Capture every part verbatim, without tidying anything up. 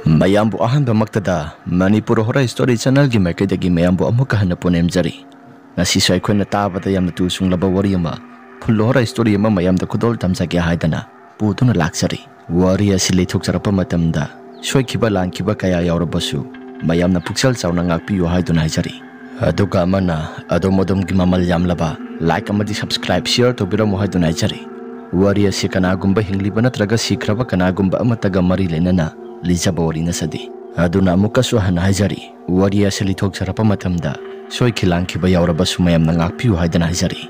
ꯃꯌꯥꯝꯕꯨ ꯑꯍꯥꯟꯕꯃꯛꯇꯗ Manipur horror story ꯆꯦꯅꯦꯜꯒꯤ ꯃꯥꯏꯀꯩꯗꯒꯤ ꯃꯌꯥꯝꯕꯨ ꯑꯃꯨꯛꯀ ꯍꯟꯅ ꯄꯨꯅꯦꯝꯖꯔꯤ꯫ ꯉꯁꯤꯁꯨ ꯑꯩꯈꯣꯏꯅ ꯇꯥꯕꯗ ꯌꯥꯝꯅ ꯇꯨ ꯆꯨꯡꯂꯕ ꯋꯥꯔꯤ ꯑꯃ, ꯐꯨꯜ ꯍꯣꯔꯔ ꯁ꯭ꯇꯣꯔꯤ ꯑꯃ ꯃꯌꯥꯝꯗ ꯈꯨꯗꯣꯜ ꯇꯝꯖꯒꯦ ꯍꯥꯏꯗꯅ ꯄꯨꯗꯨꯅ ꯂꯥꯛꯆꯔꯤ꯫ ꯋꯥꯔꯤ ꯑꯁꯤ ꯂꯤꯊꯣꯛꯆꯔꯛꯄ ꯃꯇꯝꯗ ꯁꯣꯏꯈꯤꯕ ꯂꯥꯟꯈꯤꯕ ꯀꯌꯥ ꯌꯥꯎꯔꯕꯁꯨ ꯃꯌꯥꯝꯅ ꯄꯨꯛꯆꯦꯜ ꯆꯥꯎꯅ ꯉꯥꯛꯄꯤꯌꯨ ꯍꯥꯏꯗꯨꯅ ꯍꯥꯏꯖꯔꯤ꯫ ꯑꯗꯨꯒ ꯑꯃꯅ, ꯑꯗꯣꯝ ꯑꯗꯣꯝꯒꯤ ꯃꯃꯜ ꯌꯥꯝꯂꯕ ꯂꯥꯏꯛ ꯑꯃꯗꯤ ꯁꯕꯁꯀ꯭ꯔꯥꯏꯕ, ꯁꯤꯌꯔ ꯇꯧꯕꯤꯔꯝꯃꯨ ꯍꯥꯏꯗꯨꯅ ꯍꯥꯏꯖꯔꯤ꯫ ꯋꯥꯔꯤ ꯑꯁꯤ ꯀꯅꯥꯒꯨꯝꯕ ꯍꯤꯡꯂꯤꯕ ꯅꯠꯇ꯭ꯔꯒ ꯁꯤꯈ꯭ꯔꯕ ꯀꯅꯥꯒꯨꯝꯕ ꯑꯃꯠꯇꯒ ꯃꯔꯤ ꯂꯩꯅꯅ ꯂꯤꯖꯕ ꯋꯥꯔꯤ ꯅꯠꯆꯗꯦ꯫ ꯑꯗꯨꯅ ꯑꯃꯨꯛꯀꯁꯨ ꯍꯟꯅ ꯍꯥꯏꯖꯔꯤ, ꯋꯥꯔꯤ ꯑꯁꯤ ꯂꯤꯊꯣꯛꯆꯔꯛꯄ ꯃꯇꯝꯗ ꯁꯣꯏꯈꯤ ꯂꯥꯟꯈꯤꯕ ꯌꯥꯎꯔꯕꯁꯨ ꯃꯌꯥꯝꯅ ꯉꯥꯛꯄꯤꯌꯨ ꯍꯥꯏꯗꯅ ꯍꯥꯏꯖꯔꯤ꯫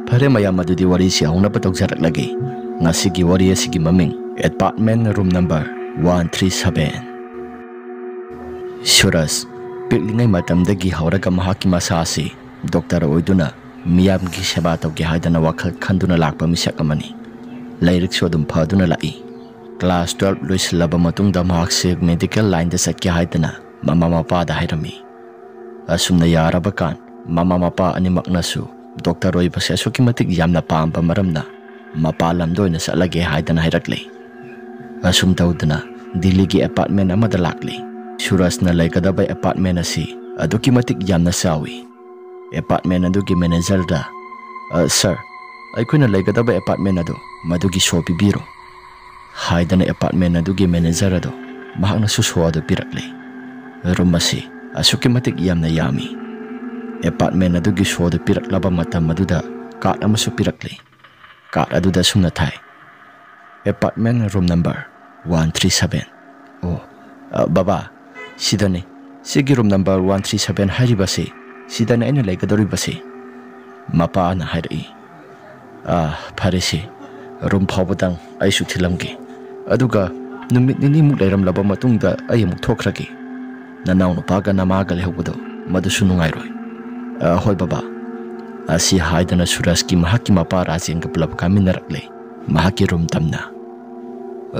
ꯐꯔꯦ ꯃꯌꯥꯝ, ꯑꯗꯨꯗꯤ ꯋꯥꯔꯤꯁꯤ ꯍꯧꯅꯕ ꯇꯧꯖꯔꯛꯂꯒꯦ꯫ ꯉꯁꯤꯒꯤ ꯋꯥꯔꯤ ꯑꯁꯤꯒꯤ ꯃꯃꯤꯡ apartment room number one three seven. Suraj ꯄꯤꯛꯂꯤꯉꯩ ꯃꯇꯝꯗꯒꯤ ꯍꯧꯔꯒ ꯃꯍꯥꯛꯀꯤ ꯃꯁꯥ ꯑꯁꯤ ꯗꯣꯛꯇꯔ ꯑꯣꯏꯗꯨꯅ ꯃꯤꯌꯥꯝꯒꯤ ꯁꯦꯕꯥ ꯇꯧꯒꯦ ꯍꯥꯏꯗꯅ ꯋꯥꯈꯜ ꯈꯟꯗꯨꯅ ꯂꯥꯛꯄ ꯃꯤꯁꯛ ꯑꯃꯅꯤ꯫ ꯂꯥꯏꯔꯤꯛꯁꯨ ꯑꯗꯨꯝ ꯐꯗꯨꯅ ꯂꯥꯛꯏ꯫ ꯀ꯭ꯂꯥꯁ ꯇꯨꯋꯦꯜꯕ ꯂꯣꯏꯁꯤꯜꯂꯕ ꯃꯇꯨꯡꯗ ꯃꯍꯥꯛꯁꯦ ꯃꯦꯗꯤꯀꯦꯜ ꯂꯥꯏꯟꯗ ꯆꯠꯀꯦ ꯍꯥꯏꯗꯅ ꯃꯃꯥ ꯃꯄꯥꯗ ꯍꯥꯏꯔꯝꯃꯤ꯫ ꯑꯁꯨꯝꯅ ꯌꯥꯔꯕ ꯀꯥꯟ ꯃꯃꯥ ꯃꯄꯥ ꯑꯅꯤꯃꯛꯅꯁꯨ ꯗꯣꯛꯇꯔ ꯑꯣꯏꯕꯁꯦ ꯑꯁꯨꯛꯀꯤ ꯃꯇꯤꯛ ꯌꯥꯝꯅ ꯄꯥꯝꯕ ꯃꯔꯝꯅ ꯃꯄꯥꯟ ꯂꯝꯗ ꯑꯣꯏꯅ ꯆꯠꯂꯒꯦ ꯍꯥꯏꯗꯅ ꯍꯥꯏꯔꯛꯂꯦ꯫ ꯑꯁꯨꯝ ꯇꯧꯗꯅ ꯗꯤꯜꯂꯤꯒꯤ ꯑꯦꯄꯥꯔꯠꯃꯦꯟ ꯑꯃꯗ ꯂꯥꯛꯂꯦ꯫ ꯁꯨꯔꯖꯅ ꯂꯩꯒꯗꯕ ꯑꯦꯄꯥꯔꯠꯃꯦꯟ ꯑꯁꯤ ꯑꯗꯨꯛꯀꯤ ꯃꯇꯤꯛ ꯌꯥꯝꯅ ꯆꯥꯎꯏ꯫ ꯑꯦꯄꯥꯔꯠꯃꯦꯟ ꯑꯗꯨꯒꯤ ꯃꯦꯅꯦꯖꯔꯗ, "ꯑ, ꯁꯥꯔ, ꯑꯩꯈꯣꯏꯅ ꯂꯩꯒꯗꯕ ꯑꯦꯄꯥꯔꯠꯃꯦꯟ ꯑꯗꯨ ꯃꯗꯨꯒꯤ ꯁꯣ ꯄꯤꯕꯤꯔꯣ" ꯍꯥꯏꯗꯅ ꯑꯦꯄꯥꯔꯠꯃꯦꯟ ꯑꯗꯨꯒꯤ ꯃꯦꯅꯦꯖꯔ ꯑꯗꯨ ꯃꯍꯥꯛꯅꯁꯨ ꯁꯣ ꯑꯗꯨ ꯄꯤꯔꯛꯂꯦ꯫ ꯔꯨꯝ ꯑꯁꯤ ꯑꯁꯨꯛꯀꯤ ꯃꯇꯤꯛ ꯌꯥꯝꯅ ꯌꯥꯝꯃꯤ꯫ ꯑꯦꯄꯥꯔꯠꯃꯦꯟ ꯑꯗꯨꯒꯤ ꯁꯣ ꯑꯗꯨ ꯄꯤꯔꯛꯂꯕ ꯃꯇꯝ ꯑꯗꯨꯗ ꯀꯥꯔꯗ ꯑꯃꯁꯨ ꯄꯤꯔꯛꯂꯦ꯫ ꯀꯥꯔꯗ ꯑꯗꯨꯗ ꯑꯁꯨꯝꯅ ꯊꯥꯏ, "apartment room number one three seven". "ꯑꯣ, ꯑ, ꯕꯕꯥ, ꯁꯤꯗꯅꯤ꯫ ꯁꯤꯒꯤ room number one three seven ꯍꯥꯏꯔꯤꯕꯁꯤ, ꯁꯤꯗꯅꯤ ꯑꯩꯅ ꯂꯩꯒꯗꯧꯔꯤꯕꯁꯤ", ꯃꯄꯥꯅ ꯍꯥꯏꯔꯛꯏ꯫ "ꯑ, ꯐꯔꯦꯁꯦ, ꯔꯨꯝ ꯐꯥꯎꯕꯗꯪ ꯑꯩꯁꯨ ꯊꯤꯜꯂꯝꯒꯦ꯫ ꯑꯗꯨꯒ ꯅꯨꯃꯤꯠ ꯅꯤꯅꯤꯃꯨꯛ ꯂꯩꯔꯝꯂꯕ ꯃꯇꯨꯡꯗ ꯑꯩ ꯑꯃꯨꯛ ꯊꯣꯛꯈ꯭ꯔꯒꯦ꯫ ꯅꯅꯥꯎ ꯅꯨꯄꯥꯒ ꯅꯃꯥꯒ ꯂꯩꯍꯧꯕꯗꯣ ꯃꯗꯨꯁꯨ ꯅꯨꯡꯉꯥꯏꯔꯣꯏ"꯫ "ꯑ, ꯍꯣꯏ ꯕꯕꯥ"꯫ ꯑꯁꯤ ꯍꯥꯏꯗꯅ ꯁꯨꯔꯖꯀꯤ ꯃꯍꯥꯛꯀꯤ ꯃꯄꯥ ꯔꯥꯖꯦꯟꯒ ꯄꯨꯂꯞ ꯀꯥꯃꯤꯟꯅꯔꯛꯂꯦ ꯃꯍꯥꯛꯀꯤ ꯔꯨꯝ ꯇꯝꯅ꯫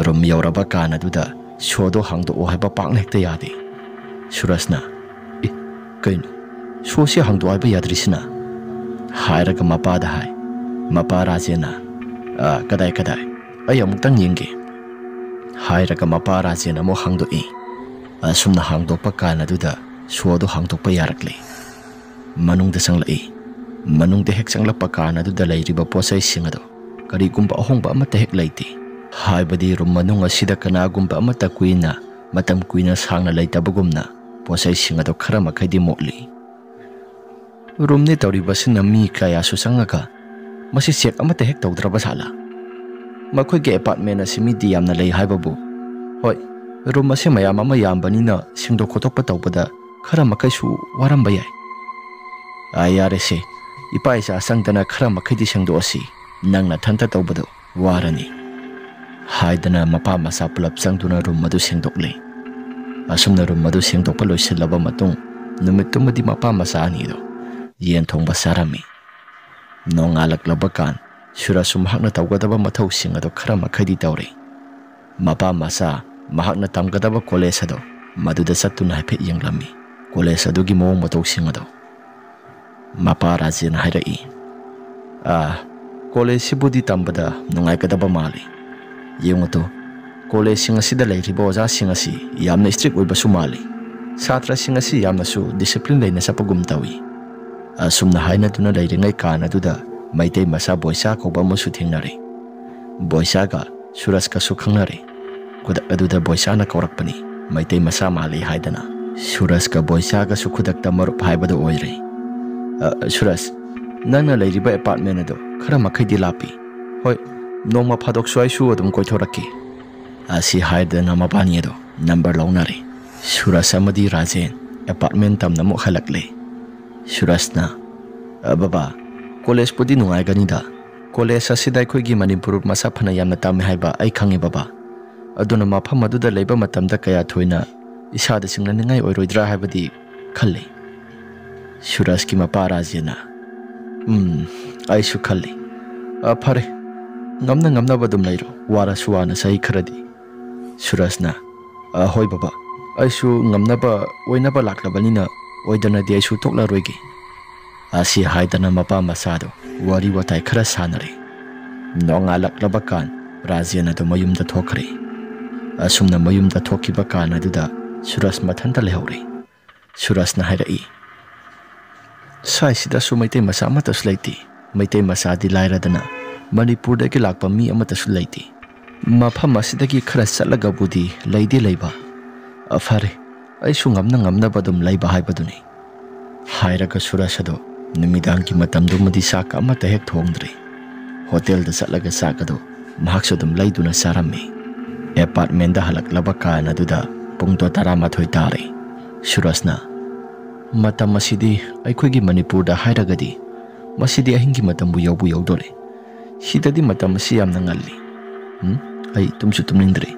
ꯔꯨꯝ ꯌꯧꯔꯕ ꯀꯥꯟ ꯑꯗꯨꯗ ꯁꯣꯗꯣ ꯍꯥꯡꯗꯣꯛꯑꯣ ꯍꯥꯏꯕ ꯄꯥꯛꯅ ꯍꯦꯛꯇ ꯌꯥꯗꯦ꯫ ꯁꯨꯔꯖꯅ, "ꯑꯦ, ꯀꯩꯅꯣ? ꯁꯣꯁꯤ ꯍꯥꯡꯗꯣꯛꯑꯣ ꯍꯥꯏꯕ ꯌꯥꯗ꯭ꯔꯤꯁꯤꯅ?" ꯍꯥꯏꯔꯒ ꯃꯄꯥꯗ ꯍꯥꯏ꯫ ꯃꯄꯥ ꯔꯥꯖꯦꯟꯅ, "ꯑ, ꯀꯗꯥꯏ, ꯀꯗꯥꯏ? ꯑꯩ ꯑꯃꯨꯛꯇꯪ ꯌꯦꯡꯒꯦ"꯫ ꯍꯥꯏꯔꯒ ꯃꯄꯥ ꯔꯥꯖꯦꯟ ꯑꯃꯨꯛ ꯍꯥꯡꯗꯣꯛꯏ꯫ ꯑꯁꯨꯝꯅ ꯍꯥꯡꯗꯣꯛꯄ ꯀꯥꯟ ꯑꯗꯨꯗ ꯁꯣꯗꯨ ꯍꯥꯡꯗꯣꯛꯄ ꯌꯥꯔꯛꯂꯦ꯫ ꯃꯅꯨꯡꯗ ꯆꯪꯂꯛꯏ꯫ ꯃꯅꯨꯡꯗ ꯍꯦꯛ ꯆꯪꯂꯛꯄ ꯀꯥꯟ ꯑꯗꯨꯗ ꯂꯩꯔꯤꯕ ꯄꯣꯠꯆꯩꯁꯤꯡ ꯑꯗꯣ ꯀꯔꯤꯒꯨꯝꯕ ꯑꯍꯣꯡꯕ ꯑꯃꯠꯇ ꯍꯦꯛ ꯂꯩꯇꯦ꯫ ꯍꯥꯏꯕꯗꯤ ꯔꯨꯝ ꯃꯅꯨꯡ ꯑꯁꯤꯗ ꯀꯅꯥꯒꯨꯝꯕ ꯑꯃꯠꯇ ꯀꯨꯏꯅ, ꯃꯇꯝ ꯀꯨꯏꯅ ꯁꯥꯡꯅ ꯂꯩꯇꯕꯒꯨꯝꯅ ꯄꯣꯠꯆꯩꯁꯤꯡ ꯑꯗꯣ ꯈꯔ ꯃꯈꯩꯗꯤ ꯃꯣꯠꯂꯤ꯫ ꯔꯨꯝꯅꯦ ꯇꯧꯔꯤꯕꯁꯤꯅ ꯃꯤ ꯀꯌꯥꯁꯨ ꯆꯪꯉꯒ ꯃꯁꯤ ꯆꯦꯛ ꯑꯃꯠꯇ ꯍꯦꯛ ꯇꯧꯗ꯭ꯔꯕ ꯖꯥꯠꯂꯥ? ꯃꯈꯣꯏꯒꯤ ꯑꯦꯄꯥꯔꯠꯃꯦꯟ ꯑꯁꯤ ꯃꯤꯗꯤ ꯌꯥꯝꯅ ꯂꯩ ꯍꯥꯏꯕꯕꯨ, ꯍꯣꯏ, ꯔꯨꯝ ꯑꯁꯤ ꯃꯌꯥꯝ ꯑꯃ ꯌꯥꯝꯕꯅꯤꯅ ꯁꯦꯡꯗꯣꯛ ꯈꯣꯠꯇꯣꯛꯄ ꯇꯧꯕꯗ ꯈꯔ ꯃꯈꯩꯁꯨ ꯋꯥꯔꯝꯕ ꯌꯥꯏ꯫ ꯑꯥ, ꯌꯥꯔꯦꯁꯦ, ꯏꯄꯥ ꯏꯆꯥ ꯆꯪꯗꯅ ꯈꯔ ꯃꯈꯩꯗꯤ ꯁꯦꯡꯗꯣꯛꯑꯁꯤ, ꯅꯪ ꯅꯊꯟꯇ ꯇꯧꯕꯗꯣ ꯋꯥꯔꯅꯤ, ꯍꯥꯏꯗꯅ ꯃꯄꯥ ꯃꯆꯥ ꯄꯨꯂꯞ ꯆꯪꯗꯨꯅ ꯔꯨꯝ ꯑꯗꯨ ꯁꯦꯡꯗꯣꯛꯂꯦ꯫ ꯑꯁꯨꯝꯅ ꯔꯨꯝ ꯑꯗꯨ ꯁꯦꯡꯗꯣꯛꯄ ꯂꯣꯏꯁꯤꯜꯂꯕ ꯃꯇꯨꯡ, ꯅꯨꯃꯤꯠꯇꯨꯃꯗꯤ ꯃꯄꯥ ꯃꯆꯥ ꯑꯅꯤꯗꯣ ꯌꯦꯟ ꯊꯣꯡꯕ ꯆꯥꯔꯝꯃꯤ꯫ ꯅꯣꯡꯉꯥꯜꯂꯛꯂꯕ ꯀꯥꯟ ꯁꯨꯔꯖꯁꯨ ꯃꯍꯥꯛꯅ ꯇꯧꯒꯗꯕ ꯃꯊꯧꯁꯤꯡ ꯑꯗꯨ ꯈꯔ ꯃꯈꯩꯗꯤ ꯇꯧꯔꯦ꯫ ꯃꯄꯥ ꯃꯆꯥ ꯃꯍꯥꯛꯅ ꯇꯝꯒꯗꯕ ꯀꯣꯂꯦꯖ ꯑꯗꯣ ꯃꯗꯨꯗ ꯆꯠꯇꯨꯅ ꯍꯥꯏꯐꯦꯠ ꯌꯦꯡꯂꯝꯃꯤ꯫ ꯀꯣꯂꯦꯖ ꯑꯗꯨꯒꯤ ꯃꯑꯣꯡ ꯃꯇꯧꯁꯤꯡ ꯑꯗꯣ ꯃꯄꯥ ꯔꯥꯖꯦꯟ ꯍꯥꯏꯔꯛꯏ, "ꯑꯥ, ꯀꯣꯂꯦꯖꯁꯤꯕꯨꯗꯤ ꯇꯝꯕꯗ ꯅꯨꯡꯉꯥꯏꯒꯗꯕ ꯃꯥꯜꯂꯤ꯫ ꯌꯦꯡꯉꯨꯇꯣ, ꯀꯣꯂꯦꯖꯁꯤꯡ ꯑꯁꯤꯗ ꯂꯩꯔꯤꯕ ꯑꯣꯖꯥꯁꯤꯡ ꯑꯁꯤ ꯌꯥꯝꯅ ꯏꯁꯇ꯭ꯔꯤꯛ ꯑꯣꯏꯕꯁꯨ ꯃꯥꯜꯂꯤ꯫ ꯁꯥꯇ꯭ꯔꯁꯤꯡ ꯑꯁꯤ ꯌꯥꯝꯅꯁꯨ ꯗꯤꯁꯤꯄ꯭ꯂꯤꯟ ꯂꯩꯅ ꯆꯠꯄꯒꯨꯝ ꯇꯧꯏ"꯫ ꯑꯁꯨꯝꯅ ꯍꯥꯏꯅꯗꯨꯅ ꯂꯩꯔꯤꯉꯩ ꯀꯥꯟ ꯑꯗꯨꯗ ꯃꯩꯇꯩ ꯃꯆꯥ ꯕꯣꯏꯆꯥ ꯀꯧꯕ ꯑꯃꯁꯨ ꯊꯦꯡꯅꯔꯦ꯫ ꯕꯣꯏꯆꯥꯒ ꯁꯨꯔꯖꯀꯁꯨ ꯈꯪꯅꯔꯦ꯫ ꯈꯨꯗꯛ ꯑꯗꯨꯗ ꯕꯣꯏꯆꯥꯅ ꯀꯧꯔꯛꯄꯅꯤ, ꯃꯩꯇꯩ ꯃꯆꯥ ꯃꯥꯜꯂꯤ ꯍꯥꯏꯗꯅ꯫ ꯁꯨꯔꯖꯀ ꯕꯣꯏꯆꯥꯒꯁꯨ ꯈꯨꯗꯛꯇ ꯃꯔꯨꯞ ꯍꯥꯏꯕꯗꯨ ꯑꯣꯏꯔꯦ꯫ "ꯑ, ꯁꯨꯔꯖ, ꯅꯪꯅ ꯂꯩꯔꯤꯕ ꯑꯦꯄꯥꯔꯠꯃꯦꯟ ꯑꯗꯨ ꯈꯔ ꯃꯈꯩꯗꯤ ꯂꯥꯞꯄꯤ꯫ ꯍꯣꯏ, ꯅꯣꯡꯃ ꯐꯥꯗꯣꯛꯁꯨ ꯑꯩꯁꯨ ꯑꯗꯨꯝ ꯀꯣꯏꯊꯣꯔꯛꯀꯦ"꯫ ꯑꯁꯤ ꯍꯥꯏꯗꯅ ꯃꯕꯥꯅꯤ ꯑꯗꯨ ꯅꯝꯕꯔ ꯂꯧꯅꯔꯦ꯫ ꯁꯨꯔꯖ ꯑꯃꯗꯤ ꯔꯥꯖꯦꯟ ꯑꯦꯄꯥꯔꯠꯃꯦꯟ ꯇꯝꯅ ꯑꯃꯨꯛ ꯍꯜꯂꯛꯂꯦ꯫ ꯁꯨꯔꯖꯅ, "ꯑ, ꯕꯕꯥ, ꯀꯣꯂꯦꯖꯄꯨꯗꯤ ꯅꯨꯡꯉꯥꯏꯒꯅꯤꯗ꯫ ꯀꯣꯂꯦꯖ ꯑꯁꯤꯗ ꯑꯩꯈꯣꯏꯒꯤ ꯃꯅꯤꯄꯨꯔ ꯃꯁꯥ ꯐꯅ ꯌꯥꯝꯅ ꯇꯝꯃꯦ ꯍꯥꯏꯕ ꯑꯩ ꯈꯪꯉꯤ, ꯕꯕꯥ꯫ ꯑꯗꯨꯅ ꯃꯐꯝ ꯑꯗꯨꯗ ꯂꯩꯕ ꯃꯇꯝꯗ ꯀꯌꯥ ꯊꯣꯏꯅ ꯏꯁꯥꯗ ꯆꯤꯡꯅꯅꯤꯡꯉꯥꯏ ꯑꯣꯏꯔꯣꯏꯗ꯭ꯔꯥ ꯍꯥꯏꯕꯗꯤ ꯈꯜꯂꯤ"꯫ ꯁꯨꯔꯖꯀꯤ ꯃꯄꯥ ꯔꯥꯖꯦꯟꯅ, "ꯎꯝ, ꯑꯩꯁꯨ ꯈꯜꯂꯤ꯫ ꯑ, ꯐꯔꯦ, ꯉꯝꯅ ꯉꯝꯅꯕ ꯑꯗꯨꯝ ꯂꯩꯔꯣ, ꯋꯥꯔꯁꯨ ꯋꯥꯅ ꯆꯍꯤ ꯈꯔꯗꯤ"꯫ ꯁꯨꯔꯖꯅ, "ꯑ, ꯍꯣꯏ ꯕꯕꯥ, ꯑꯩꯁꯨ ꯉꯝꯅꯕ ꯑꯣꯏꯅꯕ ꯂꯥꯛꯂꯕꯅꯤꯅ ꯑꯣꯏꯗꯅꯗꯤ ꯑꯩꯁꯨ ꯇꯣꯛꯂꯔꯣꯏꯒꯦ"꯫ ꯑꯁꯤ ꯍꯥꯏꯗꯅ ꯃꯄꯥ ꯃꯆꯥꯗꯨ ꯋꯥꯔꯤ ꯋꯥꯇꯥꯏ ꯈꯔ ꯁꯥꯟꯅꯔꯦ꯫ ꯅꯣꯡꯉꯥꯜꯂꯛꯂꯕ ꯀꯥꯟ ꯔꯥꯖꯦꯟ ꯑꯗꯨ ꯃꯌꯨꯝꯗ ꯊꯣꯛꯈ꯭ꯔꯦ꯫ ꯑꯁꯨꯝꯅ ꯃꯌꯨꯝꯗ ꯊꯣꯛꯈꯤꯕ ꯀꯥꯟ ꯑꯗꯨꯗ ꯁꯨꯔꯖ ꯃꯊꯟꯇ ꯂꯩꯍꯧꯔꯦ꯫ ꯁꯨꯔꯖꯅ ꯍꯥꯏꯔꯛꯏ, "ꯁ꯭ꯋꯥꯏꯁꯤꯗꯁꯨ ꯃꯩꯇꯩ ꯃꯆꯥ ꯑꯃꯠꯇꯁꯨ ꯂꯩꯇꯦ꯫ ꯃꯩꯇꯩ ꯃꯆꯥꯗꯤ ꯂꯥꯏꯔꯗꯅ ꯃꯅꯤꯄꯨꯔꯗꯒꯤ ꯂꯥꯛꯄ ꯃꯤ ꯑꯃꯠꯇꯁꯨ ꯂꯩꯇꯦ꯫ ꯃꯐꯝ ꯑꯁꯤꯗꯒꯤ ꯈꯔ ꯆꯠꯂꯒꯕꯨꯗꯤ ꯂꯩꯗꯤ ꯂꯩꯕ꯫ ꯑ, ꯐꯔꯦ, ꯑꯩꯁꯨ ꯉꯝꯅ ꯉꯝꯅꯕ ꯑꯗꯨꯝ ꯂꯩꯕ ꯍꯥꯏꯕꯗꯨꯅꯤ"꯫ ꯍꯥꯏꯔꯒ ꯁꯨꯔꯖ ꯑꯗꯣ ꯅꯨꯃꯤꯗꯥꯡꯒꯤ ꯃꯇꯝꯗꯨꯃꯗꯤ ꯆꯥꯛ ꯑꯃꯠꯇ ꯍꯦꯛ ꯊꯣꯡꯗ꯭ꯔꯦ꯫ ꯍꯣꯇꯦꯜꯗ ꯆꯠꯂꯒ ꯆꯥꯛ ꯑꯗꯣ ꯃꯍꯥꯛꯁꯨ ꯑꯗꯨꯝ ꯂꯩꯗꯨꯅ ꯆꯥꯔꯝꯃꯤ꯫ ꯑꯦꯄꯥꯔꯠꯃꯦꯟꯗ ꯍꯜꯂꯛꯂꯕ ꯀꯥꯟ ꯑꯗꯨꯗ ꯄꯨꯡꯗꯣ ꯇꯔꯥꯃꯥꯊꯣꯏ ꯇꯥꯔꯦ꯫ ꯁꯨꯔꯖꯅ, "ꯃꯇꯝ ꯑꯁꯤꯗꯤ ꯑꯩꯈꯣꯏꯒꯤ ꯃꯅꯤꯄꯨꯔꯗ ꯍꯥꯏꯔꯒꯗꯤ ꯃꯁꯤꯗꯤ ꯑꯍꯤꯡꯒꯤ ꯃꯇꯝꯕꯨ ꯌꯧꯕꯨ ꯌꯧꯗꯣꯔꯦ꯫ ꯁꯤꯗꯗꯤ ꯃꯇꯝ ꯑꯁꯤ ꯌꯥꯝꯅ ꯉꯜꯂꯤ꯫ ꯎꯝ, ꯑꯩ ꯇꯨꯝꯁꯨ ꯇꯨꯝꯅꯤꯡꯗ꯭ꯔꯦ꯫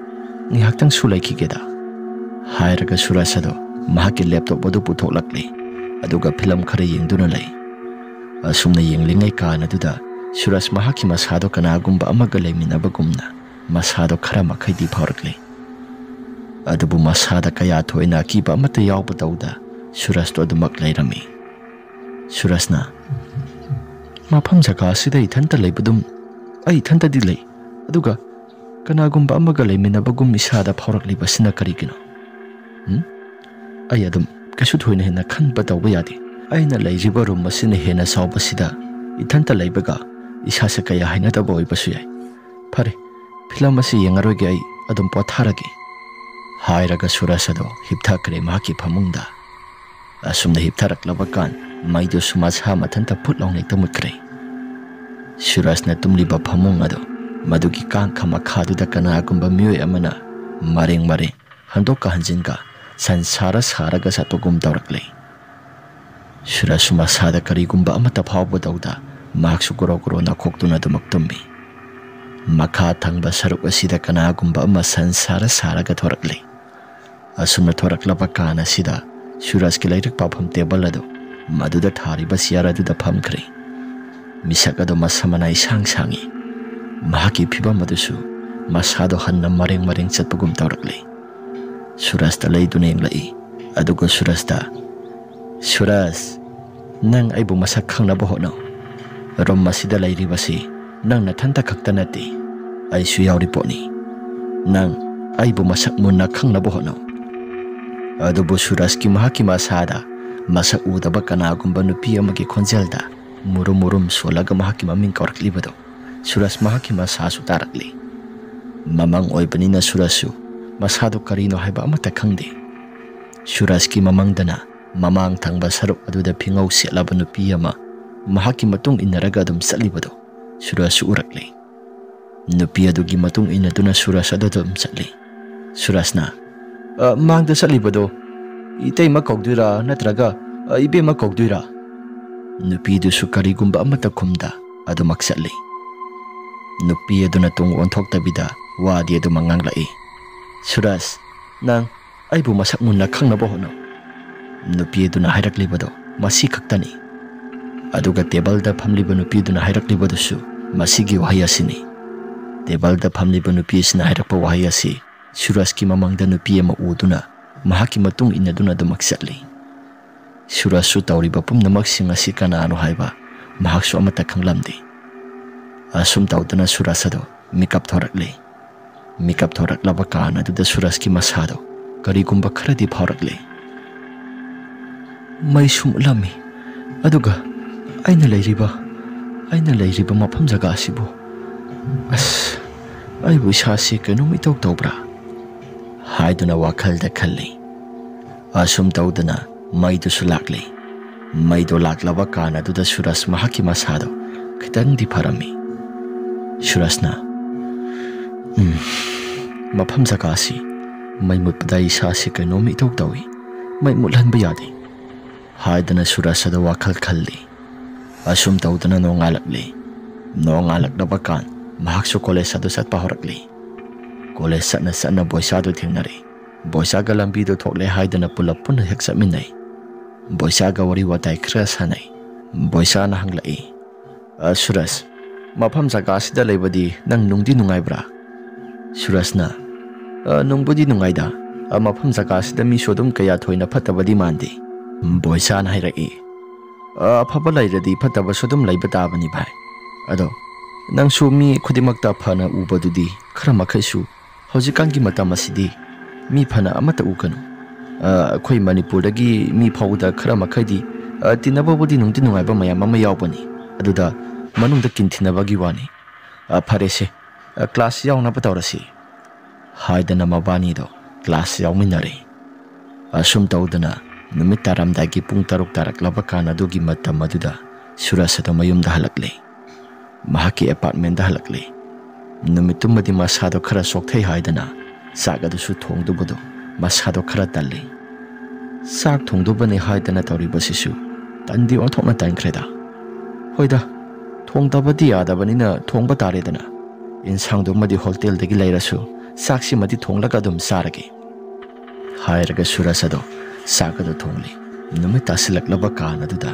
ꯉꯥꯏꯍꯥꯛꯇꯪꯁꯨ ꯂꯩꯈꯤꯒꯦꯗ"꯫ ꯍꯥꯏꯔꯒ ꯁꯨꯔꯖ ꯑꯗꯣ ꯃꯍꯥꯛꯀꯤ ꯂꯦꯞꯇꯣꯞ ꯑꯗꯨ ꯄꯨꯊꯣꯛꯂꯛꯂꯦ꯫ ꯑꯗꯨꯒ ꯐꯤꯂꯝ ꯈꯔ ꯌꯦꯡꯗꯨꯅ ꯂꯩ꯫ ꯑꯁꯨꯝꯅ ꯌꯦꯡꯂꯤꯉꯩ ꯀꯥꯟ ꯑꯗꯨꯗ ꯁꯨꯔꯖ ꯃꯍꯥꯛꯀꯤ ꯃꯁꯥꯗꯣ ꯀꯅꯥꯒꯨꯝꯕ ꯑꯃꯒ ꯂꯩꯃꯤꯟꯅꯕꯒꯨꯝꯅ ꯃꯁꯥꯗꯣ ꯈꯔ ꯃꯈꯩꯗꯤ ꯐꯥꯎꯔꯛꯂꯦ꯫ ꯑꯗꯨꯕꯨ ꯃꯁꯥꯗ ꯀꯌꯥ ꯊꯣꯏꯅ ꯑꯀꯤꯕ ꯑꯃꯠꯇ ꯌꯥꯎꯕ ꯇꯧꯗ ꯁꯨꯔꯖꯇꯣ ꯑꯗꯨꯃꯛ ꯂꯩꯔꯝꯃꯤ꯫ ꯁꯨꯔꯖꯅ, "ꯃꯐꯝ ꯖꯒꯥ ꯑꯁꯤꯗ ꯏꯊꯟꯇ ꯂꯩꯕꯗꯨꯝ ꯑꯩ ꯏꯊꯟꯇꯗꯤ ꯂꯩ, ꯑꯗꯨꯒ ꯀꯅꯥꯒꯨꯝꯕ ꯑꯃꯒ ꯂꯩꯃꯤꯟꯅꯕꯒꯨꯝ ꯏꯁꯥꯗ ꯐꯥꯎꯔꯛꯂꯤꯕꯁꯤꯅ ꯀꯔꯤꯒꯤꯅꯣ? ꯎꯝ? ꯑꯩ ꯑꯗꯨꯝ ꯀꯩꯁꯨ ꯊꯣꯏꯅ ꯍꯦꯟꯅ ꯈꯟꯕ ꯇꯧꯕ ꯌꯥꯗꯦ꯫ ꯑꯩꯅ ꯂꯩꯔꯤꯕ ꯔꯨꯝ ꯑꯁꯤꯅ ꯍꯦꯟꯅ ꯆꯥꯎꯕꯁꯤꯗ ꯏꯊꯟꯇ ꯂꯩꯕꯒ ꯏꯁꯥꯁꯦ ꯀꯌꯥ ꯍꯩꯅꯗꯕ ꯑꯣꯏꯕꯁꯨ ꯌꯥꯏ꯫ ꯐꯔꯦ, ꯐꯤꯂꯝ ꯑꯁꯤ ꯌꯦꯡꯉꯔꯣꯏꯒꯦ, ꯑꯩ ꯑꯗꯨꯝ ꯄꯣꯊꯥꯔꯒꯦ"꯫ ꯍꯥꯏꯔꯒ ꯁꯨꯔꯖ ꯑꯗꯣ ꯍꯤꯞꯊꯈ꯭ꯔꯦ ꯃꯍꯥꯛꯀꯤ ꯐꯃꯨꯡꯗ꯫ ꯑꯁꯨꯝꯅ ꯍꯤꯞꯊꯔꯛꯂꯕ ꯀꯥꯟ ꯃꯩꯗꯨꯁꯨ ꯃꯁꯥ ꯃꯊꯟꯇ ꯐꯨꯠ ꯂꯥꯎꯅ ꯍꯦꯛꯇ ꯃꯨꯠꯈ꯭ꯔꯦ꯫ ꯁꯨꯔꯖꯅ ꯇꯨꯝꯂꯤꯕ ꯐꯃꯨꯡ ꯑꯗꯨ ꯃꯗꯨꯒꯤ ꯀꯥꯡꯈ ꯃꯈꯥꯗꯨꯗ ꯀꯅꯥꯒꯨꯝꯕ ꯃꯤꯑꯣꯏ ꯑꯃꯅ ꯃꯔꯦꯡ ꯃꯔꯦꯡ ꯍꯟꯗꯣꯛꯀ ꯍꯟꯖꯤꯟꯒ ꯁꯟ ꯁꯥꯔ ꯁꯥꯔꯒ ꯆꯠꯄꯒꯨꯝ ꯇꯧꯔꯛꯂꯦ꯫ ꯁꯨꯔꯖꯁꯨ ꯃꯁꯥꯗ ꯀꯔꯤꯒꯨꯝꯕ ꯑꯃꯠꯇ ꯐꯥꯎꯕ ꯇꯧꯗ ꯃꯍꯥꯛꯁꯨ ꯒꯣꯔꯣ ꯒꯣꯔꯣ ꯅꯥꯈꯣꯛꯇꯨꯅ ꯑꯗꯨꯃꯛ ꯇꯨꯝꯃꯤ꯫ ꯃꯈꯥ ꯊꯪꯕ ꯁꯔꯨꯛ ꯑꯁꯤꯗ ꯀꯅꯥꯒꯨꯝꯕ ꯑꯃ ꯁꯟ ꯁꯥꯔ ꯁꯥꯔꯒ ꯊꯣꯔꯛꯂꯤ꯫ ꯑꯁꯨꯝꯅ ꯊꯣꯔꯛꯂꯕ ꯀꯥꯟ ꯑꯁꯤꯗ ꯁꯨꯔꯖꯀꯤ ꯂꯥꯏꯔꯤꯛ ꯄꯥꯐꯝ ꯇꯦꯕꯜ ꯑꯗꯨ ꯃꯗꯨꯗ ꯊꯥꯔꯤꯕ ꯆꯤꯌꯥꯔ ꯑꯗꯨꯗ ꯐꯝꯈ꯭ꯔꯦ꯫ ꯃꯤꯁꯛ ꯑꯗꯨ ꯃꯁꯝ ꯃꯅꯥ ꯏꯁꯥꯡ ꯁꯥꯡꯉꯤ꯫ ꯃꯍꯥꯛꯀꯤ ꯐꯤꯕꯝ ꯑꯗꯨꯁꯨ ꯃꯁꯥꯗꯣ ꯍꯟꯅ ꯃꯔꯦꯡ ꯃꯔꯦꯡ ꯆꯠꯄꯒꯨꯝ ꯇꯧꯔꯛꯂꯤ꯫ ꯁꯨꯔꯖꯇ ꯂꯩꯗꯨꯅ ꯌꯦꯡꯂꯛꯏ꯫ ꯑꯗꯨꯒ ꯁꯨꯔꯖꯇ, "ꯁꯨꯔꯖ, ꯅꯪ ꯑꯩꯕꯨ ꯃꯁꯛ ꯈꯪꯅꯕ ꯍꯣꯠꯅꯧ꯫ ꯔꯨꯝ ꯑꯁꯤꯗ ꯂꯩꯔꯤꯕꯁꯤ ꯅꯪ ꯅꯊꯟꯇ ꯈꯛꯇ ꯅꯠꯇꯦ, ꯑꯩꯁꯨ ꯌꯥꯎꯔꯤ ꯄꯣꯠꯅꯤ꯫ ꯅꯪ ꯑꯩꯕꯨ ꯃꯁꯛ ꯃꯨꯟꯅ ꯈꯪꯅꯕ ꯍꯣꯠꯅꯧ꯫ ꯑꯗꯨꯕꯨ ꯁꯨꯔꯖꯀꯤ ꯃꯍꯥꯛꯀꯤ ꯃꯁꯥꯗ ꯃꯁꯛ ꯎꯗꯕ ꯀꯅꯥꯒꯨꯝꯕ ꯅꯨꯄꯤ ꯑꯃꯒꯤ ꯈꯣꯟꯖꯦꯜꯗ ꯃꯨꯔꯨꯝ ꯃꯨꯔꯨꯝ ꯁꯣꯜꯂꯒ ꯃꯍꯥꯛꯀꯤ ꯃꯃꯤꯡ ꯀꯧꯔꯛꯂꯤꯕꯗꯨ ꯁꯨꯔꯖ ꯃꯍꯥꯛꯀꯤ ꯃꯁꯥꯁꯨ ꯇꯥꯔꯛꯂꯤ꯫ ꯃꯃꯪ ꯑꯣꯏꯕꯅꯤꯅ ꯁꯨꯔꯖꯁꯨ ꯃꯁꯥꯗꯨ ꯀꯔꯤꯅꯣ ꯍꯥꯏꯕ ꯑꯃꯠꯇ ꯈꯪꯗꯦ꯫ ꯁꯨꯔꯖꯀꯤ ꯃꯃꯪꯗꯅ ꯃꯃꯥꯡ ꯊꯪꯕ ꯁꯔꯨꯛ ꯑꯗꯨꯗ ꯐꯤꯉꯧ ꯁꯦꯠꯂꯕ ꯅꯨꯄꯤ ꯑꯃ ꯃꯍꯥꯛꯀꯤ ꯃꯇꯨꯡ ꯏꯟꯅꯔꯒ ꯑꯗꯨꯝ ꯆꯠꯂꯤꯕꯗꯨ ꯁꯨꯔꯖꯁꯨ ꯎꯔꯛꯂꯤ꯫ ꯅꯨꯄꯤ ꯑꯗꯨꯒꯤ ꯃꯇꯨꯡ ꯏꯟꯅꯗꯨꯅ ꯁꯨꯔꯖ ꯑꯗꯨ ꯑꯗꯨꯝ ꯆꯠꯂꯤ꯫ ꯁꯨꯔꯖꯅ, "ꯑ, ꯃꯥꯡꯗ ꯆꯠꯂꯤꯕꯗꯣ ꯏꯇꯩꯃ ꯀꯧꯗꯣꯏꯔꯥ ꯅꯠꯇ꯭ꯔꯒ, ꯑ, ꯏꯕꯦꯝꯃ ꯀꯧꯗꯣꯏꯔꯥ?" ꯅꯨꯄꯤꯗꯨꯁꯨ ꯀꯔꯤꯒꯨꯝꯕ ꯑꯃꯠꯇ ꯈꯨꯝꯗ ꯑꯗꯨꯃꯛ ꯆꯠꯂꯤ꯫ ꯅꯨꯄꯤ ꯑꯗꯨꯅ ꯇꯨꯡ ꯑꯣꯟꯊꯣꯛꯇꯕꯤꯗ ꯋꯥꯗꯤ ꯑꯗꯨꯃꯛ ꯉꯥꯡꯂꯛꯏ, "ꯁꯨꯔꯖ, ꯅꯪ ꯑꯩꯕꯨ ꯃꯁꯛ ꯃꯨꯟꯅ ꯈꯪꯅꯕ ꯍꯣꯠꯅꯧ꯫" ꯅꯨꯄꯤ ꯑꯗꯨꯅ ꯍꯥꯏꯔꯛꯂꯤꯕꯗꯣ ꯃꯁꯤ ꯈꯛꯇꯅꯤ꯫ ꯑꯗꯨꯒ ꯇꯦꯕꯜꯗ ꯐꯝꯂꯤꯕ ꯅꯨꯄꯤꯗꯨꯅ ꯍꯥꯏꯔꯛꯂꯤꯕꯗꯨꯁꯨ ꯃꯁꯤꯒꯤ ꯋꯥꯍꯩ ꯑꯁꯤꯅꯤ꯫ ꯇꯦꯕꯜꯗ ꯐꯝꯂꯤꯕ ꯅꯨꯄꯤ ꯑꯁꯤꯅ ꯍꯥꯏꯔꯛꯄ ꯋꯥꯍꯩ ꯑꯁꯤ ꯁꯨꯔꯖꯀꯤ ꯃꯃꯥꯡꯗ ꯅꯨꯄꯤ ꯑꯃ ꯎꯗꯨꯅ ꯃꯍꯥꯛꯀꯤ ꯃꯇꯨꯡ ꯏꯟꯅꯗꯨꯅ ꯑꯗꯨꯃꯛ ꯆꯠꯂꯤ꯫ ꯁꯨꯔꯖꯁꯨ ꯇꯧꯔꯤꯕ ꯄꯨꯝꯅꯃꯛꯁꯤꯡ ꯑꯁꯤ ꯀꯅꯥꯅꯣ ꯍꯥꯏꯕ ꯃꯍꯥꯛꯁꯨ ꯑꯃꯠꯇ ꯈꯪꯂꯝꯗꯦ꯫ ꯑꯁꯨꯝ ꯇꯧꯗꯨꯅ ꯁꯨꯔꯖ ꯑꯗꯨ ꯃꯤꯀꯞ ꯊꯣꯔꯛꯂꯦ꯫ ꯃꯤꯀꯞ ꯊꯣꯔꯛꯂꯕ ꯀꯥꯟ ꯑꯗꯨꯗ ꯁꯨꯔꯖꯀꯤ ꯃꯁꯥꯗꯣ ꯀꯔꯤꯒꯨꯝꯕ ꯈꯔꯗꯤ ꯐꯥꯎꯔꯛꯂꯦ꯫ "ꯃꯩꯁꯨ ꯃꯨꯠꯂꯝꯃꯤ, ꯑꯗꯨꯒ ꯑꯩꯅ ꯂꯩꯔꯤꯕ, ꯑꯩꯅ ꯂꯩꯔꯤꯕ ꯃꯐꯝ ꯖꯒꯥ ꯑꯁꯤꯕꯨ, ꯑꯁ, ꯑꯩꯕꯨ ꯏꯁꯥꯁꯤ ꯀꯩꯅꯣꯝ ꯏꯇꯧ ꯇꯧꯕ꯭ꯔꯥ?" ꯍꯥꯏꯗꯨꯅ ꯋꯥꯈꯜꯗ ꯈꯜꯂꯤ꯫ ꯑꯁꯨꯝ ꯇꯧꯗꯅ ꯃꯩꯗꯨꯁꯨ ꯂꯥꯛꯂꯦ꯫ ꯃꯩꯗꯣ ꯂꯥꯛꯂꯕ ꯀꯥꯟ ꯑꯗꯨꯗ ꯁꯨꯔꯖ ꯃꯍꯥꯛꯀꯤ ꯃꯁꯥꯗꯣ ꯈꯤꯇꯪꯗꯤ ꯐꯔꯝꯃꯤ꯫ ꯁꯨꯔꯖꯅ, "ꯎꯝ, ꯃꯐꯝ ꯖꯒꯥ ꯑꯁꯤ ꯃꯩ ꯃꯨꯠꯄꯗ ꯏꯁꯥꯁꯤ ꯀꯩꯅꯣꯝ ꯏꯇꯧ ꯇꯧꯏ꯫ ꯃꯩ ꯃꯨꯠꯍꯟꯕ ꯌꯥꯗꯦ," ꯍꯥꯏꯗꯅ ꯁꯨꯔꯖ ꯑꯗꯨ ꯋꯥꯈꯜ ꯈꯜꯂꯤ꯫ ꯑꯁꯨꯝ ꯇꯧꯗꯨꯅ ꯅꯣꯡꯉꯥꯜꯂꯛꯂꯤ꯫ ꯅꯣꯡꯉꯥꯜꯂꯛꯂꯕ ꯀꯥꯟ ꯃꯍꯥꯛꯁꯨ ꯀꯣꯂꯦꯖ ꯑꯗꯨ ꯆꯠꯄ ꯍꯧꯔꯛꯂꯤ꯫ ꯀꯣꯂꯦꯖ ꯆꯠꯅ ꯆꯠꯅ ꯕꯣꯏꯁꯥꯗꯨ ꯊꯦꯡꯅꯔꯦ꯫ ꯕꯣꯏꯁꯥꯒ ꯂꯝꯕꯤꯗꯨ ꯊꯣꯛꯂꯦ ꯍꯥꯏꯗꯨꯅ ꯄꯨꯂꯞ ꯄꯨꯟꯅ ꯍꯦꯛ ꯆꯠꯃꯤꯟꯅꯩ꯫ ꯕꯣꯏꯁꯥꯒ ꯋꯥꯔꯤ ꯋꯥꯇꯥꯏ ꯈꯔ ꯁꯥꯟꯅꯩ꯫ ꯕꯣꯏꯁꯥꯅ ꯍꯪꯂꯛꯏ, "ꯑ, ꯁꯨꯔꯖ, ꯃꯐꯝ ꯖꯒꯥꯁꯤꯗ ꯂꯩꯕꯗꯤ ꯅꯪ ꯅꯨꯡꯗꯤ ꯅꯨꯡꯉꯥꯏꯕ꯭ꯔꯥ?" ꯁꯨꯔꯖꯅ, "ꯑ, ꯅꯨꯡꯕꯨꯗꯤ ꯅꯨꯡꯉꯥꯏꯗ꯫ ꯑ, ꯃꯐꯝ ꯖꯒꯥꯁꯤꯗ ꯃꯤꯁꯨ ꯑꯗꯨꯝ ꯀꯌꯥ ꯊꯣꯏꯅ ꯐꯠꯇꯕꯗꯤ ꯃꯥꯟꯗꯦ꯫" ꯕꯣꯏꯁꯥꯅ ꯍꯥꯏꯔꯛꯏ, "ꯑ, ꯑꯐꯕ ꯂꯩꯔꯗꯤ ꯐꯠꯇꯕꯁꯨ ꯑꯗꯨꯝ ꯂꯩꯕ ꯇꯥꯕꯅꯤ ꯚꯥꯏ꯫ ꯑꯗꯣ ꯅꯪꯁꯨ ꯃꯤ ꯈꯨꯗꯤꯡꯃꯛꯇ ꯐꯅ ꯎꯕꯗꯨꯗꯤ ꯈꯔ ꯃꯈꯩꯁꯨ ꯍꯧꯖꯤꯛꯀꯥꯟꯒꯤ ꯃꯇꯝ ꯑꯁꯤꯗꯤ ꯃꯤ ꯐꯅ ꯑꯃꯠꯇ ꯎꯒꯅꯨ꯫ ꯑ, ꯑꯩꯈꯣꯏ ꯃꯅꯤꯄꯨꯔꯗꯒꯤ ꯃꯤ ꯐꯥꯎꯕꯗ ꯈꯔ ꯃꯈꯩꯗꯤ, ꯑ, ꯇꯤꯟꯅꯕꯕꯨꯗꯤ ꯅꯨꯡꯗꯤ ꯅꯨꯡꯉꯥꯏꯕ ꯃꯌꯥꯝ ꯑꯃ ꯌꯥꯎꯕꯅꯤ, ꯑꯗꯨꯗ ꯃꯅꯨꯡꯗ ꯀꯤꯟꯊꯤꯅꯕꯒꯤ ꯋꯥꯅꯤ꯫ ꯑ, ꯐꯔꯦꯁꯦ, ꯑ, ꯀ꯭ꯂꯥꯁ ꯌꯥꯎꯅꯕ ꯇꯧꯔꯁꯤ," ꯍꯥꯏꯗꯅ ꯃꯕꯥꯅꯤꯗꯣ ꯀ꯭ꯂꯥꯁ ꯌꯥꯎꯃꯤꯟꯅꯔꯦ꯫ ꯑꯁꯨꯝ ꯇꯧꯗꯅ ꯅꯨꯃꯤꯠ ꯇꯥꯔꯝꯗꯥꯏꯒꯤ ꯄꯨꯡ ꯇꯔꯨꯛ ꯇꯥꯔꯛꯂꯕ ꯀꯥꯟ ꯑꯗꯨꯒꯤ ꯃꯇꯝ ꯑꯗꯨꯗ ꯁꯨꯔꯖ ꯑꯗꯣ ꯃꯌꯨꯝꯗ ꯍꯜꯂꯛꯂꯦ꯫ ꯃꯍꯥꯛꯀꯤ ꯑꯦꯄꯥꯔꯠꯃꯦꯟꯗ ꯍꯜꯂꯛꯂꯦ꯫ ꯅꯨꯃꯤꯠꯇꯨꯃꯗꯤ ꯃꯁꯥꯗꯣ ꯈꯔ ꯆꯣꯛꯊꯩ ꯍꯥꯏꯗꯅ ꯆꯥꯛ ꯑꯗꯨꯁꯨ ꯊꯣꯡꯗꯨꯕꯗꯣ ꯃꯁꯥꯗꯣ ꯈꯔ ꯇꯜꯂꯤ꯫ ꯆꯥꯛ ꯊꯣꯡꯗꯨꯕꯅꯤ ꯍꯥꯏꯗꯅ ꯇꯧꯔꯤꯕꯁꯤꯁꯨ ꯇꯟꯗꯤ ꯑꯣꯟꯊꯣꯛꯅ ꯇꯟꯈ꯭ꯔꯦꯗ꯫ ꯍꯣꯏꯗ, ꯊꯣꯡꯗꯕꯗꯤ ꯌꯥꯗꯕꯅꯤꯅ ꯊꯣꯡꯕ ꯇꯥꯔꯦꯗꯅ꯫ ꯏꯟꯁꯥꯡꯗꯨꯃꯗꯤ ꯍꯣꯇꯦꯜꯗꯒꯤ ꯂꯩꯔꯁꯨ ꯆꯥꯛꯁꯤꯃꯗꯤ ꯊꯣꯡꯂꯒ ꯑꯗꯨꯝ ꯆꯥꯔꯒꯦ, ꯍꯥꯏꯔꯒ ꯁꯨꯔꯖ ꯑꯗꯣ ꯆꯥꯛ ꯑꯗꯨ ꯊꯣꯡꯂꯤ꯫ ꯅꯨꯃꯤꯠ ꯇꯥꯁꯤꯜꯂꯛꯂꯕ ꯀꯥꯟ ꯑꯗꯨꯗ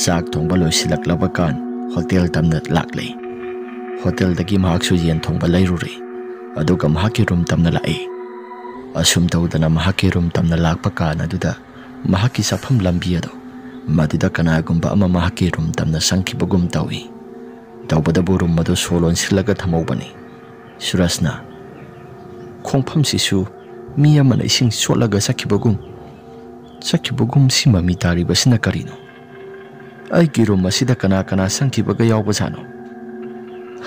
ꯆꯥꯛ ꯊꯣꯡꯕ ꯂꯣꯏꯁꯤꯜꯂꯛꯂꯕ ꯀꯥꯟ ꯍꯣꯇꯦꯜ ꯇꯝꯅ ꯂꯥꯛꯂꯦ꯫ ꯍꯣꯇꯦꯜꯗꯒꯤ ꯃꯍꯥꯛꯁꯨ ꯌꯦꯟ ꯊꯣꯡꯕ ꯂꯩꯔꯨꯔꯦ꯫ ꯑꯗꯨꯒ ꯃꯍꯥꯛꯀꯤ ꯔꯨꯝ ꯇꯝꯅ ꯂꯥꯛꯏ꯫ ꯑꯁꯨꯝ ꯇꯧꯗꯅ ꯃꯍꯥꯛꯀꯤ ꯔꯨꯝ ꯇꯝꯅ ꯂꯥꯛꯄ ꯀꯥꯟ ꯑꯗꯨꯗ ꯃꯍꯥꯛꯀꯤ ꯆꯠꯐꯝ ꯂꯝꯕꯤ ꯑꯗꯣ ꯃꯗꯨꯗ ꯀꯅꯥꯒꯨꯝꯕ ꯑꯃ ꯃꯍꯥꯛꯀꯤ ꯔꯨꯝ ꯇꯝꯅ ꯆꯪꯈꯤꯕꯒꯨꯝ ꯇꯧꯏ꯫ ꯇꯧꯕꯗꯕꯨ ꯔꯨꯝ ꯑꯗꯨ ꯁꯣ ꯂꯣꯟꯁꯤꯜꯂꯒ ꯊꯝꯍꯧꯕꯅꯤ꯫ ꯁꯨꯔꯖꯅ, "ꯈꯣꯡꯐꯝꯁꯤꯁꯨ ꯃꯤ ꯑꯃꯅ ꯏꯁꯤꯡ ꯆꯣꯠꯂꯒ ꯆꯠꯈꯤꯕꯒꯨꯝ, ꯆꯠꯈꯤꯕꯒꯨꯝ ꯁꯤ ꯃꯃꯤ ꯇꯥꯔꯤꯕꯁꯤꯅ ꯀꯔꯤꯅꯣ? ꯑꯩꯒꯤ ꯔꯨꯝ ꯑꯁꯤꯗ ꯀꯅꯥ ꯀꯅꯥ ꯆꯪꯈꯤꯕꯒ ꯌꯥꯎꯕꯖꯥꯠꯅꯣ?"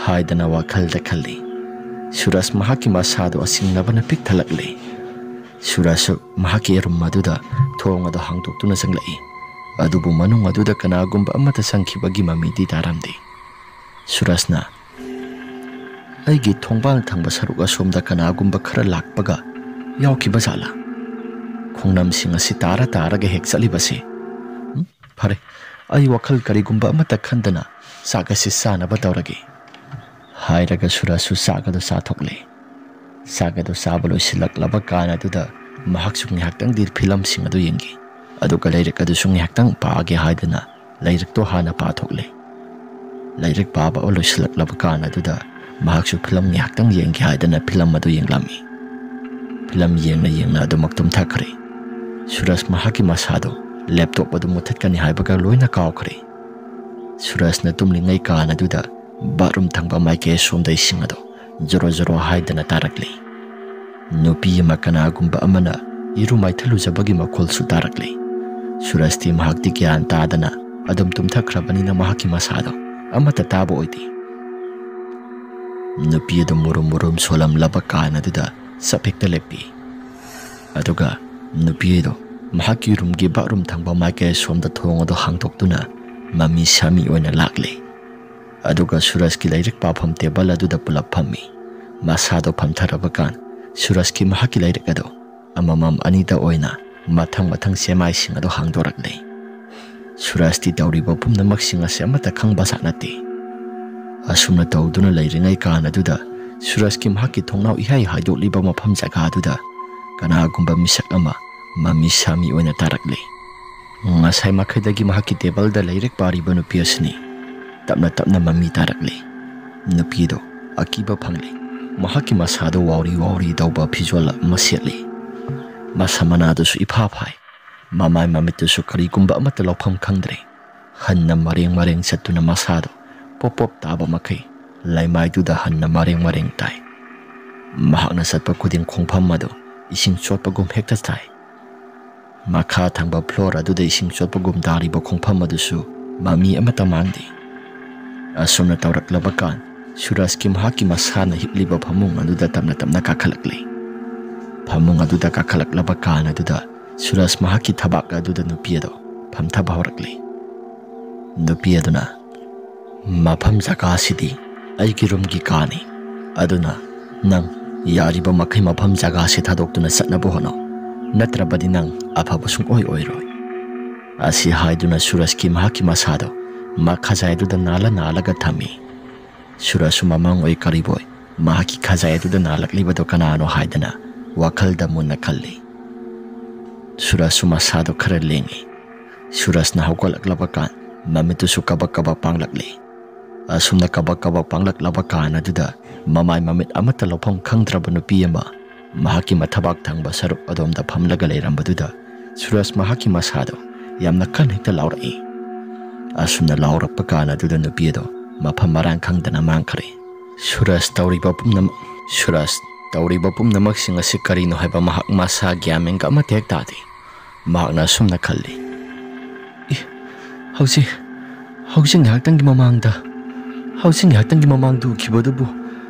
ꯍꯥꯏꯗꯅ ꯋꯥꯈꯜꯗ ꯈꯜꯂꯤ꯫ ꯁꯨꯔꯖ ꯃꯍꯥꯛꯀꯤ ꯃꯁꯥꯗꯣ ꯑꯁꯤꯡꯅꯕꯅ ꯄꯤꯛ ꯊꯜꯂꯛꯂꯦ꯫ ꯁꯨꯔꯖꯁꯨ ꯃꯍꯥꯛꯀꯤ ꯔꯨꯝ ꯑꯗꯨꯗ ꯊꯣꯡ ꯑꯗꯨ ꯍꯥꯡꯗꯣꯛꯇꯨꯅ ꯆꯪꯂꯛꯏ꯫ ꯑꯗꯨꯕꯨ ꯃꯅꯨꯡ ꯑꯗꯨꯗ ꯀꯅꯥꯒꯨꯝꯕ ꯑꯃꯠꯇ ꯆꯪꯈꯤꯕꯒꯤ ꯃꯃꯤꯗꯤ ꯇꯥꯔꯝꯗꯦ꯫ ꯁꯨꯔꯖꯅ, "ꯑꯩꯒꯤ ꯊꯣꯡꯕꯥꯜ ꯊꯪꯕ ꯁꯔꯨꯛ ꯑꯁꯣꯝꯗ ꯀꯅꯥꯒꯨꯝꯕ ꯈꯔ ꯂꯥꯛꯄꯒ ꯌꯥꯎꯈꯤꯕ ꯖꯥꯠꯂꯥ? ꯈꯣꯡꯅꯝꯁꯤꯡ ꯑꯁꯤ ꯇꯥꯔ ꯇꯥꯔꯒ ꯍꯦꯛ ꯆꯠꯂꯤꯕꯁꯦ꯫ ꯎꯝ, ꯐꯔꯦ, ꯑꯩ ꯋꯥꯈꯜ ꯀꯔꯤꯒꯨꯝꯕ ꯑꯃꯠꯇ ꯈꯟꯗꯅ ꯆꯥꯛ ꯑꯁꯤ ꯆꯥꯅꯕ ꯇꯧꯔꯒꯦ," ꯍꯥꯏꯔꯒ ꯁꯨꯔꯖꯁꯨ ꯆꯥꯛ ꯑꯗꯨ ꯆꯥꯊꯣꯛꯂꯦ꯫ ꯆꯥꯛ ꯑꯗꯨ ꯆꯥꯕ ꯂꯣꯏꯁꯤꯜꯂꯛꯂꯕ ꯀꯥꯟ ꯑꯗꯨꯗ ꯃꯍꯥꯛꯁꯨ ꯉꯥꯏꯍꯥꯛꯇꯪꯗꯤ ꯐꯤꯂꯝꯁꯤꯡ ꯑꯗꯨ ꯌꯦꯡꯈꯤ꯫ ꯑꯗꯨꯒ ꯂꯥꯏꯔꯤꯛ ꯑꯗꯨꯁꯨ ꯉꯥꯏꯍꯥꯛꯇꯪ ꯄꯥꯒꯦ ꯍꯥꯏꯗꯨꯅ ꯂꯥꯏꯔꯤꯛꯇꯣ ꯍꯥꯟꯅ ꯄꯥꯊꯣꯛꯂꯦ꯫ ꯂꯥꯏꯔꯤꯛ ꯄꯥꯕ ꯂꯣꯏꯁꯤꯜꯂꯛꯂꯕ ꯀꯥꯟ ꯑꯗꯨꯗ ꯃꯍꯥꯛꯁꯨ ꯐꯤꯂꯝ ꯉꯥꯏꯍꯥꯛꯇꯪ ꯌꯦꯡꯒꯦ ꯍꯥꯏꯗꯅ ꯐꯤꯂꯝ ꯑꯗꯨ ꯌꯦꯡꯂꯝꯃꯤ꯫ ꯐꯤꯂꯝ ꯌꯦꯡꯅ ꯌꯦꯡꯅ ꯑꯗꯨꯃꯛ ꯇꯨꯝꯊꯈ꯭ꯔꯦ꯫ ꯁꯨꯔꯖ ꯃꯍꯥꯛꯀꯤ ꯃꯁꯥꯗꯣ ꯂꯦꯞꯇꯣꯞ ꯑꯗꯨ ꯃꯨꯊꯠꯀꯅꯤ ꯍꯥꯏꯕꯒ ꯂꯣꯏꯅ ꯀꯥꯎꯈ꯭ꯔꯦ꯫ ꯁꯨꯔꯖꯅ ꯇꯨꯝꯂꯤꯉꯩ ꯀꯥꯟ ꯑꯗꯨꯗ ꯕꯥꯠꯔꯨꯝ ꯊꯪꯕ ꯃꯥꯏꯀꯩ ꯑꯁꯣꯝꯗ ꯏꯁꯤꯡ ꯑꯗꯨ ꯖꯣꯔꯣ ꯖꯣꯔꯣ ꯍꯥꯏꯗꯅ ꯇꯥꯔꯛꯂꯤ꯫ ꯅꯨꯄꯤ ꯑꯃ ꯀꯅꯥꯒꯨꯝꯕ ꯑꯃꯅ ꯏꯔꯨ ꯃꯥꯏꯊꯜꯂꯨꯖꯕꯒꯤ ꯃꯈꯣꯜꯁꯨ ꯇꯥꯔꯛꯂꯤ꯫ ꯁꯨꯔꯖꯇꯤ ꯃꯍꯥꯛꯇꯤ ꯒ꯭ꯌꯥꯟ ꯇꯥꯗꯅ ꯑꯗꯨꯝ ꯇꯨꯝꯊꯈ꯭ꯔꯕꯅꯤꯅ ꯃꯍꯥꯛꯀꯤ ꯃꯁꯥꯗꯣ ꯑꯃꯠꯇ ꯇꯥꯕ ꯑꯣꯏꯗꯦ꯫ ꯅꯨꯄꯤ ꯑꯗꯨ ꯃꯨꯔꯨꯝ ꯃꯨꯔꯨꯝ ꯁꯣꯜꯂꯝꯂꯕ ꯀꯥꯟ ꯑꯗꯨꯗ ꯆꯞ ꯍꯦꯛꯇ ꯂꯦꯞꯄꯤ꯫ ꯑꯗꯨꯒ ꯅꯨꯄꯤ ꯑꯗꯨ ꯃꯍꯥꯛꯀꯤ ꯔꯨꯝꯒꯤ ꯕꯥꯠꯔꯨꯝ ꯊꯪꯕ ꯃꯥꯏꯀꯩ ꯑꯁꯣꯝꯗ ꯊꯣꯡ ꯑꯗꯨ ꯍꯥꯡꯗꯣꯛꯇꯨꯅ ꯃꯃꯤ ꯁꯥꯃꯤ ꯑꯣꯏꯅ ꯂꯥꯛꯂꯤ꯫ ꯑꯗꯨꯒ ꯁꯨꯔꯖꯀꯤ ꯂꯥꯏꯔꯤꯛ ꯄꯥꯐꯝ ꯇꯦꯕꯜ ꯑꯗꯨꯗ ꯄꯨꯂꯞ ꯐꯝꯃꯤ꯫ ꯃꯁꯥꯗꯣ ꯐꯝꯊꯔꯕ ꯀꯥꯟ ꯁꯨꯔꯖꯀꯤ ꯃꯍꯥꯛꯀꯤ ꯂꯥꯏꯔꯤꯛ ꯑꯗꯨ ꯑꯃꯃꯝ ꯑꯅꯤꯗ ꯑꯣꯏꯅ ꯃꯊꯪ ꯃꯊꯪ ꯆꯦꯃꯥꯏꯁꯤꯡ ꯑꯗꯨ ꯍꯥꯡꯗꯣꯔꯛꯂꯤ꯫ ꯁꯨꯔꯖꯇꯤ ꯇꯧꯔꯤꯕ ꯄꯨꯝꯅꯃꯛꯁꯤꯡ ꯑꯁꯤ ꯑꯃꯠꯇ ꯈꯪꯕ ꯖꯥꯠ ꯅꯠꯇꯦ꯫ ꯑꯁꯨꯝꯅ ꯇꯧꯗꯨꯅ ꯂꯩꯔꯤꯉꯩ ꯀꯥꯟ ꯑꯗꯨꯗ ꯁꯨꯔꯖꯀꯤ ꯃꯍꯥꯛꯀꯤ ꯊꯣꯡꯅꯥꯎ ꯏꯍꯥꯏ ꯍꯥꯏꯗꯣꯛꯂꯤꯕ ꯃꯐꯝ ꯖꯒꯥꯗꯨꯗ ꯀꯅꯥꯒꯨꯝꯕ ꯃꯤꯁꯛ ꯑꯃ ꯃꯃꯤ ꯁꯥꯃꯤ ꯑꯣꯏꯅ ꯇꯥꯔꯛꯂꯤ꯫ ꯉꯁꯥꯏ ꯃꯈꯩꯗꯒꯤ ꯃꯍꯥꯛꯀꯤ ꯇꯦꯕꯜꯗ ꯂꯥꯏꯔꯤꯛ ꯄꯥꯔꯤꯕ ꯅꯨꯄꯤ ꯑꯁꯤꯅꯤ꯫ ꯇꯞꯅ ꯇꯞꯅ ꯃꯃꯤ ꯇꯥꯔꯛꯂꯤ꯫ ꯅꯨꯄꯤꯗꯣ ꯑꯀꯤꯕ ꯐꯪꯂꯤ꯫ ꯃꯍꯥꯛꯀꯤ ꯃꯁꯥꯗꯣ ꯋꯥꯎꯔꯤ ꯋꯥꯎꯔꯤ ꯇꯧꯕ ꯐꯤꯖꯣꯜ ꯑꯃ ꯁꯦꯠꯂꯤ꯫ ꯃꯁꯝ ꯃꯅꯥꯗꯨꯁꯨ ꯏꯐꯥ ꯐꯥꯏ꯫ ꯃꯃꯥꯏ ꯃꯃꯤꯠꯇꯨꯁꯨ ꯀꯔꯤꯒꯨꯝꯕ ꯑꯃꯠꯇ ꯂꯧꯐꯝ ꯈꯪꯗ꯭ꯔꯦ꯫ ꯍꯟꯅ ꯃꯔꯦꯡ ꯃꯔꯦꯡ ꯆꯠꯇꯨꯅ ꯃꯁꯥꯗꯣ ꯄꯣꯞ ꯄꯣꯞ ꯇꯥꯕ ꯃꯈꯩ ꯂꯩꯃꯥꯏꯗꯨꯗ ꯍꯟꯅ ꯃꯔꯦꯡ ꯃꯔꯦꯡ ꯇꯥꯏ꯫ ꯃꯍꯥꯛꯅ ꯆꯠꯄ ꯈꯨꯗꯤꯡ ꯈꯣꯡꯐꯝ ꯑꯗꯨ ꯏꯁꯤꯡ ꯆꯣꯠꯄꯒꯨꯝ ꯍꯦꯛꯇ ꯇꯥꯏ꯫ ꯃꯈꯥ ꯊꯪꯕ ꯐ꯭ꯂꯣꯔ ꯑꯗꯨꯗ ꯏꯁꯤꯡ ꯆꯣꯠꯄꯒꯨꯝ ꯇꯥꯔꯤꯕ ꯈꯣꯡꯐꯝ ꯑꯗꯨꯁꯨ ꯃꯃꯤ ꯑꯃꯠꯇ ꯃꯥꯡꯗꯦ꯫ ꯑꯁꯨꯝꯅ ꯇꯧꯔꯛꯂꯕ ꯀꯥꯟ ꯁꯨꯔꯖꯀꯤ ꯃꯍꯥꯛꯀꯤ ꯃꯁꯥꯅ ꯍꯤꯞꯂꯤꯕ ꯐꯃꯨꯡ ꯑꯗꯨꯗ ꯇꯞꯅ ꯇꯞꯅ ꯀꯥꯈꯠꯂꯛꯂꯤ꯫ ꯐꯃꯨꯡ ꯑꯗꯨꯗ ꯀꯥꯈꯠꯂꯛꯂꯕ ꯀꯥꯟ ꯑꯗꯨꯗ ꯁꯨꯔꯖ ꯃꯍꯥꯛꯀꯤ ꯊꯕꯥꯛ ꯑꯗꯨꯗ ꯅꯨꯄꯤ ꯑꯗꯨ ꯐꯝꯊꯕ ꯍꯧꯔꯛꯂꯤ꯫ ꯅꯨꯄꯤ ꯑꯗꯨꯅ, "ꯃꯐꯝ ꯖꯒꯥꯁꯤꯗꯤ ꯑꯩꯒꯤ ꯔꯨꯝꯒꯤ ꯀꯥꯅꯤ, ꯑꯗꯨꯅ ꯅꯪ ꯌꯥꯔꯤꯕ ꯃꯈꯩ ꯃꯐꯝ ꯖꯒꯥꯁꯤ ꯊꯥꯗꯣꯛꯇꯨꯅ ꯆꯠꯅꯕ ꯍꯣꯠꯅꯧ, ꯅꯠꯇ꯭ꯔꯕꯗꯤ ꯅꯪ ꯑꯐꯕ ꯁꯨꯡꯑꯣꯏ ꯑꯣꯏꯔꯣꯏ"꯫ ꯑꯁꯤ ꯍꯥꯏꯗꯨꯅ ꯁꯨꯔꯖꯀꯤ ꯃꯍꯥꯛꯀꯤ ꯃꯁꯥꯗꯣ ꯃꯈꯖꯥꯏꯗꯨꯗ ꯅꯥꯜꯂ ꯅꯥꯜꯂꯒ ꯊꯝꯃꯤ꯫ ꯁꯨꯔꯖꯁꯨ ꯃꯃꯥꯡ ꯑꯣꯏ ꯀꯔꯤꯕꯣꯏ ꯃꯍꯥꯛꯀꯤ ꯈꯖꯥꯏ ꯑꯗꯨꯗ ꯅꯥꯜꯂꯛꯂꯤꯕꯗꯣ ꯀꯅꯥꯅꯣ ꯍꯥꯏꯗꯅ ꯋꯥꯈꯜꯗ ꯃꯨꯟꯅ ꯈꯜꯂꯤ꯫ ꯁꯨꯔꯖꯁꯨ ꯃꯁꯥꯗꯣ ꯈꯔ ꯂꯦꯡꯉꯤ꯫ ꯁꯨꯔꯖꯅ ꯍꯧꯒꯠꯂꯛꯂꯕ ꯀꯥꯟ ꯃꯃꯤꯠꯇꯨꯁꯨ ꯀꯕꯛ ꯀꯕꯛ ꯄꯥꯡꯂꯛꯂꯤ꯫ ꯑꯁꯨꯝꯅ ꯀꯕꯛ ꯀꯕꯛ ꯄꯥꯡꯂꯛꯂꯕ ꯀꯥꯟ ꯑꯗꯨꯗ ꯃꯃꯥꯏ ꯃꯃꯤꯠ ꯑꯃꯠꯇ ꯂꯧꯐꯝ ꯈꯪꯗ꯭ꯔꯕ ꯅꯨꯄꯤ ꯑꯃ ꯃꯍꯥꯛꯀꯤ ꯃꯊꯕꯥꯛ ꯊꯪꯕ ꯁꯔꯨꯛ ꯑꯗꯣꯝꯗ ꯐꯝꯂꯒ ꯂꯩꯔꯝꯕꯗꯨꯗ ꯁꯨꯔꯖ ꯃꯍꯥꯛꯀꯤ ꯃꯁꯥꯗꯣ ꯌꯥꯝꯅ ꯀꯟꯅ ꯍꯦꯛꯇ ꯂꯥꯎꯔꯛꯏ꯫ ꯑꯁꯨꯝꯅ ꯂꯥꯎꯔꯛꯄ ꯀꯥꯟ ꯑꯗꯨꯗ ꯅꯨꯄꯤ ꯑꯗꯣ ꯃꯐꯝ ꯃꯔꯥꯡ ꯈꯪꯗꯅ ꯃꯥꯡꯈ꯭ꯔꯦ꯫ ꯁꯨꯔꯖ ꯇꯧꯔꯤꯕ ꯄꯨꯝꯅꯃꯛ, ꯁꯨꯔꯖ ꯇꯧꯔꯤꯕ ꯄꯨꯝꯅꯃꯛꯁꯤꯡ ꯑꯁꯤ ꯀꯔꯤꯅꯣ ꯍꯥꯏꯕ ꯃꯍꯥꯛ ꯃꯁꯥ ꯒ꯭ꯌꯥꯟ ꯃꯦꯟꯒ ꯑꯃꯠꯇ ꯍꯦꯛ ꯇꯥꯗꯦ꯫ ꯃꯍꯥꯛꯅ ꯑꯁꯨꯝꯅ ꯈꯜꯂꯤ, "ꯏ, ꯍꯧꯖꯤꯛ, ꯍꯧꯖꯤꯛ ꯉꯥꯏꯍꯥꯛꯇꯪꯒꯤ ꯃꯃꯥꯡꯗ, ꯍꯧꯖꯤꯛ ꯉꯥꯏꯍꯥꯛꯇꯪꯒꯤ ꯃꯃꯥꯡꯗ ꯎꯈꯤꯕꯗꯨꯕꯨ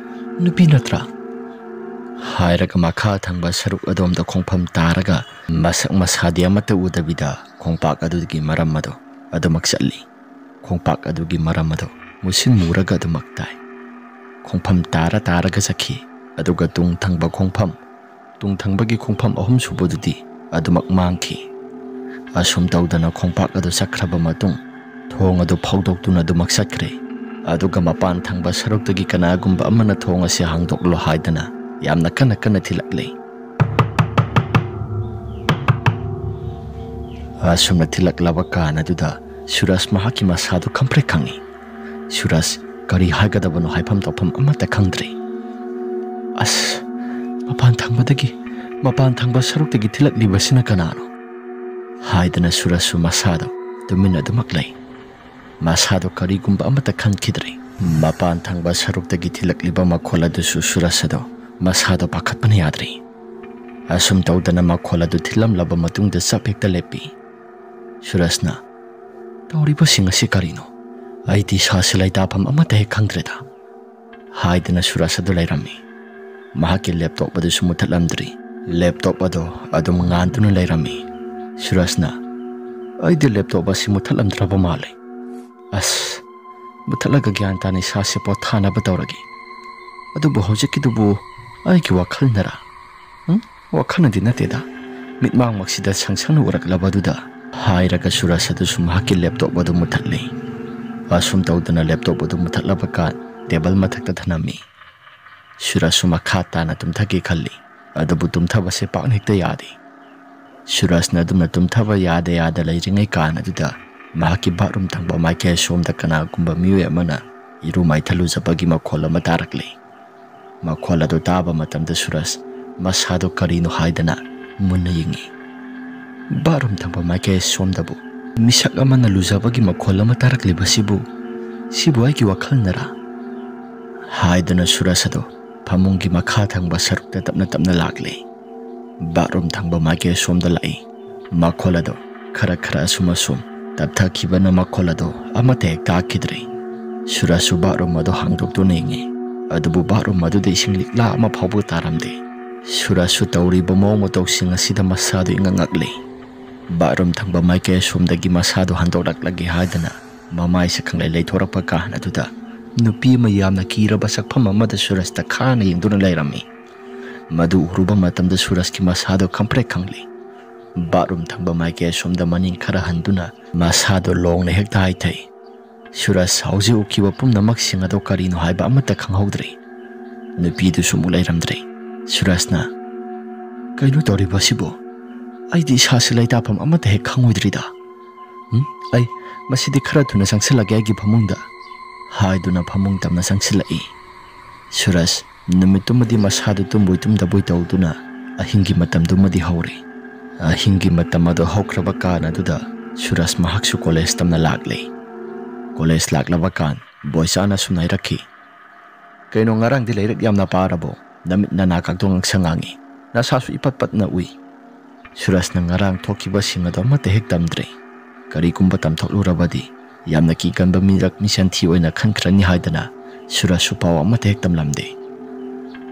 ꯅꯨꯄꯤ ꯅꯠꯇ꯭ꯔꯥ?" ꯍꯥꯏꯔꯒ ꯃꯈꯥ ꯊꯪꯕ ꯁꯔꯨꯛ ꯑꯗꯣꯝꯗ ꯈꯣꯡꯐꯝ ꯇꯥꯔꯒ ꯃꯁꯛ ꯃꯁꯥꯗꯤ ꯑꯃꯠꯇ ꯎꯗꯕꯤꯗ ꯈꯣꯡꯄꯥꯛ ꯑꯗꯨꯒꯤ ꯃꯔꯝ ꯑꯗꯨ ꯑꯗꯨꯃꯛ ꯆꯠꯂꯤ꯫ ꯈꯣꯡꯄꯥꯛ ꯑꯗꯨꯒꯤ ꯃꯔꯝ ꯑꯗꯨ ꯃꯨꯁꯤꯟ ꯃꯨꯔꯒ ꯑꯗꯨꯃꯛ ꯇꯥꯏ꯫ ꯈꯣꯡꯐꯝ ꯇꯥꯔ ꯇꯥꯔꯒ ꯆꯠꯈꯤ꯫ ꯑꯗꯨꯒ ꯇꯨꯡ ꯊꯪꯕ ꯈꯣꯡꯐꯝ, ꯇꯨꯡ ꯊꯪꯕꯒꯤ ꯈꯣꯡꯐꯝ ꯑꯍꯨꯝꯁꯨꯕꯗꯨꯗꯤ ꯑꯗꯨꯃꯛ ꯃꯥꯡꯈꯤ꯫ ꯑꯁꯨꯝ ꯇꯧꯗꯅ ꯈꯣꯡꯄꯥꯛ ꯑꯗꯨ ꯆꯠꯈ꯭ꯔꯕ ꯃꯇꯨꯡ, ꯊꯣꯡ ꯑꯗꯨ ꯐꯥꯎꯗꯣꯛꯇꯨꯅ ꯑꯗꯨꯃꯛ ꯆꯠꯈ꯭ꯔꯦ꯫ ꯑꯗꯨꯒ ꯃꯄꯥꯟ ꯊꯪꯕ ꯁꯔꯨꯛꯇꯒꯤ ꯀꯅꯥꯒꯨꯝꯕ ꯑꯃꯅ ꯊꯣꯡ ꯑꯁꯤ ꯍꯥꯡꯗꯣꯛꯂꯣ ꯍꯥꯏꯗꯅ ꯌꯥꯝꯅ ꯀꯟꯅ ꯀꯟꯅ ꯊꯤꯜꯂꯛꯂꯦ꯫ ꯑꯁꯨꯝꯅ ꯊꯤꯜꯂꯛꯂꯕ ꯀꯥꯟ ꯑꯗꯨꯗ ꯁꯨꯔꯖ ꯃꯍꯥꯛꯀꯤ ꯃꯁꯥꯗꯨ ꯈꯪꯄ꯭ꯔꯦꯛ ꯈꯪꯉꯤ꯫ ꯁꯨꯔꯖ ꯀꯔꯤ ꯍꯥꯏꯒꯗꯕꯅꯣ ꯍꯥꯏꯐꯝ ꯇꯧꯐꯝ ꯑꯃꯠꯇ ꯈꯪꯗ꯭ꯔꯦ꯫ "ꯑꯁ, ꯃꯄꯥꯟ ꯊꯪꯕꯗꯒꯤ, ꯃꯄꯥꯟ ꯊꯪꯕ ꯁꯔꯨꯛꯇꯒꯤ ꯊꯤꯜꯂꯛꯂꯤꯕꯁꯤꯅ ꯀꯅꯥꯅꯣ?" ꯍꯥꯏꯗꯅ ꯁꯨꯔꯖꯁꯨ ꯃꯁꯥꯗꯣ ꯇꯨꯃꯤꯟꯅ ꯑꯗꯨꯃꯛ ꯂꯩ꯫ ꯃꯁꯥꯗꯣ ꯀꯔꯤꯒꯨꯝꯕ ꯑꯃꯠꯇ ꯈꯟꯈꯤꯗ꯭ꯔꯦ꯫ ꯃꯄꯥꯟ ꯊꯪꯕ ꯁꯔꯨꯛꯇꯒꯤ ꯊꯤꯜꯂꯛꯂꯤꯕ ꯃꯈꯣꯜ ꯑꯗꯨꯁꯨ ꯁꯨꯔꯖ ꯑꯗꯣ ꯃꯁꯥꯗꯣ ꯄꯥꯈꯠꯄꯅ ꯌꯥꯗ꯭ꯔꯦ꯫ ꯑꯁꯨꯝ ꯇꯧꯗꯅ ꯃꯈꯣꯜ ꯑꯗꯨ ꯊꯤꯜꯂꯝꯂꯕ ꯃꯇꯨꯡꯗ ꯆꯞ ꯍꯦꯛꯇ ꯂꯦꯞꯄꯤ꯫ ꯁꯨꯔꯖꯅ, "ꯇꯧꯔꯤꯕꯁꯤꯡ ꯑꯁꯤ ꯀꯔꯤꯅꯣ? ꯑꯩꯗꯤ ꯏꯁꯥꯁꯦ ꯂꯩꯇꯥꯐꯝ ꯑꯃꯠꯇ ꯍꯦꯛ ꯈꯪꯗ꯭ꯔꯦꯗ," ꯍꯥꯏꯗꯅ ꯁꯨꯔꯖ ꯑꯗꯨ ꯂꯩꯔꯝꯃꯤ꯫ ꯃꯍꯥꯛꯀꯤ ꯂꯦꯞꯇꯣꯞ ꯑꯗꯨꯁꯨ ꯃꯨꯊꯠꯂꯝꯗ꯭ꯔꯤ꯫ ꯂꯦꯞꯇꯣꯞ ꯑꯗꯣ ꯑꯗꯨꯝ ꯉꯥꯟꯗꯨꯅ ꯂꯩꯔꯝꯃꯤ꯫ ꯁꯨꯔꯖꯅ, "ꯑꯩꯗꯤ ꯂꯦꯞꯇꯣꯞ ꯑꯁꯤ ꯃꯨꯊꯠꯂꯝꯗ꯭ꯔꯕ ꯃꯥꯜꯂꯦ꯫ ꯑꯁ, ꯃꯨꯊꯠꯂꯒ ꯒ꯭ꯌꯥꯟ ꯇꯥꯅ ꯏꯁꯥꯁꯦ ꯄꯣꯊꯥꯅꯕ ꯇꯧꯔꯒꯦ꯫ ꯑꯗꯨꯕꯨ ꯍꯧꯖꯤꯛꯀꯤꯗꯨꯕꯨ ꯑꯩꯒꯤ ꯋꯥꯈꯜꯅꯔꯥ? ꯎꯝ? ꯋꯥꯈꯜꯅꯗꯤ ꯅꯠꯇꯦꯗ꯫ ꯃꯤꯠꯃꯥꯡꯃꯛꯁꯤꯗ ꯁꯪ ꯁꯪꯅ ꯎꯔꯛꯂꯕꯗꯨꯗ," ꯍꯥꯏꯔꯒ ꯁꯨꯔꯖ ꯑꯗꯨꯁꯨ ꯃꯍꯥꯛꯀꯤ ꯂꯦꯞꯇꯣꯞ ꯑꯗꯨ ꯃꯨꯊꯠꯂꯦ꯫ ꯑꯁꯨꯝ ꯇꯧꯗꯅ ꯂꯦꯞꯇꯣꯞ ꯑꯗꯨ ꯃꯨꯊꯠꯂꯕ ꯀꯥꯟ ꯇꯦꯕꯜ ꯃꯊꯛꯇ ꯊꯅꯝꯃꯤ꯫ ꯁꯨꯔꯖꯁꯨ ꯃꯈꯥ ꯇꯥꯅ ꯇꯨꯝꯊꯒꯦ ꯈꯜꯂꯤ꯫ ꯑꯗꯨꯕꯨ ꯇꯨꯝꯊꯕꯁꯦ ꯄꯥꯛꯅ ꯍꯦꯛꯇ ꯌꯥꯗꯦ꯫ ꯁꯨꯔꯖꯅ ꯑꯗꯨꯝꯅ ꯇꯨꯝꯊꯕ ꯌꯥꯗ ꯌꯥꯗ ꯂꯩꯔꯤꯉꯩ ꯀꯥꯟ ꯑꯗꯨꯗ ꯃꯍꯥꯛꯀꯤ ꯕꯥꯠꯔꯨꯝ ꯊꯪꯕ ꯃꯥꯏꯀꯩ ꯑꯁꯣꯝꯗ ꯀꯅꯥꯒꯨꯝꯕ ꯃꯤꯑꯣꯏ ꯑꯃꯅ ꯏꯔꯨ ꯃꯥꯏꯊ ꯂꯨꯖꯕꯒꯤ ꯃꯈꯣꯜ ꯑꯃ ꯇꯥꯔꯛꯂꯦ꯫ ꯃꯈꯣꯜ ꯑꯗꯨ ꯇꯥꯕ ꯃꯇꯝꯗ ꯁꯨꯔꯖ ꯃꯁꯥꯗꯨ ꯀꯔꯤꯅꯣ ꯍꯥꯏꯗꯅ ꯃꯨꯟꯅ ꯌꯦꯡꯉꯤ꯫ ꯕꯥꯠꯔꯨꯝ ꯊꯪꯕ ꯃꯥꯏꯀꯩ ꯑꯁꯣꯝꯗꯕꯨ ꯃꯤꯁꯛ ꯑꯃꯅ ꯂꯨꯖꯕꯒꯤ ꯃꯈꯣꯜ ꯑꯃ ꯇꯥꯔꯛꯂꯤꯕꯁꯤꯕꯨ, ꯁꯤꯕꯨ ꯑꯩꯒꯤ ꯋꯥꯈꯜꯅꯔꯥ? ꯍꯥꯏꯗꯨꯅ ꯁꯨꯔꯖ ꯑꯗꯨ ꯐꯃꯨꯡꯒꯤ ꯃꯈꯥ ꯊꯪꯕ ꯁꯔꯨꯛꯇ ꯇꯞꯅ ꯇꯞꯅ ꯂꯥꯛꯂꯦ꯫ ꯕꯥꯠꯔꯨꯝ ꯊꯪꯕ ꯃꯥꯏꯀꯩ ꯑꯁꯣꯝꯗ ꯂꯥꯛꯏ꯫ ꯃꯈꯣꯜ ꯑꯗꯨ ꯈꯔ ꯈꯔ ꯑꯁꯨꯝ ꯑꯁꯨꯝ ꯇꯞꯊꯈꯤꯕꯅ ꯃꯈꯣꯜ ꯑꯗꯨ ꯑꯃꯠꯇ ꯍꯦꯛ ꯇꯥꯈꯤꯗ꯭ꯔꯦ꯫ ꯁꯨꯔꯖꯁꯨ ꯕꯥꯠꯔꯨꯝ ꯑꯗꯨ ꯍꯥꯡꯗꯣꯛꯇꯨꯅ ꯌꯦꯡꯉꯤ꯫ ꯑꯗꯨꯕꯨ ꯕꯥꯠꯔꯨꯝ ꯑꯗꯨꯗ ꯏꯁꯤꯡ ꯂꯤꯛꯂꯥ ꯑꯃ ꯐꯥꯎꯕ ꯇꯥꯔꯝꯗꯦ꯫ ꯁꯨꯔꯖꯁꯨ ꯇꯧꯔꯤꯕ ꯃꯑꯣꯡ ꯃꯇꯧꯁꯤꯡ ꯑꯁꯤꯗ ꯃꯁꯥꯗꯨ ꯏꯉꯛ ꯉꯛꯂꯤ꯫ ꯕꯥꯠꯔꯨꯝ ꯊꯪꯕ ꯃꯥꯏꯀꯩ ꯑꯁꯣꯝꯗꯒꯤ ꯃꯁꯥꯗꯨ ꯍꯟꯗꯣꯔꯛꯂꯒꯦ ꯍꯥꯏꯗꯅ ꯃꯃꯥꯏ ꯁꯛꯈꯪꯂꯩ ꯂꯩꯊꯣꯔꯛꯄ ꯀꯥꯟ ꯑꯗꯨꯗ ꯅꯨꯄꯤ ꯑꯃ ꯌꯥꯝꯅ ꯀꯤꯔꯕ ꯁꯛꯐꯝ ꯑꯃꯗ ꯁꯨꯔꯖꯇ ꯈꯥꯅ ꯌꯦꯡꯗꯨꯅ ꯂꯩꯔꯝꯃꯤ꯫ ꯃꯗꯨ ꯎꯔꯨꯕ ꯃꯇꯝꯗ ꯁꯨꯔꯖꯀꯤ ꯃꯁꯥꯗꯨ ꯈꯪꯄ꯭ꯔꯦꯛ ꯈꯪꯂꯤ꯫ ꯕꯥꯠꯔꯨꯝ ꯊꯪꯕ ꯃꯥꯏꯀꯩ ꯑꯁꯣꯝꯗ ꯃꯅꯤꯡ ꯈꯔ ꯍꯟꯗꯨꯅ ꯃꯁꯥꯗꯨ ꯂꯣꯡꯅ ꯍꯦꯛꯇ ꯍꯥꯏꯊꯩ꯫ ꯁꯨꯔꯖ ꯍꯧꯖꯤꯛ ꯎꯈꯤꯕ ꯄꯨꯝꯅꯃꯛꯁꯤꯡ ꯑꯗꯨ ꯀꯔꯤꯅꯣ ꯍꯥꯏꯕ ꯑꯃꯠꯇ ꯈꯪꯍꯧꯗ꯭ꯔꯦ꯫ ꯅꯨꯄꯤꯗꯨꯁꯨ ꯑꯃꯨꯛ ꯂꯩꯔꯝꯗ꯭ꯔꯦ꯫ ꯁꯨꯔꯖꯅ, "ꯀꯩꯅꯣ ꯇꯧꯔꯤꯕ ꯑꯁꯤꯕꯨ? ꯑꯩꯗꯤ ꯏꯁꯥꯁꯤ ꯂꯩꯇꯥꯐꯝ ꯑꯃꯠꯇ ꯍꯦꯛ ꯈꯪꯉꯣꯏꯗ꯭ꯔꯤꯗ꯫ ꯎꯝ, ꯑꯩ ꯃꯁꯤꯗꯤ ꯈꯔ ꯊꯨꯅ ꯆꯪꯁꯤꯜꯂꯒꯦ ꯑꯩꯒꯤ ꯐꯃꯨꯡꯗ," ꯍꯥꯏꯗꯨꯅ ꯐꯃꯨꯡ ꯇꯝꯅ ꯆꯪꯁꯤꯜꯂꯛꯏ꯫ ꯁꯨꯔꯖ ꯅꯨꯃꯤꯠꯇꯨꯃꯗꯤ ꯃꯁꯥꯗꯨ ꯇꯨꯝꯕꯣꯏ ꯇꯨꯝꯗꯕꯣꯏ ꯇꯧꯗꯨꯅ ꯑꯍꯤꯡꯒꯤ ꯃꯇꯝꯗꯨꯃꯗꯤ ꯍꯧꯔꯦ꯫ ꯑꯍꯤꯡꯒꯤ ꯃꯇꯝ ꯑꯗꯨ ꯍꯧꯈ꯭ꯔꯕ ꯀꯥꯟ ꯑꯗꯨꯗ ꯁꯨꯔꯖ ꯃꯍꯥꯛꯁꯨ ꯀꯣꯂꯦꯖ ꯇꯝꯅ ꯂꯥꯛꯂꯦ꯫ ꯀꯣꯂꯦꯖ ꯂꯥꯛꯂꯕ ꯀꯥꯟ ꯕꯣꯏꯆꯥꯅ ꯁꯨꯝ ꯍꯥꯏꯔꯛꯈꯤ, "ꯀꯩꯅꯣ, ꯉꯔꯥꯡꯗꯤ ꯂꯥꯏꯔꯤꯛ ꯌꯥꯝꯅ ꯄꯥꯔꯕꯣ? ꯅꯃꯤꯠ ꯅꯅꯥ ꯀꯥꯛꯇꯣ ꯉꯥꯡꯁꯪ ꯉꯥꯡꯉꯤ, ꯅꯁꯥꯁꯨ ꯏꯄꯠ ꯄꯠꯅ ꯎꯏ꯫" ꯁꯨꯔꯖꯅ ꯉꯔꯥꯡ ꯊꯣꯛꯈꯤꯕꯁꯤꯡ ꯑꯗꯨ ꯑꯃꯠꯇ ꯍꯦꯛ ꯇꯝꯗ꯭ꯔꯦ꯫ ꯀꯔꯤꯒꯨꯝꯕ ꯇꯝꯊꯣꯛꯂꯨꯔꯕꯗꯤ ꯌꯥꯝꯅ ꯀꯤꯒꯟꯕ ꯃꯤꯔꯛ ꯃꯤꯁꯦꯟꯊꯤ ꯑꯣꯏꯅ ꯈꯟꯈ꯭ꯔꯅꯤ ꯍꯥꯏꯗꯅ ꯁꯨꯔꯖꯁꯨ ꯄꯥꯎ ꯑꯃꯠꯇ ꯍꯦꯛ ꯇꯝꯂꯝꯗꯦ꯫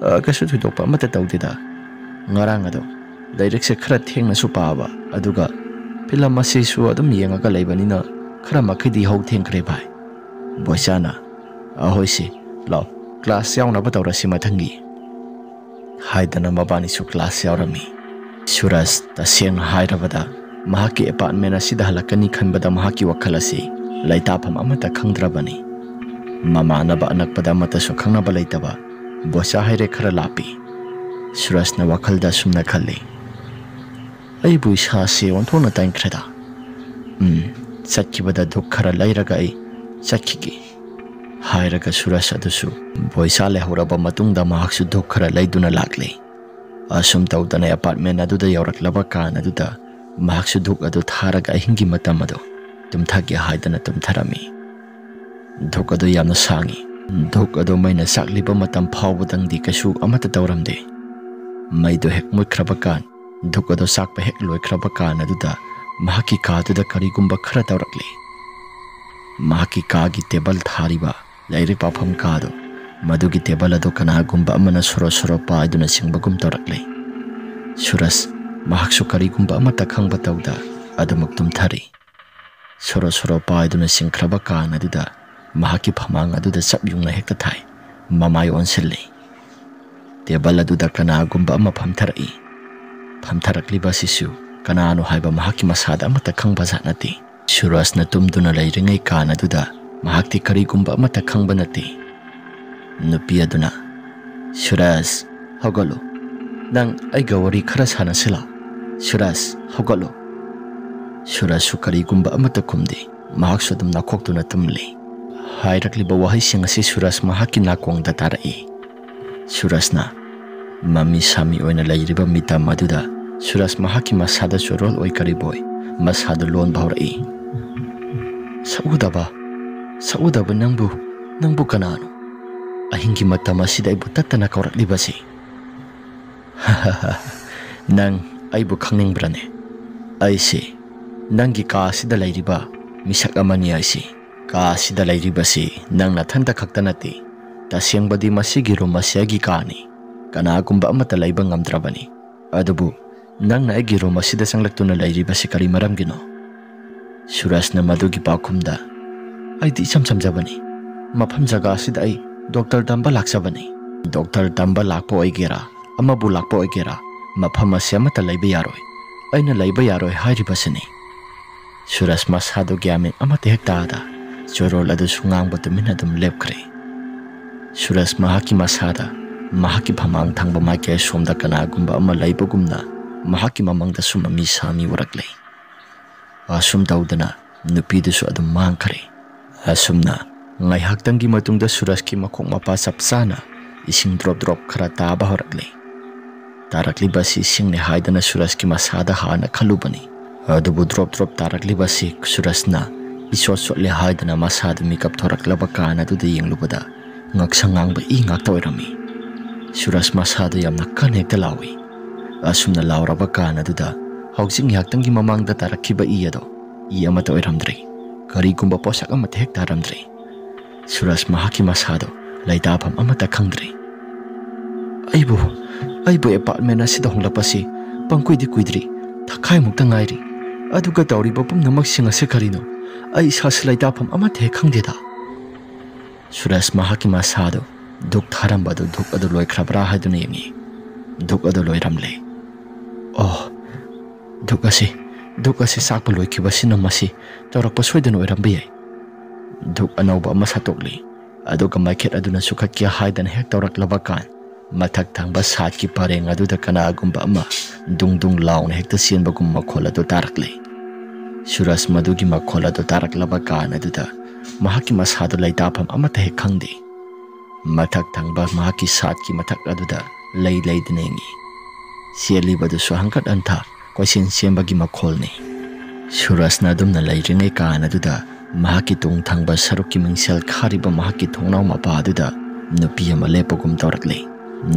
"ꯑ, ꯀꯩꯁꯨ ꯊꯣꯏꯗꯣꯛꯄ ꯑꯃꯠꯇ ꯇꯧꯗꯦꯗ꯫ ꯉꯔꯥꯡ ꯑꯗꯣ ꯂꯥꯏꯔꯤꯛꯁꯦ ꯈꯔ ꯊꯦꯡꯅꯁꯨ ꯄꯥꯕ, ꯑꯗꯨꯒ ꯐꯤꯂꯝ ꯑꯁꯤꯁꯨ ꯑꯗꯨꯝ ꯌꯦꯡꯉꯒ ꯂꯩꯕꯅꯤꯅ ꯈꯔ ꯃꯈꯩꯗꯤ ꯍꯧ ꯊꯦꯡꯈ꯭ꯔꯦ ꯚꯥꯏ꯫" ꯕꯣꯏꯆꯥꯅ, "ꯑꯍꯣꯏꯁꯦ, ꯂꯥꯎ, ꯀ꯭ꯂꯥꯁ ꯌꯥꯎꯅꯕ ꯇꯧꯔꯁꯤ ꯃꯊꯪꯒꯤ," ꯍꯥꯏꯗꯅ ꯃꯕꯥꯅꯤꯁꯨ ꯀ꯭ꯂꯥꯁ ꯌꯥꯎꯔꯝꯃꯤ꯫ ꯁꯨꯔꯖ, ꯇꯁꯦꯡꯅ ꯍꯥꯏꯔꯕꯗ, ꯃꯍꯥꯛꯀꯤ ꯑꯦꯄꯥꯔꯠꯃꯦꯟ ꯑꯁꯤꯗ ꯍꯜꯂꯛꯀꯅꯤ ꯈꯟꯕꯗ ꯃꯍꯥꯛꯀꯤ ꯋꯥꯈꯜ ꯑꯁꯤ ꯂꯩꯇꯥꯐꯝ ꯑꯃꯠꯇ ꯈꯪꯗ꯭ꯔꯕꯅꯤ꯫ ꯃꯃꯥꯟꯅꯕ ꯑꯅꯛꯄꯗ ꯑꯃꯠꯇꯁꯨ ꯈꯪꯅꯕ ꯂꯩꯇꯕ ꯕꯣꯁꯥ ꯍꯥꯏꯔꯦ ꯈꯔ ꯂꯥꯞꯄꯤ꯫ ꯁꯨꯔꯖꯅ ꯋꯥꯈꯜꯗ ꯑꯁꯨꯝꯅ ꯈꯜꯂꯤ, "ꯑꯩꯕꯨ ꯏꯁꯥꯁꯦ ꯑꯣꯟꯊꯣꯛꯅ ꯇꯟꯈ꯭ꯔꯦꯗ꯫ ꯎꯝ, ꯆꯠꯈꯤꯕꯗ ꯙꯨꯛ ꯈꯔ ꯂꯩꯔꯒ ꯑꯩ ꯆꯠꯈꯤꯒꯦ," ꯍꯥꯏꯔꯒ ꯁꯨꯔꯖ ꯑꯗꯨꯁꯨ ꯕꯣꯏꯁꯥ ꯂꯩꯍꯧꯔꯕ ꯃꯇꯨꯡꯗ ꯃꯍꯥꯛꯁꯨ ꯙꯨꯛ ꯈꯔ ꯂꯩꯗꯨꯅ ꯂꯥꯛꯂꯦ꯫ ꯑꯁꯨꯝ ꯇꯧꯗꯅ ꯑꯦꯄꯥꯔꯠꯃꯦꯟ ꯑꯗꯨꯗ ꯌꯧꯔꯛꯂꯕ ꯀꯥꯟ ꯑꯗꯨꯗ ꯃꯍꯥꯛꯁꯨ ꯙꯨꯛ ꯑꯗꯨ ꯊꯥꯔꯒ ꯑꯍꯤꯡꯒꯤ ꯃꯇꯝ ꯑꯗꯨ ꯇꯨꯝꯊꯒꯦ ꯍꯥꯏꯗꯅ ꯇꯨꯝꯊꯔꯝꯃꯤ꯫ ꯙꯨꯛ ꯑꯗꯨ ꯌꯥꯝꯅ ꯁꯥꯡꯉꯤ꯫ ꯙꯨꯛ ꯑꯗꯨ ꯃꯩꯅ ꯆꯥꯛꯂꯤꯕ ꯃꯇꯝ ꯐꯥꯎꯕꯗꯪꯗꯤ ꯀꯩꯁꯨ ꯑꯃꯠꯇ ꯇꯧꯔꯝꯗꯦ꯫ ꯃꯩꯗꯨ ꯍꯦꯛ ꯃꯨꯠꯈ꯭ꯔꯕ ꯀꯥꯟ, ꯙꯨꯛ ꯑꯗꯨ ꯆꯥꯛꯄ ꯍꯦꯛ ꯂꯣꯏꯈ꯭ꯔꯕ ꯀꯥꯟ ꯑꯗꯨꯗ ꯃꯍꯥꯛꯀꯤ ꯀꯥꯗꯨꯗ ꯀꯔꯤꯒꯨꯝꯕ ꯈꯔ ꯇꯧꯔꯛꯂꯤ꯫ ꯃꯍꯥꯛꯀꯤ ꯀꯥꯒꯤ ꯇꯦꯕꯜ ꯊꯥꯔꯤꯕ ꯂꯥꯏꯔꯤꯛ ꯄꯥꯐꯝ ꯀꯥꯗꯨ, ꯃꯗꯨꯒꯤ ꯇꯦꯕꯜ ꯑꯗꯨ ꯀꯅꯥꯒꯨꯝꯕ ꯑꯃꯅ ꯁꯣꯔꯣ ꯁꯣꯔꯣ ꯄꯥꯏꯗꯨꯅ ꯆꯤꯡꯕꯒꯨꯝ ꯇꯧꯔꯛꯂꯤ꯫ ꯁꯨꯔꯖ ꯃꯍꯥꯛꯁꯨ ꯀꯔꯤꯒꯨꯝꯕ ꯑꯃꯠꯇ ꯈꯪꯕ ꯇꯧꯗ ꯑꯗꯨꯃꯛ ꯇꯨꯝꯊꯔꯤ꯫ ꯁꯣꯔꯣ ꯁꯣꯔꯣ ꯄꯥꯏꯗꯨꯅ ꯆꯤꯡꯈ꯭ꯔꯕ ꯀꯥꯟ ꯑꯗꯨꯗ ꯃꯍꯥꯛꯀꯤ ꯐꯃꯥꯡ ꯑꯗꯨꯗ ꯆꯞ ꯌꯨꯡꯅ ꯍꯦꯛꯇ ꯊꯥꯏ꯫ ꯃꯃꯥꯏ ꯑꯣꯟꯁꯤꯜꯂꯤ꯫ ꯇꯦꯕꯜ ꯑꯗꯨꯗ ꯀꯅꯥꯒꯨꯝꯕ ꯑꯃ ꯐꯝꯊꯔꯛꯏ꯫ ꯐꯝꯊꯔꯛꯂꯤꯕ ꯑꯁꯤꯁꯨ ꯀꯅꯥꯅꯣ ꯍꯥꯏꯕ ꯃꯍꯥꯛꯀꯤ ꯃꯁꯥꯗ ꯑꯃꯠꯇ ꯈꯪꯕ ꯖꯥꯠ ꯅꯠꯇꯦ꯫ ꯁꯨꯔꯖꯅ ꯇꯨꯝꯗꯨꯅ ꯂꯩꯔꯤꯉꯩ ꯀꯥꯟ ꯑꯗꯨꯗ ꯃꯍꯥꯛꯇꯤ ꯀꯔꯤꯒꯨꯝꯕ ꯑꯃꯠꯇ ꯈꯪꯕ ꯅꯠꯇꯦ꯫ ꯅꯨꯄꯤ ꯑꯗꯨꯅ, "ꯁꯨꯔꯖ, ꯍꯧꯒꯠꯂꯨ꯫ ꯅꯪ ꯑꯩꯒ ꯋꯥꯔꯤ ꯈꯔ ꯁꯥꯟꯅꯁꯤꯂꯥ? ꯁꯨꯔꯖ, ꯍꯧꯒꯠꯂꯨ꯫" ꯁꯨꯔꯖꯁꯨ ꯀꯔꯤꯒꯨꯝꯕ ꯑꯃꯠꯇ ꯈꯨꯝꯗꯦ꯫ ꯃꯍꯥꯛꯁꯨ ꯑꯗꯨꯝ ꯅꯥꯈꯣꯛꯇꯨꯅ ꯇꯨꯝꯂꯤ꯫ ꯍꯥꯏꯔꯛꯂꯤꯕ ꯋꯥꯍꯩꯁꯤꯡ ꯑꯁꯤ ꯁꯨꯔꯖ ꯃꯍꯥꯛꯀꯤ ꯅꯥꯀꯣꯡꯗ ꯇꯥꯔꯛꯏ꯫ ꯁꯨꯔꯖꯅ ꯃꯃꯤ ꯁꯥꯃꯤ ꯑꯣꯏꯅ ꯂꯩꯔꯤꯕ ꯃꯤꯇꯝ ꯑꯗꯨꯗ ꯁꯨꯔꯖ ꯃꯍꯥꯛꯀꯤ ꯃꯁꯥꯗ ꯆꯣꯔꯣꯜ ꯑꯣꯏ ꯀꯔꯤꯕꯣꯏ ꯃꯁꯥꯗꯨ ꯂꯣꯟꯕ ꯍꯧꯔꯛꯏ꯫ "ꯁꯛꯎꯗꯕ, ꯁꯛꯎꯗꯕ ꯅꯪꯕꯨ, ꯅꯪꯕꯨ ꯀꯅꯥꯅꯣ? ꯑꯍꯤꯡꯒꯤ ꯃꯇꯝ ꯑꯁꯤꯗ ꯑꯩꯕꯨ ꯇꯠꯇꯅ ꯀꯧꯔꯛꯂꯤꯕꯁꯤ?" "ꯅꯪ ꯑꯩꯕꯨ ꯈꯪꯅꯤꯡꯕ꯭ꯔꯅꯦ? ꯑꯩꯁꯤ ꯅꯪꯒꯤ ꯀꯥ ꯑꯁꯤꯗ ꯂꯩꯔꯤꯕ ꯃꯤꯁꯛ ꯑꯃꯅꯤ꯫ ꯑꯩꯁꯤ ꯀꯥ ꯑꯁꯤꯗ ꯂꯩꯔꯤꯕꯁꯤ ꯅꯪ ꯅꯊꯟꯇ ꯈꯛꯇ ꯅꯠꯇꯦ꯫ ꯇꯁꯦꯡꯕꯗꯤ ꯃꯁꯤꯒꯤ ꯔꯨꯝ ꯑꯁꯤ ꯑꯩꯒꯤ ꯀꯥꯅꯤ꯫ ꯀꯅꯥꯒꯨꯝꯕ ꯑꯃꯠꯇ ꯂꯩꯕ ꯉꯝꯗ꯭ꯔꯕꯅꯤ꯫ ꯑꯗꯨꯕꯨ ꯅꯪꯅ ꯑꯩꯒꯤ ꯔꯨꯝ ꯑꯁꯤꯗ ꯆꯪꯂꯛꯇꯨꯅ ꯂꯩꯔꯤꯕꯁꯤ ꯀꯔꯤ ꯃꯔꯝꯒꯤꯅꯣ?" ꯁꯨꯔꯖꯅ ꯃꯗꯨꯒꯤ ꯄꯥꯎꯈꯨꯝꯗ, "ꯑꯩꯗꯤ ꯏꯆꯝ ꯆꯝꯖꯕꯅꯤ꯫ ꯃꯐꯝ ꯖꯒꯥ ꯑꯁꯤꯗ ꯑꯩ ꯗꯣꯛꯇꯔ ꯇꯝꯕ ꯂꯥꯛꯆꯕꯅꯤ꯫ ꯗꯣꯛꯇꯔ ꯇꯝꯕ ꯂꯥꯛꯄ ꯑꯣꯏꯒꯦꯔꯥ, ꯑꯃꯕꯨ ꯂꯥꯛꯄ ꯑꯣꯏꯒꯦꯔꯥ, ꯃꯐꯝ ꯑꯁꯤ ꯑꯃꯠꯇ ꯂꯩꯕ ꯌꯥꯔꯣꯏ꯫ ꯑꯩꯅ ꯂꯩꯕ ꯌꯥꯔꯣꯏ ꯍꯥꯏꯔꯤꯕꯁꯤꯅꯤ꯫" ꯁꯨꯔꯖ ꯃꯁꯥꯗꯨ ꯒ꯭ꯌꯥꯟ ꯃꯦꯟ ꯑꯃꯠꯇ ꯍꯦꯛ ꯇꯥꯗ ꯆꯣꯔꯣꯜ ꯑꯗꯨꯁꯨ ꯉꯥꯡꯕ ꯇꯨꯃꯤꯟꯅ ꯑꯗꯨꯝ ꯂꯦꯞꯈ꯭ꯔꯦ꯫ ꯁꯨꯔꯖ ꯃꯍꯥꯛꯀꯤ ꯃꯁꯥꯗ ꯃꯍꯥꯛꯀꯤ ꯐꯃꯥꯡ ꯊꯪꯕ ꯃꯥꯏꯀꯩ ꯑꯁꯣꯝꯗ ꯀꯅꯥꯒꯨꯝꯕ ꯑꯃ ꯂꯩꯕꯒꯨꯝꯅ ꯃꯍꯥꯛꯀꯤ ꯃꯃꯥꯡꯗꯁꯨ ꯃꯃꯤ ꯁꯥꯃꯤ ꯎꯔꯛꯂꯦ꯫ ꯑꯁꯨꯝ ꯇꯧꯗꯅ ꯅꯨꯄꯤꯗꯨꯁꯨ ꯑꯗꯨꯝ ꯃꯥꯡꯈ꯭ꯔꯦ꯫ ꯑꯁꯨꯝꯅ ꯉꯥꯏꯍꯥꯛꯇꯪꯒꯤ ꯃꯇꯨꯡꯗ ꯁꯨꯔꯖꯀꯤ ꯃꯈꯣꯡ ꯃꯄꯥ ꯆꯞ ꯆꯥꯅ ꯏꯁꯤꯡ ꯗ꯭ꯔꯣꯞ ꯗ꯭ꯔꯣꯞ ꯈꯔ ꯇꯥꯕ ꯍꯧꯔꯛꯂꯦ꯫ ꯇꯥꯔꯛꯂꯤꯕ ꯑꯁꯤ ꯏꯁꯤꯡꯅꯤ ꯍꯥꯏꯗꯅ ꯁꯨꯔꯖꯀꯤ ꯃꯁꯥꯗ ꯍꯥꯟꯅ ꯈꯜꯂꯨꯕꯅꯤ꯫ ꯑꯗꯨꯕꯨ ꯗ꯭ꯔꯣꯞ ꯗ꯭ꯔꯣꯞ ꯇꯥꯔꯛꯂꯤꯕ ꯑꯁꯤ ꯁꯨꯔꯖꯅ ꯏꯁꯣꯠ ꯁꯣꯠꯂꯦ ꯍꯥꯏꯗꯨꯅ ꯃꯁꯥꯗꯨ ꯃꯤꯀꯞ ꯊꯣꯔꯛꯂꯕ ꯀꯥꯟ ꯑꯗꯨꯗ ꯌꯦꯡꯂꯨꯕꯗ ꯉꯛꯁꯪ ꯉꯥꯡꯕ ꯏ ꯉꯥꯛꯇ ꯑꯣꯏꯔꯝꯃꯤ꯫ ꯁꯨꯔꯖ ꯃꯁꯥꯗ ꯌꯥꯝꯅ ꯀꯟꯅ ꯍꯦꯛꯇ ꯂꯥꯎꯏ꯫ ꯑꯁꯨꯝꯅ ꯂꯥꯎꯔꯕ ꯀꯥꯟ ꯑꯗꯨꯗ ꯍꯧꯖꯤꯛ ꯉꯥꯏꯍꯥꯛꯇꯪꯒꯤ ꯃꯃꯥꯡꯗ ꯇꯥꯔꯛꯈꯤꯕ ꯏ ꯑꯗꯣ ꯏ ꯑꯃꯠꯇ ꯑꯣꯏꯔꯝꯗ꯭ꯔꯦ꯫ ꯀꯔꯤꯒꯨꯝꯕ ꯄꯣꯠꯁꯛ ꯑꯃꯠꯇ ꯍꯦꯛ ꯇꯥꯔꯝꯗ꯭ꯔꯦ꯫ ꯁꯨꯔꯖ ꯃꯍꯥꯛꯀꯤ ꯃꯁꯥꯗꯣ ꯂꯩꯇꯥꯐꯝ ꯑꯃꯠꯇ ꯈꯪꯗ꯭ꯔꯦ꯫ "ꯑꯩꯕꯨ, ꯑꯩꯕꯨ ꯑꯦꯄꯥꯔꯠꯃꯦꯟ ꯑꯁꯤꯗ ꯍꯣꯡꯂꯛꯄꯁꯤ ꯄꯪꯀꯨꯏꯗꯤ ꯀꯨꯏꯗ꯭ꯔꯤ, ꯊꯈꯥꯏꯃꯨꯛꯇ ꯉꯥꯏꯔꯤ꯫ ꯑꯗꯨꯒ ꯇꯧꯔꯤꯕ ꯄꯨꯝꯅꯃꯛꯁꯤꯡ ꯑꯁꯤ ꯀꯔꯤꯅꯣ? ꯑꯩ ꯏꯁꯥꯁꯤ ꯂꯩꯇꯥꯐꯝ ꯑꯃꯠꯇ ꯍꯦꯛ ꯈꯪꯗꯦꯗ꯫" ꯁꯨꯔꯖ ꯃꯍꯥꯛꯀꯤ ꯃꯁꯥꯗꯨ ꯙꯨꯛ ꯊꯥꯔꯝꯕꯗꯨ ꯙꯨꯛ ꯑꯗꯨ ꯂꯣꯏꯈ꯭ꯔꯕ꯭ꯔꯥ ꯍꯥꯏꯗꯨꯅ ꯌꯦꯡꯉꯤ꯫ ꯙꯨꯛ ꯑꯗꯨ ꯂꯣꯏꯔꯝꯂꯦ꯫ "ꯑꯣ, ꯙꯨꯛ ꯑꯁꯤ, ꯙꯨꯛ ꯑꯁꯤ ꯆꯥꯛꯄ ꯂꯣꯏꯈꯤꯕꯁꯤꯅ ꯃꯁꯤ ꯇꯧꯔꯛꯄ ꯁꯣꯏꯗꯅ ꯑꯣꯏꯔꯝꯕ ꯌꯥꯏ꯫" ꯙꯨꯛ ꯑꯅꯧꯕ ꯑꯃ ꯁꯥꯠꯇꯣꯛꯂꯤ꯫ ꯑꯗꯨꯒ ꯃꯩꯈꯦꯠ ꯑꯗꯨꯅ ꯆꯨꯈꯠꯀꯦ ꯍꯥꯏꯗꯅ ꯍꯦꯛ ꯇꯧꯔꯛꯂꯕ ꯀꯥꯟ, ꯃꯊꯛ ꯊꯪꯕ ꯁꯥꯠꯀꯤ ꯄꯔꯦꯡ ꯑꯗꯨꯗ ꯀꯅꯥꯒꯨꯝꯕ ꯑꯃ ꯗꯨꯡ ꯗꯨꯡ ꯂꯥꯎꯅ ꯍꯦꯛꯇ ꯆꯦꯟꯕꯒꯨꯝ ꯃꯈꯣꯜ ꯑꯗꯨ ꯇꯥꯔꯛꯂꯦ꯫ ꯁꯨꯔꯖ ꯃꯗꯨꯒꯤ ꯃꯈꯣꯜ ꯑꯗꯨ ꯇꯥꯔꯛꯂꯕ ꯀꯥꯟ ꯑꯗꯨꯗ ꯃꯍꯥꯛꯀꯤ ꯃꯁꯥꯗꯨ ꯂꯩꯇꯥꯐꯝ ꯑꯃꯠꯇ ꯍꯦꯛ ꯈꯪꯗꯦ꯫ ꯃꯊꯛ ꯊꯪꯕ ꯃꯍꯥꯛꯀꯤ ꯁꯥꯠꯀꯤ ꯃꯊꯛ ꯑꯗꯨꯗ ꯂꯩ ꯂꯩꯗꯨꯅ ꯌꯦꯡꯉꯤ꯫ ꯆꯦꯜꯂꯤꯕꯗꯨꯁꯨ ꯍꯪꯀꯠ ꯍꯟꯊ ꯀꯣꯏꯆꯦꯟ ꯆꯦꯟꯕꯒꯤ ꯃꯈꯣꯜꯅꯤ꯫ ꯁꯨꯔꯖꯅ ꯑꯗꯨꯝꯅ ꯂꯩꯔꯤꯉꯩ ꯀꯥꯟ ꯑꯗꯨꯗ ꯃꯍꯥꯛꯀꯤ ꯇꯨꯡ ꯊꯪꯕ ꯁꯔꯨꯛꯀꯤ ꯃꯤꯡꯁꯦꯜ ꯈꯥꯔꯤꯕ ꯃꯍꯥꯛꯀꯤ ꯊꯣꯡꯅꯥꯎ ꯃꯄꯥ ꯑꯗꯨꯗ ꯅꯨꯄꯤ ꯑꯃ ꯂꯦꯞꯄꯒꯨꯝ ꯇꯧꯔꯛꯂꯤ꯫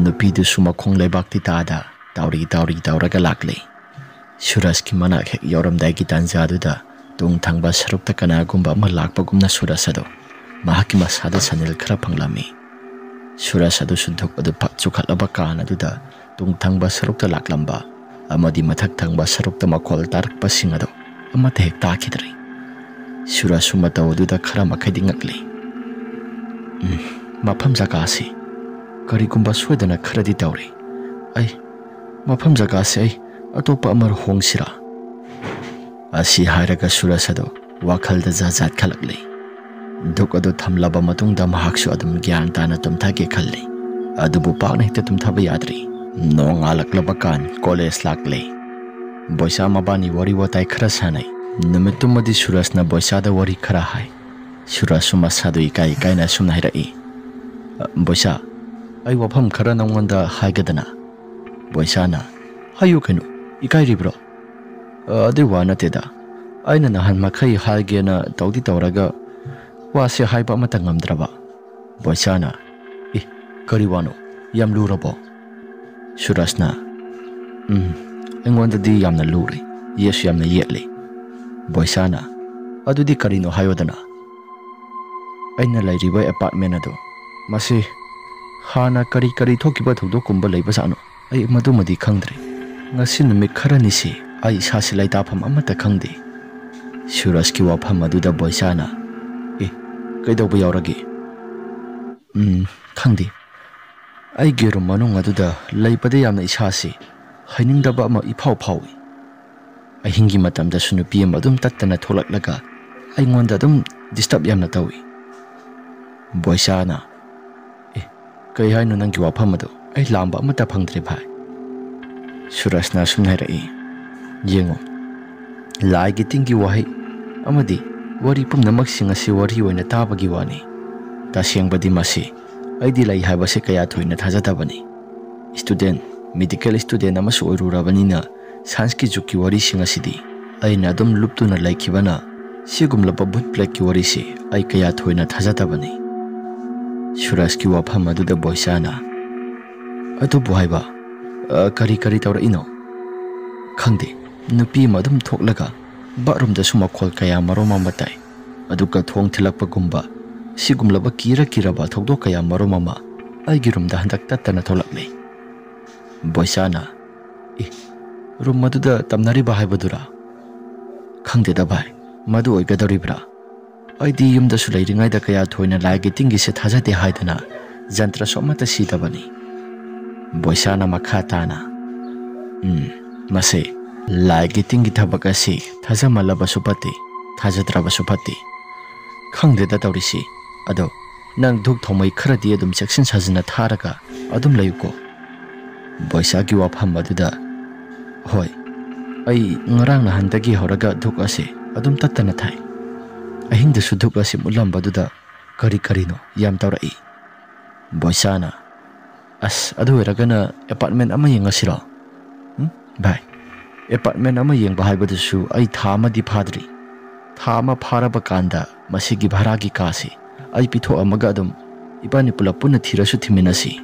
ꯅꯨꯄꯤꯗꯨꯁꯨ ꯃꯈꯣꯡ ꯂꯩꯕꯥꯛꯇꯤ ꯇꯥꯗ ꯇꯥꯎꯔꯤ ꯇꯥꯎꯔꯤ ꯇꯧꯔꯒ ꯂꯥꯛꯂꯤ꯫ ꯁꯨꯔꯖꯀꯤ ꯃꯅꯥꯛ ꯍꯦꯛ ꯌꯧꯔꯝꯗꯥꯏꯒꯤ ꯇꯥꯟꯖꯥꯗꯨꯗ ꯇꯨꯡ ꯊꯪꯕ ꯁꯔꯨꯛꯇ ꯀꯅꯥꯒꯨꯝꯕ ꯑꯃ ꯂꯥꯛꯄꯒꯨꯝꯅ ꯁꯨꯔꯖ ꯑꯗꯨ ꯃꯍꯥꯛꯀꯤ ꯃꯁꯥꯗ ꯁꯅꯤꯜ ꯈꯔ ꯐꯪꯂꯝꯃꯤ꯫ ꯁꯨꯔꯖ ꯑꯗꯨꯁꯨ ꯙꯨꯛ ꯑꯗꯨ ꯐꯠ ꯆꯨꯈꯠꯂꯕ ꯀꯥꯟ ꯑꯗꯨꯗ ꯇꯨꯡ ꯊꯪꯕ ꯁꯔꯨꯛꯇ ꯂꯥꯛꯂꯝꯕ ꯑꯃꯗꯤ ꯃꯊꯛ ꯊꯪꯕ ꯁꯔꯨꯛꯇ ꯃꯈꯣꯜ ꯇꯥꯔꯛꯄꯁꯤꯡ ꯑꯗꯨ ꯑꯃꯠꯇ ꯍꯦꯛ ꯇꯥꯈꯤꯗ꯭ꯔꯦ꯫ ꯁꯨꯔꯖꯁꯨ ꯃꯇꯧ ꯑꯗꯨꯗ ꯈꯔ ꯃꯈꯩꯗꯤ ꯉꯛꯂꯤ꯫ "ꯎꯝ, ꯃꯐꯝ ꯖꯒꯥꯁꯤ ꯀꯔꯤꯒꯨꯝꯕ ꯁꯣꯏꯗꯅ ꯈꯔꯗꯤ ꯇꯧꯔꯤ꯫ ꯑꯩ, ꯃꯐꯝ ꯖꯒꯥꯁꯤ ꯑꯩ ꯑꯇꯣꯞꯄ ꯑꯃ ꯍꯣꯡꯁꯤꯔꯥ?" ꯑꯁꯤ ꯍꯥꯏꯔꯒ ꯁꯨꯔꯖ ꯑꯗꯨ ꯋꯥꯈꯜꯗ ꯖꯥꯠ ꯖꯥꯠ ꯈꯜꯂꯛꯂꯤ꯫ ꯙꯨꯛ ꯑꯗꯨ ꯊꯝꯂꯕ ꯃꯇꯨꯡꯗ ꯃꯍꯥꯛꯁꯨ ꯑꯗꯨꯝ ꯒ꯭ꯌꯥꯟ ꯇꯥꯅ ꯇꯨꯝꯊꯒꯦ ꯈꯜꯂꯤ꯫ ꯑꯗꯨꯕꯨ ꯄꯥꯛꯅ ꯍꯦꯛꯇ ꯇꯨꯝꯊꯕ ꯌꯥꯗ꯭ꯔꯤ꯫ ꯅꯣꯡꯉꯥꯜꯂꯛꯂꯕ ꯀꯥꯟ ꯀꯣꯂꯦꯖ ꯂꯥꯛꯂꯦ꯫ ꯕꯣꯏꯆꯥ ꯃꯕꯥꯅꯤ ꯋꯥꯔꯤ ꯋꯥꯇꯥꯏ ꯈꯔ ꯁꯥꯟꯅꯩ꯫ ꯅꯨꯃꯤꯠꯇꯨꯃꯗꯤ ꯁꯨꯔꯖꯅ ꯕꯣꯏꯆꯥꯗ ꯋꯥꯔꯤ ꯈꯔ ꯍꯥꯏ꯫ ꯁꯨꯔꯖꯁꯨ ꯃꯁꯥꯗꯨ ꯏꯀꯥꯏ ꯏꯀꯥꯏꯅ ꯑꯁꯨꯝꯅ ꯍꯥꯏꯔꯛꯏ, "ꯑ, ꯕꯣꯏꯆꯥ, ꯑꯩ ꯋꯥꯐꯝ ꯈꯔ ꯅꯪꯉꯣꯟꯗ ꯍꯥꯏꯒꯗꯅ?" ꯕꯣꯏꯆꯥꯅ, "ꯍꯥꯏꯌꯨ ꯀꯩꯅꯣ, ꯏꯀꯥꯏꯔꯤꯕ꯭ꯔꯣ?" "ꯑ, ꯑꯗꯨꯏ ꯋꯥ ꯅꯠꯇꯦꯗ꯫ ꯑꯩꯅ ꯅꯍꯥꯟ ꯃꯈꯩ ꯍꯥꯏꯒꯦꯅ ꯇꯧꯗꯤ ꯇꯧꯔꯒ ꯋꯥꯁꯦ ꯍꯥꯏꯕ ꯑꯃꯠꯇ ꯉꯝꯗ꯭ꯔꯕ꯫" ꯕꯣꯏꯆꯥꯅ, "ꯑꯦ, ꯀꯔꯤ ꯋꯥꯅꯣ? ꯌꯥꯝ ꯂꯨꯔꯕꯣ?" ꯁꯨꯔꯖꯅ, "ꯎꯝ, ꯑꯩꯉꯣꯟꯗꯗꯤ ꯌꯥꯝꯅ ꯂꯨꯔꯦ, ꯌꯦꯠꯁꯨ ꯌꯥꯝꯅ ꯌꯦꯠꯂꯦ꯫" ꯕꯣꯏꯆꯥꯅ, "ꯑꯗꯨꯗꯤ ꯀꯔꯤꯅꯣ ꯍꯥꯏꯌꯣꯗꯅ?" "ꯑꯩꯅ ꯂꯩꯔꯤꯕ ꯑꯦꯄꯥꯔꯠꯃꯦꯟ ꯑꯗꯨ, ꯃꯁꯤ ꯍꯥꯟꯅ ꯀꯔꯤ ꯀꯔꯤ ꯊꯣꯛꯈꯤꯕ ꯊꯧꯗꯣꯛꯀꯨꯝꯕ ꯂꯩꯕꯖꯥꯠꯅꯣ? ꯑꯩ ꯃꯗꯨꯃꯗꯤ ꯈꯪꯗ꯭ꯔꯦ꯫ ꯉꯁꯤ ꯅꯨꯃꯤꯠ ꯈꯔꯅꯤꯁꯤ ꯑꯩ ꯏꯁꯥꯁꯤ ꯂꯩꯇꯥꯐꯝ ꯑꯃꯠꯇ ꯈꯪꯗꯦ꯫" ꯁꯨꯔꯖꯀꯤ ꯋꯥꯐꯝ ꯑꯗꯨꯗ ꯕꯣꯏꯆꯥꯅ, "ꯑꯦ, ꯀꯩꯗꯧꯕ ꯌꯥꯎꯔꯒꯦ?" "ꯎꯝ, ꯈꯪꯗꯦ꯫ ꯑꯩꯒꯤ ꯔꯨꯝ ꯃꯅꯨꯡ ꯑꯗꯨꯗ ꯂꯩꯕꯗ ꯌꯥꯝꯅ ꯏꯁꯥꯁꯤ ꯍꯩꯅꯤꯡꯗꯕ ꯑꯃ ꯏꯐꯥꯎ ꯐꯥꯎꯏ꯫ ꯑꯍꯤꯡꯒꯤ ꯃꯇꯝꯗꯁꯨ ꯅꯨꯄꯤ ꯑꯃ ꯑꯗꯨꯝ ꯇꯠꯇꯅ ꯊꯣꯛꯂꯛꯂꯒ ꯑꯩꯉꯣꯟꯗ ꯑꯗꯨꯝ ꯗꯤꯁꯇꯔꯕ ꯌꯥꯝꯅ ꯇꯧꯏ꯫" ꯕꯣꯏꯆꯥꯅ, "ꯑꯦ, ꯀꯩ ꯍꯥꯏꯅꯣ ꯅꯪꯒꯤ ꯋꯥꯐꯝ ꯑꯗꯣ? ꯑꯩ ꯂꯥꯝꯕ ꯑꯃꯠꯇ ꯐꯪꯗ꯭ꯔꯦ ꯚꯥꯏ꯫" ꯁꯨꯔꯖꯅ ꯑꯁꯨꯝꯅ ꯍꯥꯏꯔꯛꯏ, "ꯌꯦꯡꯉꯣ, ꯂꯥꯏꯒꯤ ꯇꯤꯟꯒꯤ ꯋꯥꯍꯩ ꯑꯃꯗꯤ ꯋꯥꯔꯤ ꯄꯨꯝꯅꯃꯛꯁꯤꯡ ꯑꯁꯤ ꯋꯥꯔꯤ ꯑꯣꯏꯅ ꯇꯥꯕꯒꯤ ꯋꯥꯅꯤ꯫ ꯇꯁꯦꯡꯕꯗꯤ ꯃꯁꯤ ꯑꯩꯗꯤ ꯂꯩ ꯍꯥꯏꯕꯁꯦ ꯀꯌꯥ ꯊꯣꯏꯅ ꯊꯥꯖꯗꯕꯅꯤ꯫ ꯁ꯭ꯇꯨꯗꯦꯟ, ꯃꯦꯗꯤꯀꯦꯜ ꯁ꯭ꯇꯨꯗꯦꯟ ꯑꯃꯁꯨ ꯑꯣꯏꯔꯨꯔꯕꯅꯤꯅ ꯁꯥꯏꯟꯁꯀꯤ ꯖꯨꯒꯀꯤ ꯋꯥꯔꯤꯁꯤꯡ ꯑꯁꯤꯗꯤ ꯑꯩꯅ ꯑꯗꯨꯝ ꯂꯨꯞꯇꯨꯅ ꯂꯩꯈꯤꯕꯅ ꯁꯤꯒꯨꯝꯂꯕ ꯚꯨꯠ ꯄ꯭ꯔꯦꯠꯀꯤ ꯋꯥꯔꯤꯁꯤ ꯑꯩ ꯀꯌꯥ ꯊꯣꯏꯅ ꯊꯥꯖꯗꯕꯅꯤ꯫" ꯁꯨꯔꯖꯀꯤ ꯋꯥꯐꯝ ꯑꯗꯨꯗ ꯕꯣꯏꯆꯥꯅ, "ꯑꯗꯨꯕꯨ ꯍꯥꯏꯕ, ꯑ, ꯀꯔꯤ ꯀꯔꯤ ꯇꯧꯔꯛꯏꯅꯣ?" "ꯈꯪꯗꯦ, ꯅꯨꯄꯤ ꯑꯃ ꯑꯗꯨꯝ ꯊꯣꯛꯂꯒ ꯕꯥꯠꯔꯨꯝꯗꯁꯨ ꯃꯈꯣꯜ ꯀꯌꯥ ꯃꯔꯣꯝ ꯑꯃ ꯇꯥꯏ, ꯑꯗꯨꯒ ꯊꯣꯡ ꯊꯤꯜꯂꯛꯄꯒꯨꯝꯕ ꯁꯤꯒꯨꯝꯂꯕ ꯀꯤꯔ ꯀꯤꯔꯕ ꯊꯧꯗꯣꯛ ꯀꯌꯥ ꯃꯔꯣꯝ ꯑꯃ ꯑꯩꯒꯤ ꯔꯨꯝꯗ ꯍꯟꯗꯛ ꯇꯠꯇꯅ ꯊꯣꯛꯂꯛꯂꯤ꯫" ꯕꯣꯏꯆꯥꯅ, "ꯑꯦ, ꯔꯨꯝ ꯑꯗꯨꯗ ꯇꯝꯅꯔꯤꯕ ꯍꯥꯏꯕꯗꯨꯔꯥ? ꯈꯪꯗꯦꯗ ꯚꯥꯏ, ꯃꯗꯨ ꯑꯣꯏꯒꯗꯧꯔꯤꯕ꯭ꯔꯥ? ꯑꯩꯗꯤ ꯌꯨꯝꯗꯁꯨ ꯂꯩꯔꯤꯉꯩꯗ ꯀꯌꯥ ꯊꯣꯏꯅ ꯂꯥꯏꯒꯤ ꯇꯤꯟꯒꯤꯁꯦ ꯊꯥꯖꯗꯦ ꯍꯥꯏꯗꯅ ꯖꯟꯇ꯭ꯔꯁꯨ ꯑꯃꯠꯇ ꯁꯤꯗꯕꯅꯤ꯫" ꯕꯣꯏꯆꯥꯅ ꯃꯈꯥ ꯇꯥꯅ, "ꯎꯝ, ꯃꯁꯦ ꯂꯥꯏꯒꯤ ꯇꯤꯟꯒꯤ ꯊꯕꯛ ꯑꯁꯤ ꯊꯥꯖꯃꯜꯂꯕꯁꯨ ꯐꯠꯇꯦ, ꯊꯥꯖꯗ꯭ꯔꯕꯁꯨ ꯐꯠꯇꯦ꯫ ꯈꯪꯗꯦꯗ ꯇꯧꯔꯤꯁꯤ꯫ ꯑꯗꯣ ꯅꯪ ꯙꯨꯛ ꯊꯥꯎꯃꯩ ꯈꯔꯗꯤ ꯑꯗꯨꯝ ꯆꯦꯛꯁꯤꯟ ꯁꯥꯖꯤꯟꯅ ꯊꯥꯔꯒ ꯑꯗꯨꯝ ꯂꯩꯌꯨꯀꯣ꯫" ꯕꯣꯏꯆꯥꯒꯤ ꯋꯥꯐꯝ ꯑꯗꯨꯗ, "ꯍꯣꯏ, ꯑꯩ ꯉꯔꯥꯡ ꯅꯍꯥꯟꯗꯒꯤ ꯍꯧꯔꯒ ꯙꯨꯛ ꯑꯁꯦ ꯑꯗꯨꯝ ꯇꯠꯇꯅ ꯊꯥꯏ꯫ ꯑꯍꯤꯡꯗꯁꯨ ꯙꯨꯛ ꯑꯁꯤ ꯃꯨꯠꯂꯝꯕꯗꯨꯗ ꯀꯔꯤ ꯀꯔꯤꯅꯣ ꯌꯥꯝ ꯇꯧꯔꯛꯏ꯫" ꯕꯣꯏꯆꯥꯅ, "ꯑꯁ, ꯑꯗꯨ ꯑꯣꯏꯔꯒꯅ ꯑꯦꯄꯥꯔꯠꯃꯦꯟ ꯑꯃ ꯌꯦꯡꯉꯁꯤꯔꯣ?" "ꯎꯝ, ꯚꯥꯏ, ꯑꯦꯄꯥꯔꯠꯃꯦꯟ ꯑꯃ ꯌꯦꯡꯕ ꯍꯥꯏꯕꯗꯨꯁꯨ ꯑꯩ ꯊꯥ ꯑꯃꯗꯤ ꯐꯥꯗ꯭ꯔꯤ꯫ ꯊꯥ ꯑꯃ ꯐꯥꯔꯕ ꯀꯥꯟꯗ ꯃꯁꯤꯒꯤ ꯚꯔꯥꯒꯤ ꯀꯥꯁꯤ ꯑꯩ ꯄꯤꯊꯣꯛꯑꯝꯃꯒ ꯑꯗꯨꯝ ꯏꯕꯥꯅꯤ ꯄꯨꯂꯞ ꯄꯨꯟꯅ ꯊꯤꯔꯁꯨ ꯊꯤꯃꯤꯟꯅꯁꯤ꯫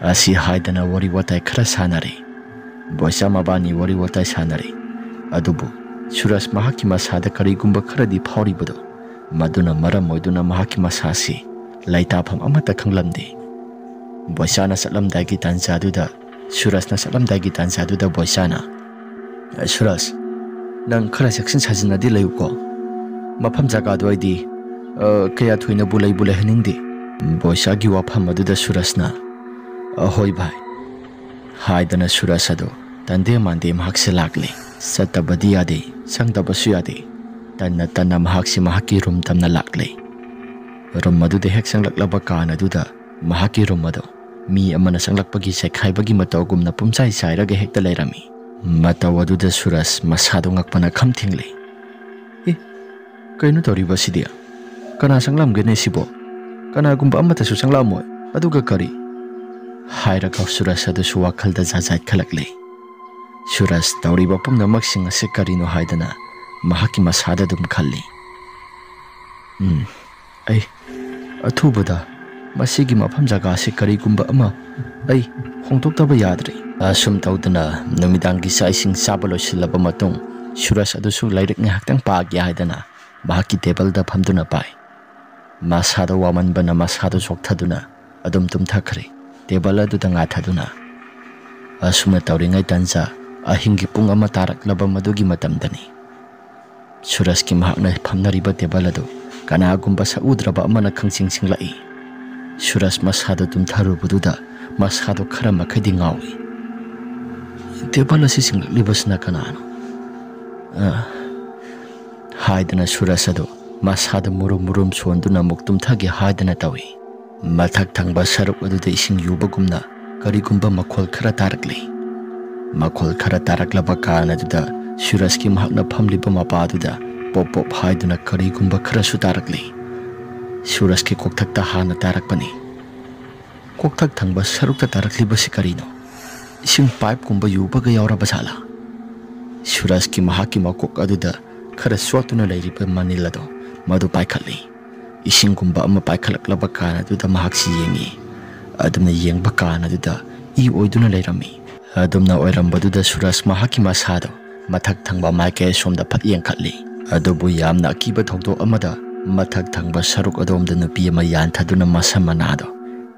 ꯑꯁꯤ ꯍꯥꯏꯗꯅ ꯋꯥꯔꯤ ꯋꯥꯇꯥꯏ ꯈꯔ ꯁꯥꯟꯅꯔꯦ꯫ ꯕꯣꯏꯆꯥ ꯃꯕꯥꯅꯤ ꯋꯥꯔꯤ ꯋꯥꯇꯥꯏ ꯁꯥꯟꯅꯔꯦ꯫ ꯑꯗꯨꯕꯨ ꯁꯨꯔꯖ ꯃꯍꯥꯛꯀꯤ ꯃꯁꯥꯗ ꯀꯔꯤꯒꯨꯝꯕ ꯈꯔꯗꯤ ꯐꯥꯎꯔꯤꯕꯗꯣ, ꯃꯗꯨꯅ ꯃꯔꯝ ꯑꯣꯏꯗꯨꯅ ꯃꯍꯥꯛꯀꯤ ꯃꯁꯥꯁꯤ ꯂꯩꯇꯥꯐꯝ ꯑꯃꯠꯇ ꯈꯪꯂꯝꯗꯦ꯫ ꯕꯣꯏꯆꯥꯅ ꯆꯠꯂꯝꯗꯥꯏꯒꯤ ꯇꯥꯟꯖꯥꯗꯨꯗ ꯁꯨꯔꯖꯅ ꯆꯠꯂꯝꯗꯥꯏꯒꯤ ꯇꯥꯟꯖꯥꯗꯨꯗ ꯕꯣꯏꯆꯥꯅ, "ꯁꯨꯔꯖ, ꯅꯪ ꯈꯔ ꯆꯦꯛꯁꯤꯟ ꯁꯥꯖꯤꯟꯅꯗꯤ ꯂꯩꯌꯨꯀꯣ꯫ ꯃꯐꯝ ꯖꯒꯥꯗꯣ ꯑꯩꯗꯤ, ꯑ, ꯀꯌꯥ ꯊꯣꯏꯅꯕꯨ ꯂꯩꯕꯨ ꯂꯩꯍꯟꯅꯤꯡꯗꯦ꯫" ꯕꯣꯏꯆꯥꯒꯤ ꯋꯥꯐꯝ ꯑꯗꯨꯗ ꯁꯨꯔꯖꯅ, "ꯑ, ꯍꯣꯏ ꯚꯥꯏ" ꯍꯥꯏꯗꯅ ꯁꯨꯔꯖ ꯑꯗꯨ ꯇꯟꯗꯦ ꯃꯥꯟꯗꯦ ꯃꯍꯥꯛꯁꯦ ꯂꯥꯛꯂꯦ꯫ ꯆꯠꯇꯕꯗꯤ ꯌꯥꯗꯦ, ꯆꯪꯗꯕꯁꯨ ꯌꯥꯗꯦ꯫ ꯇꯟꯅ ꯇꯟꯅ ꯃꯍꯥꯛꯁꯤ ꯃꯍꯥꯛꯀꯤ ꯔꯨꯝ ꯇꯝꯅ ꯂꯥꯛꯂꯦ꯫ ꯔꯨꯝ ꯑꯗꯨꯗ ꯍꯦꯛ ꯆꯪꯂꯛꯂꯕ ꯀꯥꯟ ꯑꯗꯨꯗ ꯃꯍꯥꯛꯀꯤ ꯔꯨꯝ ꯑꯗꯨ ꯃꯤ ꯑꯃꯅ ꯆꯪꯂꯛꯄꯒꯤ ꯆꯩꯈꯥꯏꯕꯒꯤ ꯃꯇꯧꯒꯨꯝꯅ ꯄꯨꯝꯆꯥꯏ ꯆꯥꯏꯔꯒ ꯍꯦꯛꯇ ꯂꯩꯔꯝꯃꯤ꯫ ꯃꯇꯧ ꯑꯗꯨꯗ ꯁꯨꯔꯖ ꯃꯁꯥꯗꯨ ꯉꯛꯄꯅ ꯈꯝ ꯊꯦꯡꯂꯦ꯫ "ꯑꯦ, ꯀꯩꯅꯣ ꯇꯧꯔꯤꯕꯁꯤꯗꯤ? ꯀꯅꯥ ꯆꯪꯂꯝꯒꯅꯤ ꯁꯤꯕꯣ? ꯀꯅꯥꯒꯨꯝꯕ ꯑꯃꯠꯇꯁꯨ ꯆꯪꯂꯛꯑꯝꯃꯣꯏ꯫ ꯑꯗꯨꯒ ꯀꯔꯤ?" ꯍꯥꯏꯔꯒ ꯁꯨꯔꯖ ꯑꯗꯨꯁꯨ ꯋꯥꯈꯜꯗ ꯖꯥꯠ ꯖꯥꯠ ꯈꯜꯂꯛꯂꯦ꯫ ꯁꯨꯔꯖ ꯇꯧꯔꯤꯕ ꯄꯨꯝꯅꯃꯛꯁꯤꯡ ꯑꯁꯤ ꯀꯔꯤꯅꯣ ꯍꯥꯏꯗꯅ ꯃꯍꯥꯛꯀꯤ ꯃꯁꯥꯗ ꯑꯗꯨꯝ ꯈꯜꯂꯤ꯫ "ꯎꯝ, ꯑꯩ ꯑꯊꯨꯕꯗ ꯃꯁꯤꯒꯤ ꯃꯐꯝ ꯖꯒꯥꯁꯤ ꯀꯔꯤꯒꯨꯝꯕ ꯑꯃ ꯑꯩ ꯍꯣꯡꯗꯣꯛꯇꯕ ꯌꯥꯗ꯭ꯔꯦ꯫" ꯑꯁꯨꯝ ꯇꯧꯗꯅ ꯅꯨꯃꯤꯗꯥꯡꯒꯤ ꯆꯥꯛ ꯏꯁꯤꯡ ꯆꯥꯕ ꯂꯣꯏꯁꯤꯜꯂꯕ ꯃꯇꯨꯡ ꯁꯨꯔꯖ ꯑꯗꯨꯁꯨ ꯂꯥꯏꯔꯤꯛ ꯉꯥꯏꯍꯥꯛꯇꯪ ꯄꯥꯒꯦ ꯍꯥꯏꯗꯅ ꯃꯍꯥꯛꯀꯤ ꯇꯦꯕꯜꯗ ꯐꯝꯗꯨꯅ ꯄꯥꯏ꯫ ꯃꯁꯥꯗꯣ ꯋꯥꯃꯟꯕꯅ ꯃꯁꯥꯗꯣ ꯆꯣꯛꯊꯗꯨꯅ ꯑꯗꯨꯝ ꯇꯨꯝꯊꯈ꯭ꯔꯦ, ꯇꯦꯕꯜ ꯑꯗꯨꯗ ꯉꯥꯊꯗꯨꯅ꯫ ꯑꯁꯨꯝꯅ ꯇꯧꯔꯤꯉꯩ ꯇꯟꯖꯥ ꯑꯍꯤꯡꯒꯤ ꯄꯨꯡ ꯑꯃ ꯇꯥꯔꯛꯂꯕ ꯃꯗꯨꯒꯤ ꯃꯇꯝꯗꯅꯤ꯫ ꯁꯨꯔꯖꯀꯤ ꯃꯍꯥꯛꯅ ꯐꯝꯅꯔꯤꯕ ꯇꯦꯕꯜ ꯑꯗꯨ ꯀꯅꯥꯒꯨꯝꯕ ꯁꯛꯎꯗ꯭ꯔꯕ ꯑꯃꯅ ꯈꯪꯆꯤꯡ ꯆꯤꯡꯂꯛꯏ꯫ ꯁꯨꯔꯖ ꯃꯁꯥꯗꯨ ꯇꯨꯝꯊꯔꯨꯕꯗꯨꯗ ꯃꯁꯥꯗꯨ ꯈꯔ ꯃꯈꯩꯗꯤ ꯉꯥꯎꯏ꯫ "ꯇꯦꯕꯜ ꯑꯁꯤ ꯆꯤꯡꯂꯛꯂꯤꯕꯁꯤꯅ ꯀꯅꯥꯅꯣ?" ꯑ, ꯍꯥꯏꯗꯅ ꯁꯨꯔꯖ ꯑꯗꯨ ꯃꯁꯥꯗ ꯃꯨꯔꯨꯝ ꯃꯨꯔꯨꯝ ꯁꯣꯟꯗꯨꯅ ꯑꯃꯨꯛ ꯇꯨꯝꯊꯒꯦ ꯍꯥꯏꯗꯅ ꯇꯧꯏ꯫ ꯃꯊꯛ ꯊꯪꯕ ꯁꯔꯨꯛ ꯑꯗꯨꯗ ꯏꯁꯤꯡ ꯌꯨꯕꯒꯨꯝꯅ ꯀꯔꯤꯒꯨꯝꯕ ꯃꯈꯣꯜ ꯈꯔ ꯇꯥꯔꯛꯂꯤ꯫ ꯃꯈꯣꯜ ꯈꯔ ꯇꯥꯔꯛꯂꯕ ꯀꯥꯟ ꯑꯗꯨꯗ ꯁꯨꯔꯖꯀꯤ ꯃꯍꯥꯛꯅ ꯐꯝꯂꯤꯕ ꯃꯄꯥ ꯑꯗꯨꯗ ꯄꯣꯞ ꯄꯣꯞ ꯍꯥꯏꯗꯨꯅ ꯀꯔꯤꯒꯨꯝꯕ ꯈꯔꯁꯨ ꯇꯥꯔꯛꯂꯤ꯫ ꯁꯨꯔꯖꯀꯤ ꯀꯣꯛꯊꯛꯇ ꯍꯥꯟꯅ ꯇꯥꯔꯛꯄꯅꯤ꯫ ꯀꯣꯛꯊꯛ ꯊꯪꯕ ꯁꯔꯨꯛꯇ ꯇꯥꯔꯛꯂꯤꯕꯁꯤ ꯀꯔꯤꯅꯣ? ꯏꯁꯤꯡ ꯄꯥꯏꯞꯀꯨꯝꯕ ꯌꯨꯕꯒ ꯌꯥꯎꯔꯕ ꯖꯥꯠꯂꯥ? ꯁꯨꯔꯖꯀꯤ ꯃꯍꯥꯛꯀꯤ ꯃꯀꯣꯛ ꯑꯗꯨꯗ ꯈꯔ ꯆꯣꯠꯇꯨꯅ ꯂꯩꯔꯤꯕ ꯃꯅꯤꯜ ꯑꯗꯣ ꯃꯗꯨ ꯄꯥꯏꯈꯠꯂꯤ꯫ ꯏꯁꯤꯡꯒꯨꯝꯕ ꯑꯃ ꯄꯥꯏꯈꯠꯂꯛꯂꯕ ꯀꯥꯟ ꯑꯗꯨꯗ ꯃꯍꯥꯛꯁꯤ ꯌꯦꯡꯉꯤ꯫ ꯑꯗꯨꯝꯅ ꯌꯦꯡꯕ ꯀꯥꯟ ꯑꯗꯨꯗ ꯏ ꯑꯣꯏꯗꯨꯅ ꯂꯩꯔꯝꯃꯤ꯫ ꯑꯗꯨꯝꯅ ꯑꯣꯏꯔꯝꯕꯗꯨꯗ ꯁꯨꯔꯖ ꯃꯍꯥꯛꯀꯤ ꯃꯁꯥꯗꯣ ꯃꯊꯛ ꯊꯪꯕ ꯃꯥꯏꯀꯩ ꯑꯁꯣꯝꯗ ꯐꯠ ꯌꯦꯡꯈꯠꯂꯤ꯫ ꯑꯗꯨꯕꯨ ꯌꯥꯝꯅ ꯑꯀꯤꯕ ꯊꯧꯗꯣꯛ ꯑꯃꯗ ꯃꯊꯛ ꯊꯪꯕ ꯁꯔꯨꯛ ꯑꯗꯣꯝꯗ ꯅꯨꯄꯤ ꯑꯃ ꯌꯥꯟꯊꯗꯨꯅ ꯃꯁꯝ ꯃꯅꯥꯗꯣ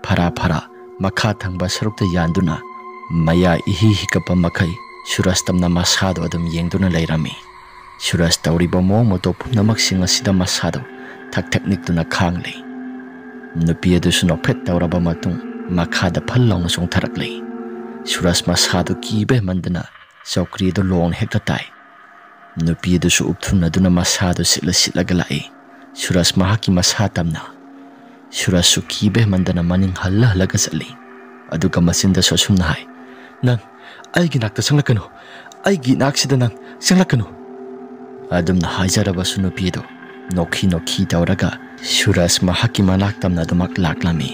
ꯐꯔꯥ ꯐꯔꯥ ꯃꯈꯥ ꯊꯪꯕ ꯁꯔꯨꯛꯇ ꯌꯥꯟꯗꯨꯅ ꯃꯌꯥ ꯏꯍꯤ ꯍꯤꯒꯠꯄ ꯃꯈꯩ ꯁꯨꯔꯖ ꯇꯝꯅ ꯃꯁꯥꯗꯣ ꯑꯗꯨꯝ ꯌꯦꯡꯗꯨꯅ ꯂꯩꯔꯝꯃꯤ꯫ ꯁꯨꯔꯖ ꯇꯧꯔꯤꯕ ꯃꯑꯣꯡ ꯃꯇꯧ ꯄꯨꯝꯅꯃꯛꯁꯤꯡ ꯑꯁꯤꯗ ꯃꯁꯥꯗꯣ ꯊꯛ ꯊꯛ ꯅꯤꯛꯇꯨꯅ ꯈꯥꯡꯂꯤ꯫ ꯅꯨꯄꯤ ꯑꯗꯨꯁꯨ ꯅꯣꯛꯐꯦꯠ ꯇꯧꯔꯕ ꯃꯇꯨꯡ ꯃꯈꯥꯗ ꯐꯜ ꯂꯥꯎꯅ ꯆꯣꯡꯊꯔꯛꯂꯤ꯫ ꯁꯨꯔꯖ ꯃꯁꯥꯗꯨ ꯀꯤꯕ ꯍꯦꯟꯃꯟꯗꯅ ꯆꯧꯀ꯭ꯔꯤ ꯑꯗꯨ ꯂꯣꯡꯅ ꯍꯦꯛꯇ ꯇꯥꯏ꯫ ꯅꯨꯄꯤ ꯑꯗꯨꯁꯨ ꯎꯞꯊꯨꯅꯗꯨꯅ ꯃꯁꯥꯗꯨ ꯁꯤꯠꯂ ꯁꯤꯠꯂꯒ ꯂꯥꯛꯏ꯫ ꯁꯨꯔꯖ ꯃꯍꯥꯛꯀꯤ ꯃꯁꯥ ꯇꯝꯅ꯫ ꯁꯨꯔꯖꯁꯨ ꯀꯤꯕ ꯍꯦꯟꯃꯟꯗꯅ ꯃꯅꯤꯡ ꯍꯜꯂ ꯍꯜꯂꯒ ꯆꯠꯂꯤ꯫ ꯑꯗꯨꯒ ꯃꯆꯤꯟꯗꯁꯨ ꯑꯁꯨꯝꯅ ꯍꯥꯏ, "ꯅꯪ ꯑꯩꯒꯤ ꯅꯥꯛꯇ ꯆꯪꯂꯛꯀꯅꯨ, ꯑꯩꯒꯤ ꯅꯥꯛꯁꯤꯗ ꯅꯪ ꯆꯪꯂꯛꯀꯅꯨ"꯫ ꯑꯗꯨꯝꯅ ꯍꯥꯏꯖꯔꯕꯁꯨ ꯅꯨꯄꯤ ꯑꯗꯨ ꯅꯣꯛꯈꯤ ꯅꯣꯛꯈꯤ ꯇꯧꯔꯒ ꯁꯨꯔꯖ ꯃꯍꯥꯛꯀꯤ ꯃꯅꯥꯛ ꯇꯝꯅ ꯑꯗꯨꯃꯛ ꯂꯥꯛꯂꯝꯃꯤ꯫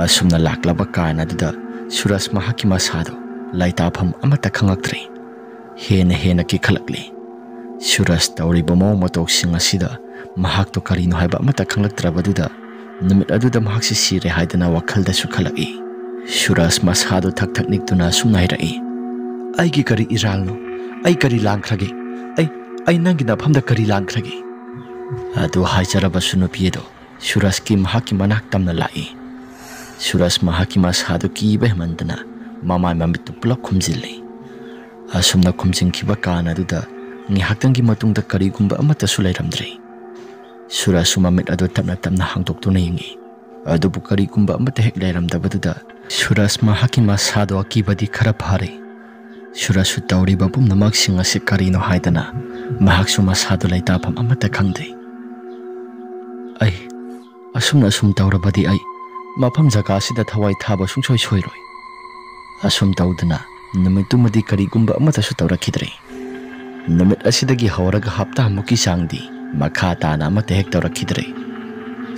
ꯑꯁꯨꯝꯅ ꯂꯥꯛꯂꯕ ꯀꯥꯟ ꯑꯗꯨꯗ ꯁꯨꯔꯖ ꯃꯍꯥꯛꯀꯤ ꯃꯁꯥꯗꯨ ꯂꯩꯇꯥꯐꯝ ꯑꯃꯠꯇ ꯈꯪꯂꯛꯇ꯭ꯔꯦ꯫ ꯍꯦꯟꯅ ꯍꯦꯟꯅ ꯀꯤꯈꯠꯂꯛꯂꯤ꯫ ꯁꯨꯔꯖ ꯇꯧꯔꯤꯕ ꯃꯑꯣꯡ ꯃꯇꯧꯁꯤꯡ ꯑꯁꯤꯗ ꯃꯍꯥꯛꯇꯨ ꯀꯔꯤꯅꯣ ꯍꯥꯏꯕ ꯑꯃꯠꯇ ꯈꯪꯂꯛꯇ꯭ꯔꯕꯗꯨꯗ ꯅꯨꯃꯤꯠ ꯑꯗꯨꯗ ꯃꯍꯥꯛꯁꯤ ꯁꯤꯔꯦ ꯍꯥꯏꯗꯅ ꯋꯥꯈꯜꯗꯁꯨ ꯈꯜꯂꯛꯏ꯫ ꯁꯨꯔꯖ ꯃꯁꯥꯗꯨ ꯊꯛ ꯊꯛ ꯅꯤꯛꯇꯨꯅ ꯑꯁꯨꯝꯅ ꯍꯥꯏꯔꯛꯏ, "ꯑꯩꯒꯤ ꯀꯔꯤ ꯏꯔꯥꯜꯅꯣ? ꯑꯩ ꯀꯔꯤ ꯂꯥꯟꯈ꯭ꯔꯒꯦ? ꯑꯩ, ꯑꯩ ꯅꯪꯒꯤ ꯅꯐꯝꯗ ꯀꯔꯤ ꯂꯥꯟꯈ꯭ꯔꯒꯦ?" ꯑꯗꯨ ꯍꯥꯏꯖꯔꯕꯁꯨ ꯅꯨꯄꯤ ꯑꯗꯨ ꯁꯨꯔꯖꯀꯤ ꯃꯍꯥꯛꯀꯤ ꯃꯅꯥꯛ ꯇꯝꯅ ꯂꯥꯛꯏ꯫ ꯁꯨꯔꯖ ꯃꯍꯥꯛꯀꯤ ꯃꯁꯥꯗꯨ ꯀꯤꯕ ꯍꯦꯟꯃꯟꯗꯅ ꯃꯃꯥꯏ ꯃꯃꯤꯠꯇꯨ ꯄꯨꯂꯞ ꯈꯨꯝꯖꯤꯜꯂꯤ꯫ ꯑꯁꯨꯝꯅ ꯈꯨꯝꯖꯤꯟꯈꯤꯕ ꯀꯥꯟ ꯑꯗꯨꯗ ꯉꯥꯏꯍꯥꯛꯇꯪꯒꯤ ꯃꯇꯨꯡꯗ ꯀꯔꯤꯒꯨꯝꯕ ꯑꯃꯠꯇꯁꯨ ꯂꯩꯔꯝꯗ꯭ꯔꯦ꯫ ꯁꯨꯔꯖꯁꯨ ꯃꯃꯤꯠ ꯑꯗꯨ ꯇꯞꯅ ꯇꯞꯅ ꯍꯥꯡꯗꯣꯛꯇꯨꯅ ꯌꯦꯡꯉꯤ꯫ ꯑꯗꯨꯕꯨ ꯀꯔꯤꯒꯨꯝꯕ ꯑꯃꯠꯇ ꯍꯦꯛ ꯂꯩꯔꯝꯗꯕꯗꯨꯗ ꯁꯨꯔꯖ ꯃꯍꯥꯛꯀꯤ ꯃꯁꯥꯗꯣ ꯑꯀꯤꯕꯗꯤ ꯈꯔ ꯐꯔꯦ꯫ ꯁꯨꯔꯖꯁꯨ ꯇꯧꯔꯤꯕ ꯄꯨꯝꯅꯃꯛꯁꯤꯡ ꯑꯁꯤ ꯀꯔꯤꯅꯣ ꯍꯥꯏꯗꯅ ꯃꯍꯥꯛꯁꯨ ꯃꯁꯥꯗꯣ ꯂꯩꯇꯥꯐꯝ ꯑꯃꯠꯇ ꯈꯪꯗꯦ꯫ "ꯑꯩ ꯑꯁꯨꯝꯅ ꯑꯁꯨꯝ ꯇꯧꯔꯕꯗꯤ ꯑꯩ ꯃꯐꯝ ꯖꯒꯥ ꯑꯁꯤꯗ ꯊꯋꯥꯏ ꯊꯥꯕ ꯁꯨꯡꯁꯣꯏ ꯁꯣꯏꯔꯣꯏ"꯫ ꯑꯁꯨꯝ ꯇꯧꯗꯅ ꯅꯨꯃꯤꯠꯇꯨꯃꯗꯤ ꯀꯔꯤꯒꯨꯝꯕ ꯑꯃꯠꯇꯁꯨ ꯇꯧꯔꯛꯈꯤꯗ꯭ꯔꯦ꯫ ꯅꯨꯃꯤꯠ ꯑꯁꯤꯗꯒꯤ ꯍꯧꯔꯒ ꯍꯞꯇꯥꯃꯨꯛꯀꯤ ꯆꯥꯡꯗꯤ ꯃꯈꯥ ꯇꯥꯅ ꯑꯃꯠꯇ ꯍꯦꯛ ꯇꯧꯔꯛꯈꯤꯗ꯭ꯔꯦ꯫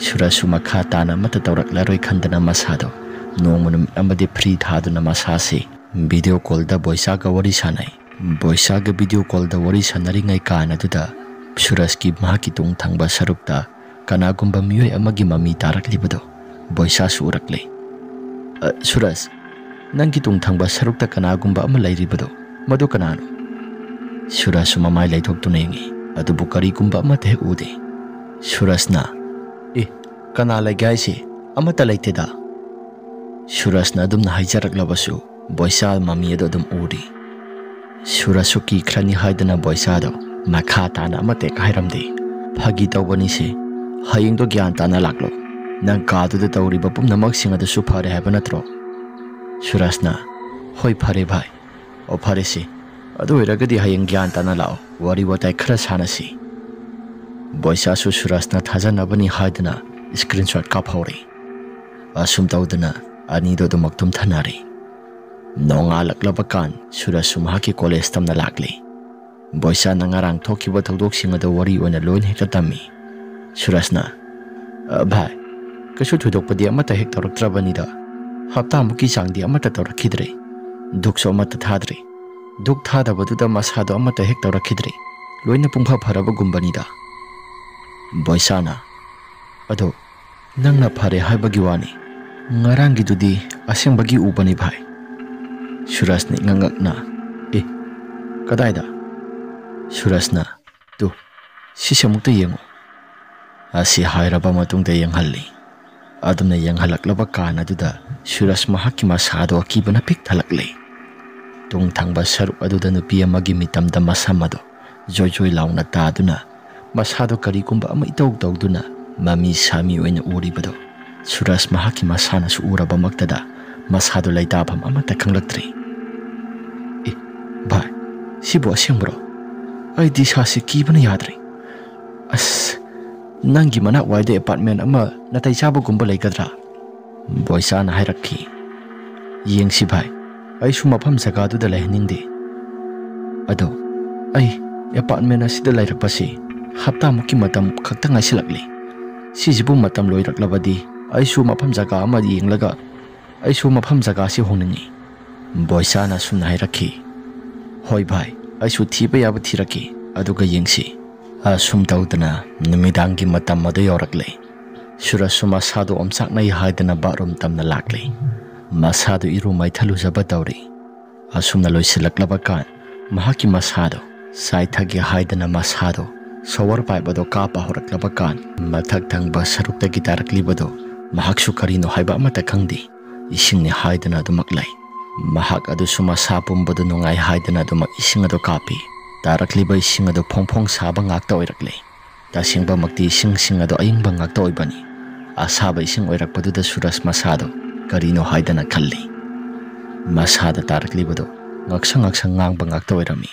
ꯁꯨꯔꯖꯁꯨ ꯃꯈꯥ ꯇꯥꯅ ꯑꯃꯠꯇ ꯇꯧꯔꯛꯂꯔꯣꯏ ꯈꯟꯗꯅ ꯃꯁꯥꯗꯣ ꯅꯣꯡꯃ ꯅꯨꯃꯤꯠ ꯑꯃꯗꯤ ꯐ꯭ꯔꯤ ꯊꯥꯗꯨꯅ ꯃꯁꯥꯁꯤ ꯚꯤꯗꯤꯑꯣ ꯀꯣꯜꯗ ꯕꯣꯏꯆꯥꯒ ꯋꯥꯔꯤ ꯁꯥꯟꯅꯩ꯫ ꯕꯣꯏꯆꯥꯒ ꯚꯤꯗꯤꯑꯣ ꯀꯣꯜꯗ ꯋꯥꯔꯤ ꯁꯥꯟꯅꯔꯤꯉꯩ ꯀꯥꯟ ꯑꯗꯨꯗ ꯁꯨꯔꯖꯀꯤ ꯃꯍꯥꯛꯀꯤ ꯇꯨꯡ ꯊꯪꯕ ꯁꯔꯨꯛꯇ ꯀꯅꯥꯒꯨꯝꯕ ꯃꯤꯑꯣꯏ ꯑꯃꯒꯤ ꯃꯃꯤ ꯇꯥꯔꯛꯂꯤꯕꯗꯣ ꯕꯣꯏꯁꯥꯁꯨ ꯎꯔꯛꯂꯦ꯫ "ꯑ, ꯁꯨꯔꯖ, ꯅꯪꯒꯤ ꯇꯨꯡ ꯊꯪꯕ ꯁꯔꯨꯛꯇ ꯀꯅꯥꯒꯨꯝꯕ ꯑꯃ ꯂꯩꯔꯤꯕꯗꯣ, ꯃꯗꯨ ꯀꯅꯥꯅꯣ?" ꯁꯨꯔꯖꯁꯨ ꯃꯃꯥꯏ ꯂꯩꯊꯣꯛꯇꯨꯅ ꯌꯦꯡꯉꯤ, ꯑꯗꯨꯕꯨ ꯀꯔꯤꯒꯨꯝꯕ ꯑꯃꯠꯇ ꯍꯦꯛ ꯎꯗꯦ꯫ ꯁꯨꯔꯖꯅ, "ꯑꯦ, ꯀꯅꯥ ꯂꯩꯒꯦ ꯍꯥꯏꯁꯦ? ꯑꯃꯠꯇ ꯂꯩꯇꯦꯗ꯫" ꯁꯨꯔꯖꯅ ꯑꯗꯨꯝꯅ ꯍꯥꯏꯖꯔꯛꯂꯕꯁꯨ, ꯕꯣꯏꯁꯥ ꯃꯃꯤ ꯑꯗꯨ ꯑꯗꯨꯝ ꯎꯔꯤ꯫ ꯁꯨꯔꯖꯁꯨ ꯀꯤꯈ꯭ꯔꯅꯤ ꯍꯥꯏꯗꯨꯅ ꯕꯣꯏꯁꯥꯗꯣ ꯃꯈꯥ ꯇꯥꯅ ꯑꯃꯠꯇ ꯍꯦꯛ ꯍꯥꯏꯔꯝꯗꯦ꯫ "ꯐꯥꯒꯤ ꯇꯧꯕꯅꯤꯁꯦ, ꯍꯌꯦꯡꯗꯣ ꯒ꯭ꯌꯥꯟ ꯇꯥꯅ ꯂꯥꯛꯂꯣ꯫ ꯅꯪ ꯀꯥꯗꯨꯗ ꯇꯧꯔꯤꯕ ꯄꯨꯝꯅꯃꯛꯁꯤꯡ ꯑꯗꯨꯁꯨ ꯐꯔꯦ ꯍꯥꯏꯕ ꯅꯠꯇ꯭ꯔꯣ?" ꯁꯨꯔꯖꯅ, "ꯍꯣꯏ, ꯐꯔꯦ ꯚꯥꯏ꯫ ꯑꯣ, ꯐꯔꯦꯁꯦ, ꯑꯗꯨ ꯑꯣꯏꯔꯒꯗꯤ ꯍꯌꯦꯡ ꯒ꯭ꯌꯥꯟ ꯇꯥꯅ ꯂꯥꯛꯑꯣ, ꯋꯥꯔꯤ ꯋꯥꯇꯥꯏ ꯈꯔ ꯁꯥꯟꯅꯁꯤ꯫" ꯕꯣꯏꯁꯥꯁꯨ ꯁꯨꯔꯖꯅ ꯊꯥꯖꯅꯕꯅꯤ ꯍꯥꯏꯗꯨꯅ screenshot ꯀꯥꯞꯍꯧꯔꯦ꯫ ꯑꯁꯨꯝ ꯇꯧꯗꯨꯅ ꯑꯅꯤꯗꯣ ꯑꯗꯨꯃꯛ ꯇꯨꯝꯊꯅꯔꯦ꯫ ꯅꯣꯡꯉꯥꯜꯂꯛꯂꯕ ꯀꯥꯟ ꯁꯨꯔꯖꯁꯨ ꯃꯍꯥꯛꯀꯤ ꯀꯣꯂꯦꯖ ꯇꯝꯅ ꯂꯥꯛꯂꯦ꯫ ꯕꯣꯏꯁꯥꯅ ꯉꯔꯥꯡ ꯊꯣꯛꯈꯤꯕ ꯊꯧꯗꯣꯛꯁꯤꯡ ꯑꯗꯨ ꯋꯥꯔꯤ ꯑꯣꯏꯅ ꯂꯣꯏꯅ ꯍꯦꯛꯇ ꯇꯝꯃꯤ꯫ ꯁꯨꯔꯖꯅ, "ꯑ, ꯚꯥꯏ, ꯀꯩꯁꯨ ꯊꯣꯏꯗꯣꯛꯄꯗꯤ ꯑꯃꯠꯇ ꯍꯦꯛ ꯇꯧꯔꯛꯇ꯭ꯔꯕꯅꯤꯗ꯫ ꯍꯞꯇꯥꯃꯨꯛꯀꯤ ꯆꯥꯡꯗꯤ ꯑꯃꯠꯇ ꯇꯧꯔꯛꯈꯤꯗ꯭ꯔꯦ꯫ ꯙꯨꯛꯁꯨ ꯑꯃꯠꯇ ꯊꯥꯗ꯭ꯔꯦ꯫ ꯙꯨꯛ ꯊꯥꯗꯕꯗꯨꯗ ꯃꯁꯥꯗꯣ ꯑꯃꯠꯇ ꯍꯦꯛ ꯇꯧꯔꯛꯈꯤꯗ꯭ꯔꯦ꯫ ꯂꯣꯏꯅ ꯄꯨꯡꯐ ꯐꯔꯕꯒꯨꯝꯕꯅꯤꯗ꯫" ꯕꯣꯏꯁꯥꯅ, "ꯑꯗꯣ ꯅꯪꯅ ꯐꯔꯦ ꯍꯥꯏꯕꯒꯤ ꯋꯥꯅꯤ, ꯉꯔꯥꯡꯒꯤꯗꯨꯗꯤ ꯑꯁꯦꯡꯕꯒꯤ ꯎꯕꯅꯤ ꯚꯥꯏ꯫" ꯁꯨꯔꯖꯅ ꯏꯉꯛ ꯉꯛꯅ, "ꯑꯦ, ꯀꯗꯥꯏꯗ?" ꯁꯨꯔꯖꯅ, "ꯇꯨ, ꯁꯤꯁꯦ ꯑꯃꯨꯛꯇ ꯌꯦꯡꯉꯨ꯫" ꯑꯁꯤ ꯍꯥꯏꯔꯕ ꯃꯇꯨꯡꯗ ꯌꯦꯡꯍꯜꯂꯤ꯫ ꯑꯗꯨꯅ ꯌꯦꯡꯍꯜꯂꯛꯂꯕ ꯀꯥꯟ ꯑꯗꯨꯗ ꯁꯨꯔꯖ ꯃꯍꯥꯛꯀꯤ ꯃꯁꯥꯗꯣ ꯑꯀꯤꯕꯅ ꯄꯤꯛ ꯊꯜꯂꯛꯂꯦ꯫ ꯇꯨꯡ ꯊꯪꯕ ꯁꯔꯨꯛ ꯑꯗꯨꯗ ꯅꯨꯄꯤ ꯑꯃꯒꯤ ꯃꯤꯇꯝꯗ ꯃꯁꯝ ꯑꯗꯨ ꯖꯣꯏ ꯖꯣꯏ ꯂꯥꯎꯅ ꯇꯥꯗꯨꯅ, ꯃꯁꯥꯗꯣ ꯀꯔꯤꯒꯨꯝꯕ ꯑꯃ ꯏꯇꯧ ꯇꯧꯗꯨꯅ ꯃꯃꯤ ꯁꯥꯃꯤ ꯑꯣꯏꯅ ꯎꯔꯤꯕꯗꯣ ꯁꯨꯔꯖ ꯃꯍꯥꯛꯀꯤ ꯃꯁꯥꯅꯁꯨ ꯎꯔꯕꯃꯛꯇꯗ ꯃꯁꯥꯗꯣ ꯂꯩꯇꯥꯐꯝ ꯑꯃꯠꯇ ꯈꯪꯂꯛꯇ꯭ꯔꯦ꯫ "ꯑꯦ, ꯚꯥꯏ, ꯁꯤꯕꯨ ꯑꯁꯦꯡꯕꯔꯣ? ꯑꯩꯗꯤ ꯏꯁꯥꯁꯦ ꯀꯤꯕꯅ ꯌꯥꯗ꯭ꯔꯦ꯫ ꯑꯁ, ꯅꯪꯒꯤ ꯃꯅꯥꯛ ꯋꯥꯏꯗ apartment ꯑꯃ ꯅꯥꯇꯩ ꯆꯥꯕꯒꯨꯝꯕ ꯂꯩꯒꯗ꯭ꯔꯥ?" ꯕꯣꯏꯆꯥꯅ ꯍꯥꯏꯔꯛꯈꯤ꯫ "ꯌꯦꯡꯁꯤ ꯚꯥꯏ, ꯑꯩꯁꯨ ꯃꯐꯝ ꯖꯒꯥꯗꯨꯗ ꯂꯩꯍꯟꯅꯤꯡꯗꯦ꯫ ꯑꯗꯣ ꯑꯩ apartment ꯑꯁꯤꯗ ꯂꯩꯔꯛꯄꯁꯤ ꯍꯞꯇꯥꯃꯨꯛꯀꯤ ꯃꯇꯝ ꯈꯛꯇ ꯉꯥꯏꯁꯤꯜꯂꯛꯂꯤ꯫ ꯁꯤꯁꯤꯕꯨ ꯃꯇꯝ ꯂꯣꯏꯔꯛꯂꯕꯗꯤ ꯑꯩꯁꯨ ꯃꯐꯝ ꯖꯒꯥ ꯑꯃ ꯌꯦꯡꯂꯒ ꯑꯩꯁꯨ ꯃꯐꯝ ꯖꯒꯥꯁꯤ ꯍꯣꯡꯅꯤꯡꯏ꯫" ꯕꯣꯏꯆꯥꯅ ꯑꯁꯨꯝꯅ ꯍꯥꯏꯔꯛꯈꯤ꯫ "ꯍꯣꯏ ꯚꯥꯏ, ꯑꯩꯁꯨ ꯊꯤꯕ ꯌꯥꯕ ꯊꯤꯔꯛꯀꯦ, ꯑꯗꯨꯒ ꯌꯦꯡꯁꯤ꯫" ꯑꯁꯨꯝ ꯇꯧꯗꯅ ꯅꯨꯃꯤꯗꯥꯡꯒꯤ ꯃꯇꯝ ꯑꯗꯨ ꯌꯧꯔꯛꯂꯦ꯫ ꯁꯨꯔꯖꯁꯨ ꯃꯁꯥꯗꯨ ꯑꯣꯝꯆꯥꯛꯅꯩ ꯍꯥꯏꯗꯅ ꯕꯥꯠꯔꯨꯝ ꯇꯝꯅ ꯂꯥꯛꯂꯦ꯫ ꯃꯁꯥꯗꯨ ꯏꯔꯨ ꯃꯥꯏꯊꯜꯂꯨꯖꯕ ꯇꯧꯔꯤ꯫ ꯑꯁꯨꯝꯅ ꯂꯣꯏꯁꯤꯜꯂꯛꯂꯕ ꯀꯥꯟ ꯃꯍꯥꯛꯀꯤ ꯃꯁꯥꯗꯣ ꯆꯥꯏꯊꯒꯦ ꯍꯥꯏꯗꯅ ꯃꯁꯥꯗꯣ ꯁꯣꯋꯔ ꯄꯥꯏꯞ ꯑꯗꯣ ꯀꯥꯞꯄ ꯍꯧꯔꯛꯂꯕ ꯀꯥꯟ ꯃꯊꯛ ꯊꯪꯕ ꯁꯔꯨꯛꯇꯒꯤ ꯇꯥꯔꯛꯂꯤꯕꯗꯣ ꯃꯍꯥꯛꯁꯨ ꯀꯔꯤꯅꯣ ꯍꯥꯏꯕ ꯑꯃꯠꯇ ꯈꯪꯗꯦ꯫ ꯏꯁꯤꯡꯅꯤ ꯍꯥꯏꯗꯅ ꯑꯗꯨꯃꯛ ꯂꯩ꯫ ꯃꯍꯥꯛ ꯑꯗꯨꯁꯨ ꯃꯁꯥ ꯄꯨꯝꯕꯗꯨ ꯅꯨꯡꯉꯥꯏ ꯍꯥꯏꯗꯅ ꯑꯗꯨꯃꯛ ꯏꯁꯤꯡ ꯑꯗꯨ ꯀꯥꯞꯄꯤ꯫ ꯇꯥꯔꯛꯂꯤꯕ ꯏꯁꯤꯡ ꯑꯗꯨ ꯐꯣꯡ ꯐꯣꯡ ꯁꯥꯕ ꯉꯥꯛꯇ ꯑꯣꯏꯔꯛꯂꯦ꯫ ꯇꯁꯦꯡꯕꯃꯛꯇꯤ ꯏꯁꯤꯡꯁꯤꯡ ꯑꯗꯨ ꯑꯏꯪꯕ ꯉꯥꯛꯇ ꯑꯣꯏꯕꯅꯤ꯫ ꯑꯁꯥꯕ ꯏꯁꯤꯡ ꯑꯣꯏꯔꯛꯄꯗꯨꯗ ꯁꯨꯔꯖ ꯃꯁꯥꯗꯣ ꯀꯔꯤꯅꯣ ꯍꯥꯏꯗꯅ ꯈꯜꯂꯤ꯫ ꯃꯁꯥꯗ ꯇꯥꯔꯛꯂꯤꯕꯗꯨ ꯉꯛꯁꯪ ꯉꯛꯁꯪ ꯉꯥꯡꯕ ꯉꯥꯛꯇ ꯑꯣꯏꯔꯝꯃꯤ꯫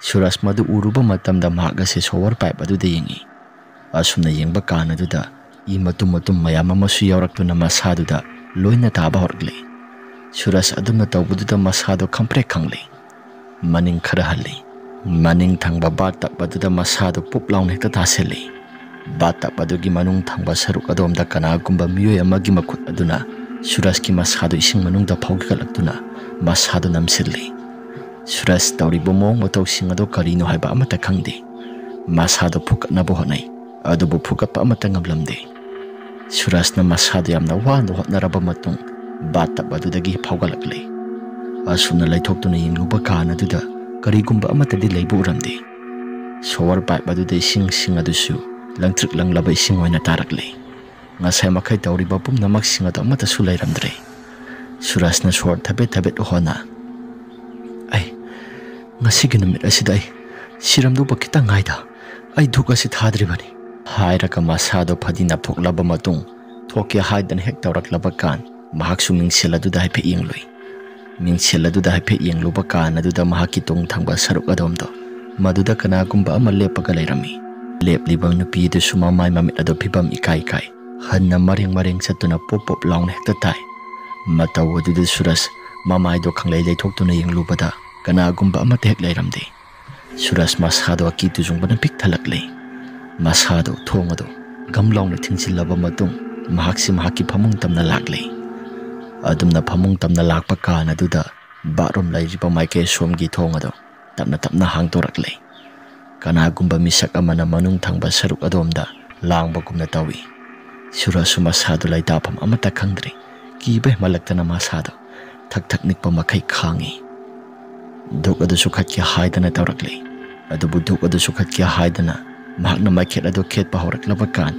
ꯁꯨꯔꯖ ꯃꯗꯨ ꯎꯔꯨꯕ ꯃꯇꯝꯗ ꯃꯍꯥꯛ ꯑꯁꯤ ꯁꯣꯋꯔ ꯄꯥꯏꯞ ꯑꯗꯨꯗ ꯌꯦꯡꯉꯤ꯫ ꯑꯁꯨꯝꯅ ꯌꯦꯡꯕ ꯀꯥꯟ ꯑꯗꯨꯗ ꯏ ꯃꯇꯨꯝ ꯃꯇꯨꯝ ꯃꯌꯥꯝ ꯑꯃꯁꯨ ꯌꯥꯎꯔꯛꯇꯨꯅ ꯃꯁꯥꯗꯨꯗ ꯂꯣꯏꯅ ꯇꯥꯕ ꯍꯧꯔꯛꯂꯦ꯫ ꯁꯨꯔꯖ ꯑꯗꯨꯝꯅ ꯇꯧꯕꯗꯨꯗ ꯃꯁꯥꯗꯣ ꯈꯪꯄ꯭ꯔꯦꯛ ꯈꯪꯂꯦ꯫ ꯃꯅꯤꯡ ꯈꯔ ꯍꯜꯂꯤ꯫ ꯃꯅꯤꯡ ꯊꯪꯕ ꯕꯥꯠ ꯇꯕ ꯑꯗꯨꯗ ꯃꯁꯥꯗꯨ ꯄꯨꯞ ꯂꯥꯎꯅ ꯍꯦꯛꯇ ꯇꯥꯁꯤꯜꯂꯤ꯫ ꯕꯥꯠ ꯇꯕ ꯑꯗꯨꯒꯤ ꯃꯅꯨꯡ ꯊꯪꯕ ꯁꯔꯨꯛ ꯑꯗꯣꯝꯗ ꯀꯅꯥꯒꯨꯝꯕ ꯃꯤꯑꯣꯏ ꯑꯃꯒꯤ ꯃꯈꯨꯠ ꯑꯗꯨꯅ ꯁꯨꯔꯖꯀꯤ ꯃꯁꯥꯗꯨ ꯏꯁꯤꯡ ꯃꯅꯨꯡꯗ ꯐꯥꯎꯒꯠꯂꯛꯇꯨꯅ ꯃꯁꯥꯗꯨ ꯅꯝꯁꯤꯜꯂꯤ꯫ ꯁꯨꯔꯖ ꯇꯧꯔꯤꯕ ꯃꯑꯣꯡ ꯃꯇꯧꯁꯤꯡ ꯑꯗꯨ ꯀꯔꯤꯅꯣ ꯍꯥꯏꯕ ꯑꯃꯠꯇ ꯈꯪꯗꯦ꯫ ꯃꯁꯥꯗꯨ ꯐꯨꯒꯠꯅꯕ ꯍꯣꯠꯅꯩ, ꯑꯗꯨꯕꯨ ꯐꯨꯒꯠꯄ ꯑꯃꯠꯇ ꯉꯝꯂꯝꯗꯦ꯫ ꯁꯨꯔꯖꯅ ꯃꯁꯥꯗꯨ ꯌꯥꯝꯅ ꯋꯥꯅ ꯍꯣꯠꯅꯔꯕ ꯃꯇꯨꯡ ꯕꯥꯠ ꯇꯕ ꯑꯗꯨꯗꯒꯤ ꯐꯥꯎꯒꯠꯂꯛꯂꯦ꯫ ꯑꯁꯨꯝꯅ ꯂꯩꯊꯣꯛꯇꯨꯅ ꯌꯦꯡꯂꯨꯕ ꯀꯥꯟ ꯑꯗꯨꯗ ꯀꯔꯤꯒꯨꯝꯕ ꯑꯃꯠꯇꯗꯤ ꯂꯩꯕ ꯎꯔꯝꯗꯦ꯫ ꯁꯣꯋꯔ ꯄꯥꯏꯞ ꯑꯗꯨꯗ ꯏꯁꯤꯡꯁꯤꯡ ꯑꯗꯨꯁꯨ ꯂꯪꯇ꯭ꯔꯤꯛ ꯂꯪꯂꯕ ꯏꯁꯤꯡ ꯑꯣꯏꯅ ꯇꯥꯔꯛꯂꯦ꯫ ꯉꯁꯥꯏ ꯃꯈꯩ ꯇꯧꯔꯤꯕ ꯄꯨꯝꯅꯃꯛꯁꯤꯡ ꯑꯗꯨ ꯑꯃꯠꯇꯁꯨ ꯂꯩꯔꯝꯗ꯭ꯔꯦ꯫ ꯁꯨꯔꯖꯅ ꯁꯣꯔ ꯊꯕꯦꯠ ꯊꯕꯦꯠ ꯍꯣꯟꯅ, "ꯑꯩ, ꯉꯁꯤꯒꯤ ꯅꯨꯃꯤꯠ ꯑꯁꯤꯗ ꯑꯩ ꯁꯤꯔꯝꯗꯧꯕ ꯈꯤꯇꯪ ꯉꯥꯏꯗ, ꯑꯩ ꯙꯨꯛ ꯑꯁꯤ ꯊꯥꯗ꯭ꯔꯤꯕꯅꯤ," ꯍꯥꯏꯔꯒ ꯃꯁꯥꯗꯣ ꯐꯗꯤꯅ ꯐꯨꯛꯂꯕ ꯃꯇꯨꯡ ꯊꯣꯛꯀꯦ ꯍꯥꯏꯗꯅ ꯍꯦꯛ ꯇꯧꯔꯛꯂꯕ ꯀꯥꯟ ꯃꯍꯥꯛꯁꯨ ꯃꯤꯡꯁꯦꯜ ꯑꯗꯨꯗ ꯍꯥꯏꯐꯦꯠ ꯌꯦꯡꯂꯨꯏ꯫ ꯃꯤꯡꯁꯦꯜ ꯑꯗꯨꯗ ꯍꯥꯏꯐꯦꯠ ꯌꯦꯡꯂꯨꯕ ꯀꯥꯟ ꯑꯗꯨꯗ ꯃꯍꯥꯛꯀꯤ ꯇꯨꯡ ꯊꯪꯕ ꯁꯔꯨꯛ ꯑꯗꯣꯝꯗꯣ ꯃꯗꯨꯗ ꯀꯅꯥꯒꯨꯝꯕ ꯑꯃ ꯂꯦꯞꯄꯒ ꯂꯩꯔꯝꯃꯤ꯫ ꯂꯦꯞꯂꯤꯕ ꯅꯨꯄꯤ ꯑꯗꯨꯁꯨ ꯃꯃꯥꯏ ꯃꯃꯤꯠ ꯑꯗꯨ ꯐꯤꯕꯝ ꯏꯀꯥꯏ ꯀꯥꯏ꯫ ꯍꯟꯅ ꯃꯔꯦꯡ ꯃꯔꯦꯡ ꯆꯠꯇꯨꯅ ꯄꯣꯞ ꯄꯣꯞ ꯂꯥꯎꯅ ꯍꯦꯛꯇ ꯇꯥꯏ꯫ ꯃꯇꯧ ꯑꯗꯨꯗ ꯁꯨꯔꯖ ꯃꯃꯥꯏꯗꯣ ꯈꯪꯂꯩ ꯂꯩꯊꯣꯛꯇꯨꯅ ꯌꯦꯡꯂꯨꯕꯗ ꯀꯅꯥꯒꯨꯝꯕ ꯑꯃꯠꯇ ꯍꯦꯛ ꯂꯩꯔꯝꯗꯦ꯫ ꯁꯨꯔꯖ ꯃꯁꯥꯗꯣ ꯑꯀꯤ ꯇꯨꯖꯨꯡꯕꯅ ꯄꯤꯛ ꯊꯜꯂꯛꯂꯦ꯫ ꯃꯁꯥꯗꯣ ꯊꯣꯡ ꯑꯗꯨ ꯒꯝ ꯂꯥꯎꯅ ꯊꯤꯡꯖꯤꯜꯂꯕ ꯃꯇꯨꯡ ꯃꯍꯥꯛꯁꯤ ꯃꯍꯥꯛꯀꯤ ꯐꯃꯨꯡ ꯇꯝꯅ ꯂꯥꯛꯂꯦ꯫ ꯑꯗꯨꯝꯅ ꯐꯃꯨꯡ ꯇꯝꯅ ꯂꯥꯛꯄ ꯀꯥꯟ ꯑꯗꯨꯗ ꯕꯥꯠꯔꯨꯝ ꯂꯩꯔꯤꯕ ꯃꯥꯏꯀꯩ ꯁꯣꯝꯒꯤ ꯊꯣꯡ ꯑꯗꯨ ꯇꯞꯅ ꯇꯞꯅ ꯍꯥꯡꯗꯣꯔꯛꯂꯦ꯫ ꯀꯅꯥꯒꯨꯝꯕ ꯃꯤꯁꯛ ꯑꯃꯅ ꯃꯅꯨꯡ ꯊꯪꯕ ꯁꯔꯨꯛ ꯑꯗꯣꯝꯗ ꯂꯥꯡꯕꯒꯨꯝꯅ ꯇꯧꯏ꯫ ꯁꯨꯔꯖꯁꯨ ꯃꯁꯥꯗꯨ ꯂꯩꯇꯥꯐꯝ ꯑꯃꯠꯇ ꯈꯪꯗ꯭ꯔꯦ꯫ ꯀꯤꯕ ꯍꯦꯟꯃꯜꯂꯛꯇꯅ ꯃꯁꯥꯗꯣ ꯊꯛ ꯊꯛ ꯅꯤꯛꯄ ꯃꯈꯩ ꯈꯥꯡꯉꯤ꯫ ꯙꯨꯛ ꯑꯗꯨ ꯁꯨꯈꯠꯀꯦ ꯍꯥꯏꯗꯅ ꯇꯧꯔꯛꯂꯤ꯫ ꯑꯗꯨꯕꯨ ꯙꯨꯛ ꯑꯗꯨ ꯁꯨꯈꯠꯀꯦ ꯍꯥꯏꯗꯅ ꯃꯍꯥꯛꯅ ꯃꯩꯈꯦꯠ ꯑꯗꯨ ꯈꯦꯠꯄ ꯍꯧꯔꯛꯂꯕ ꯀꯥꯟ,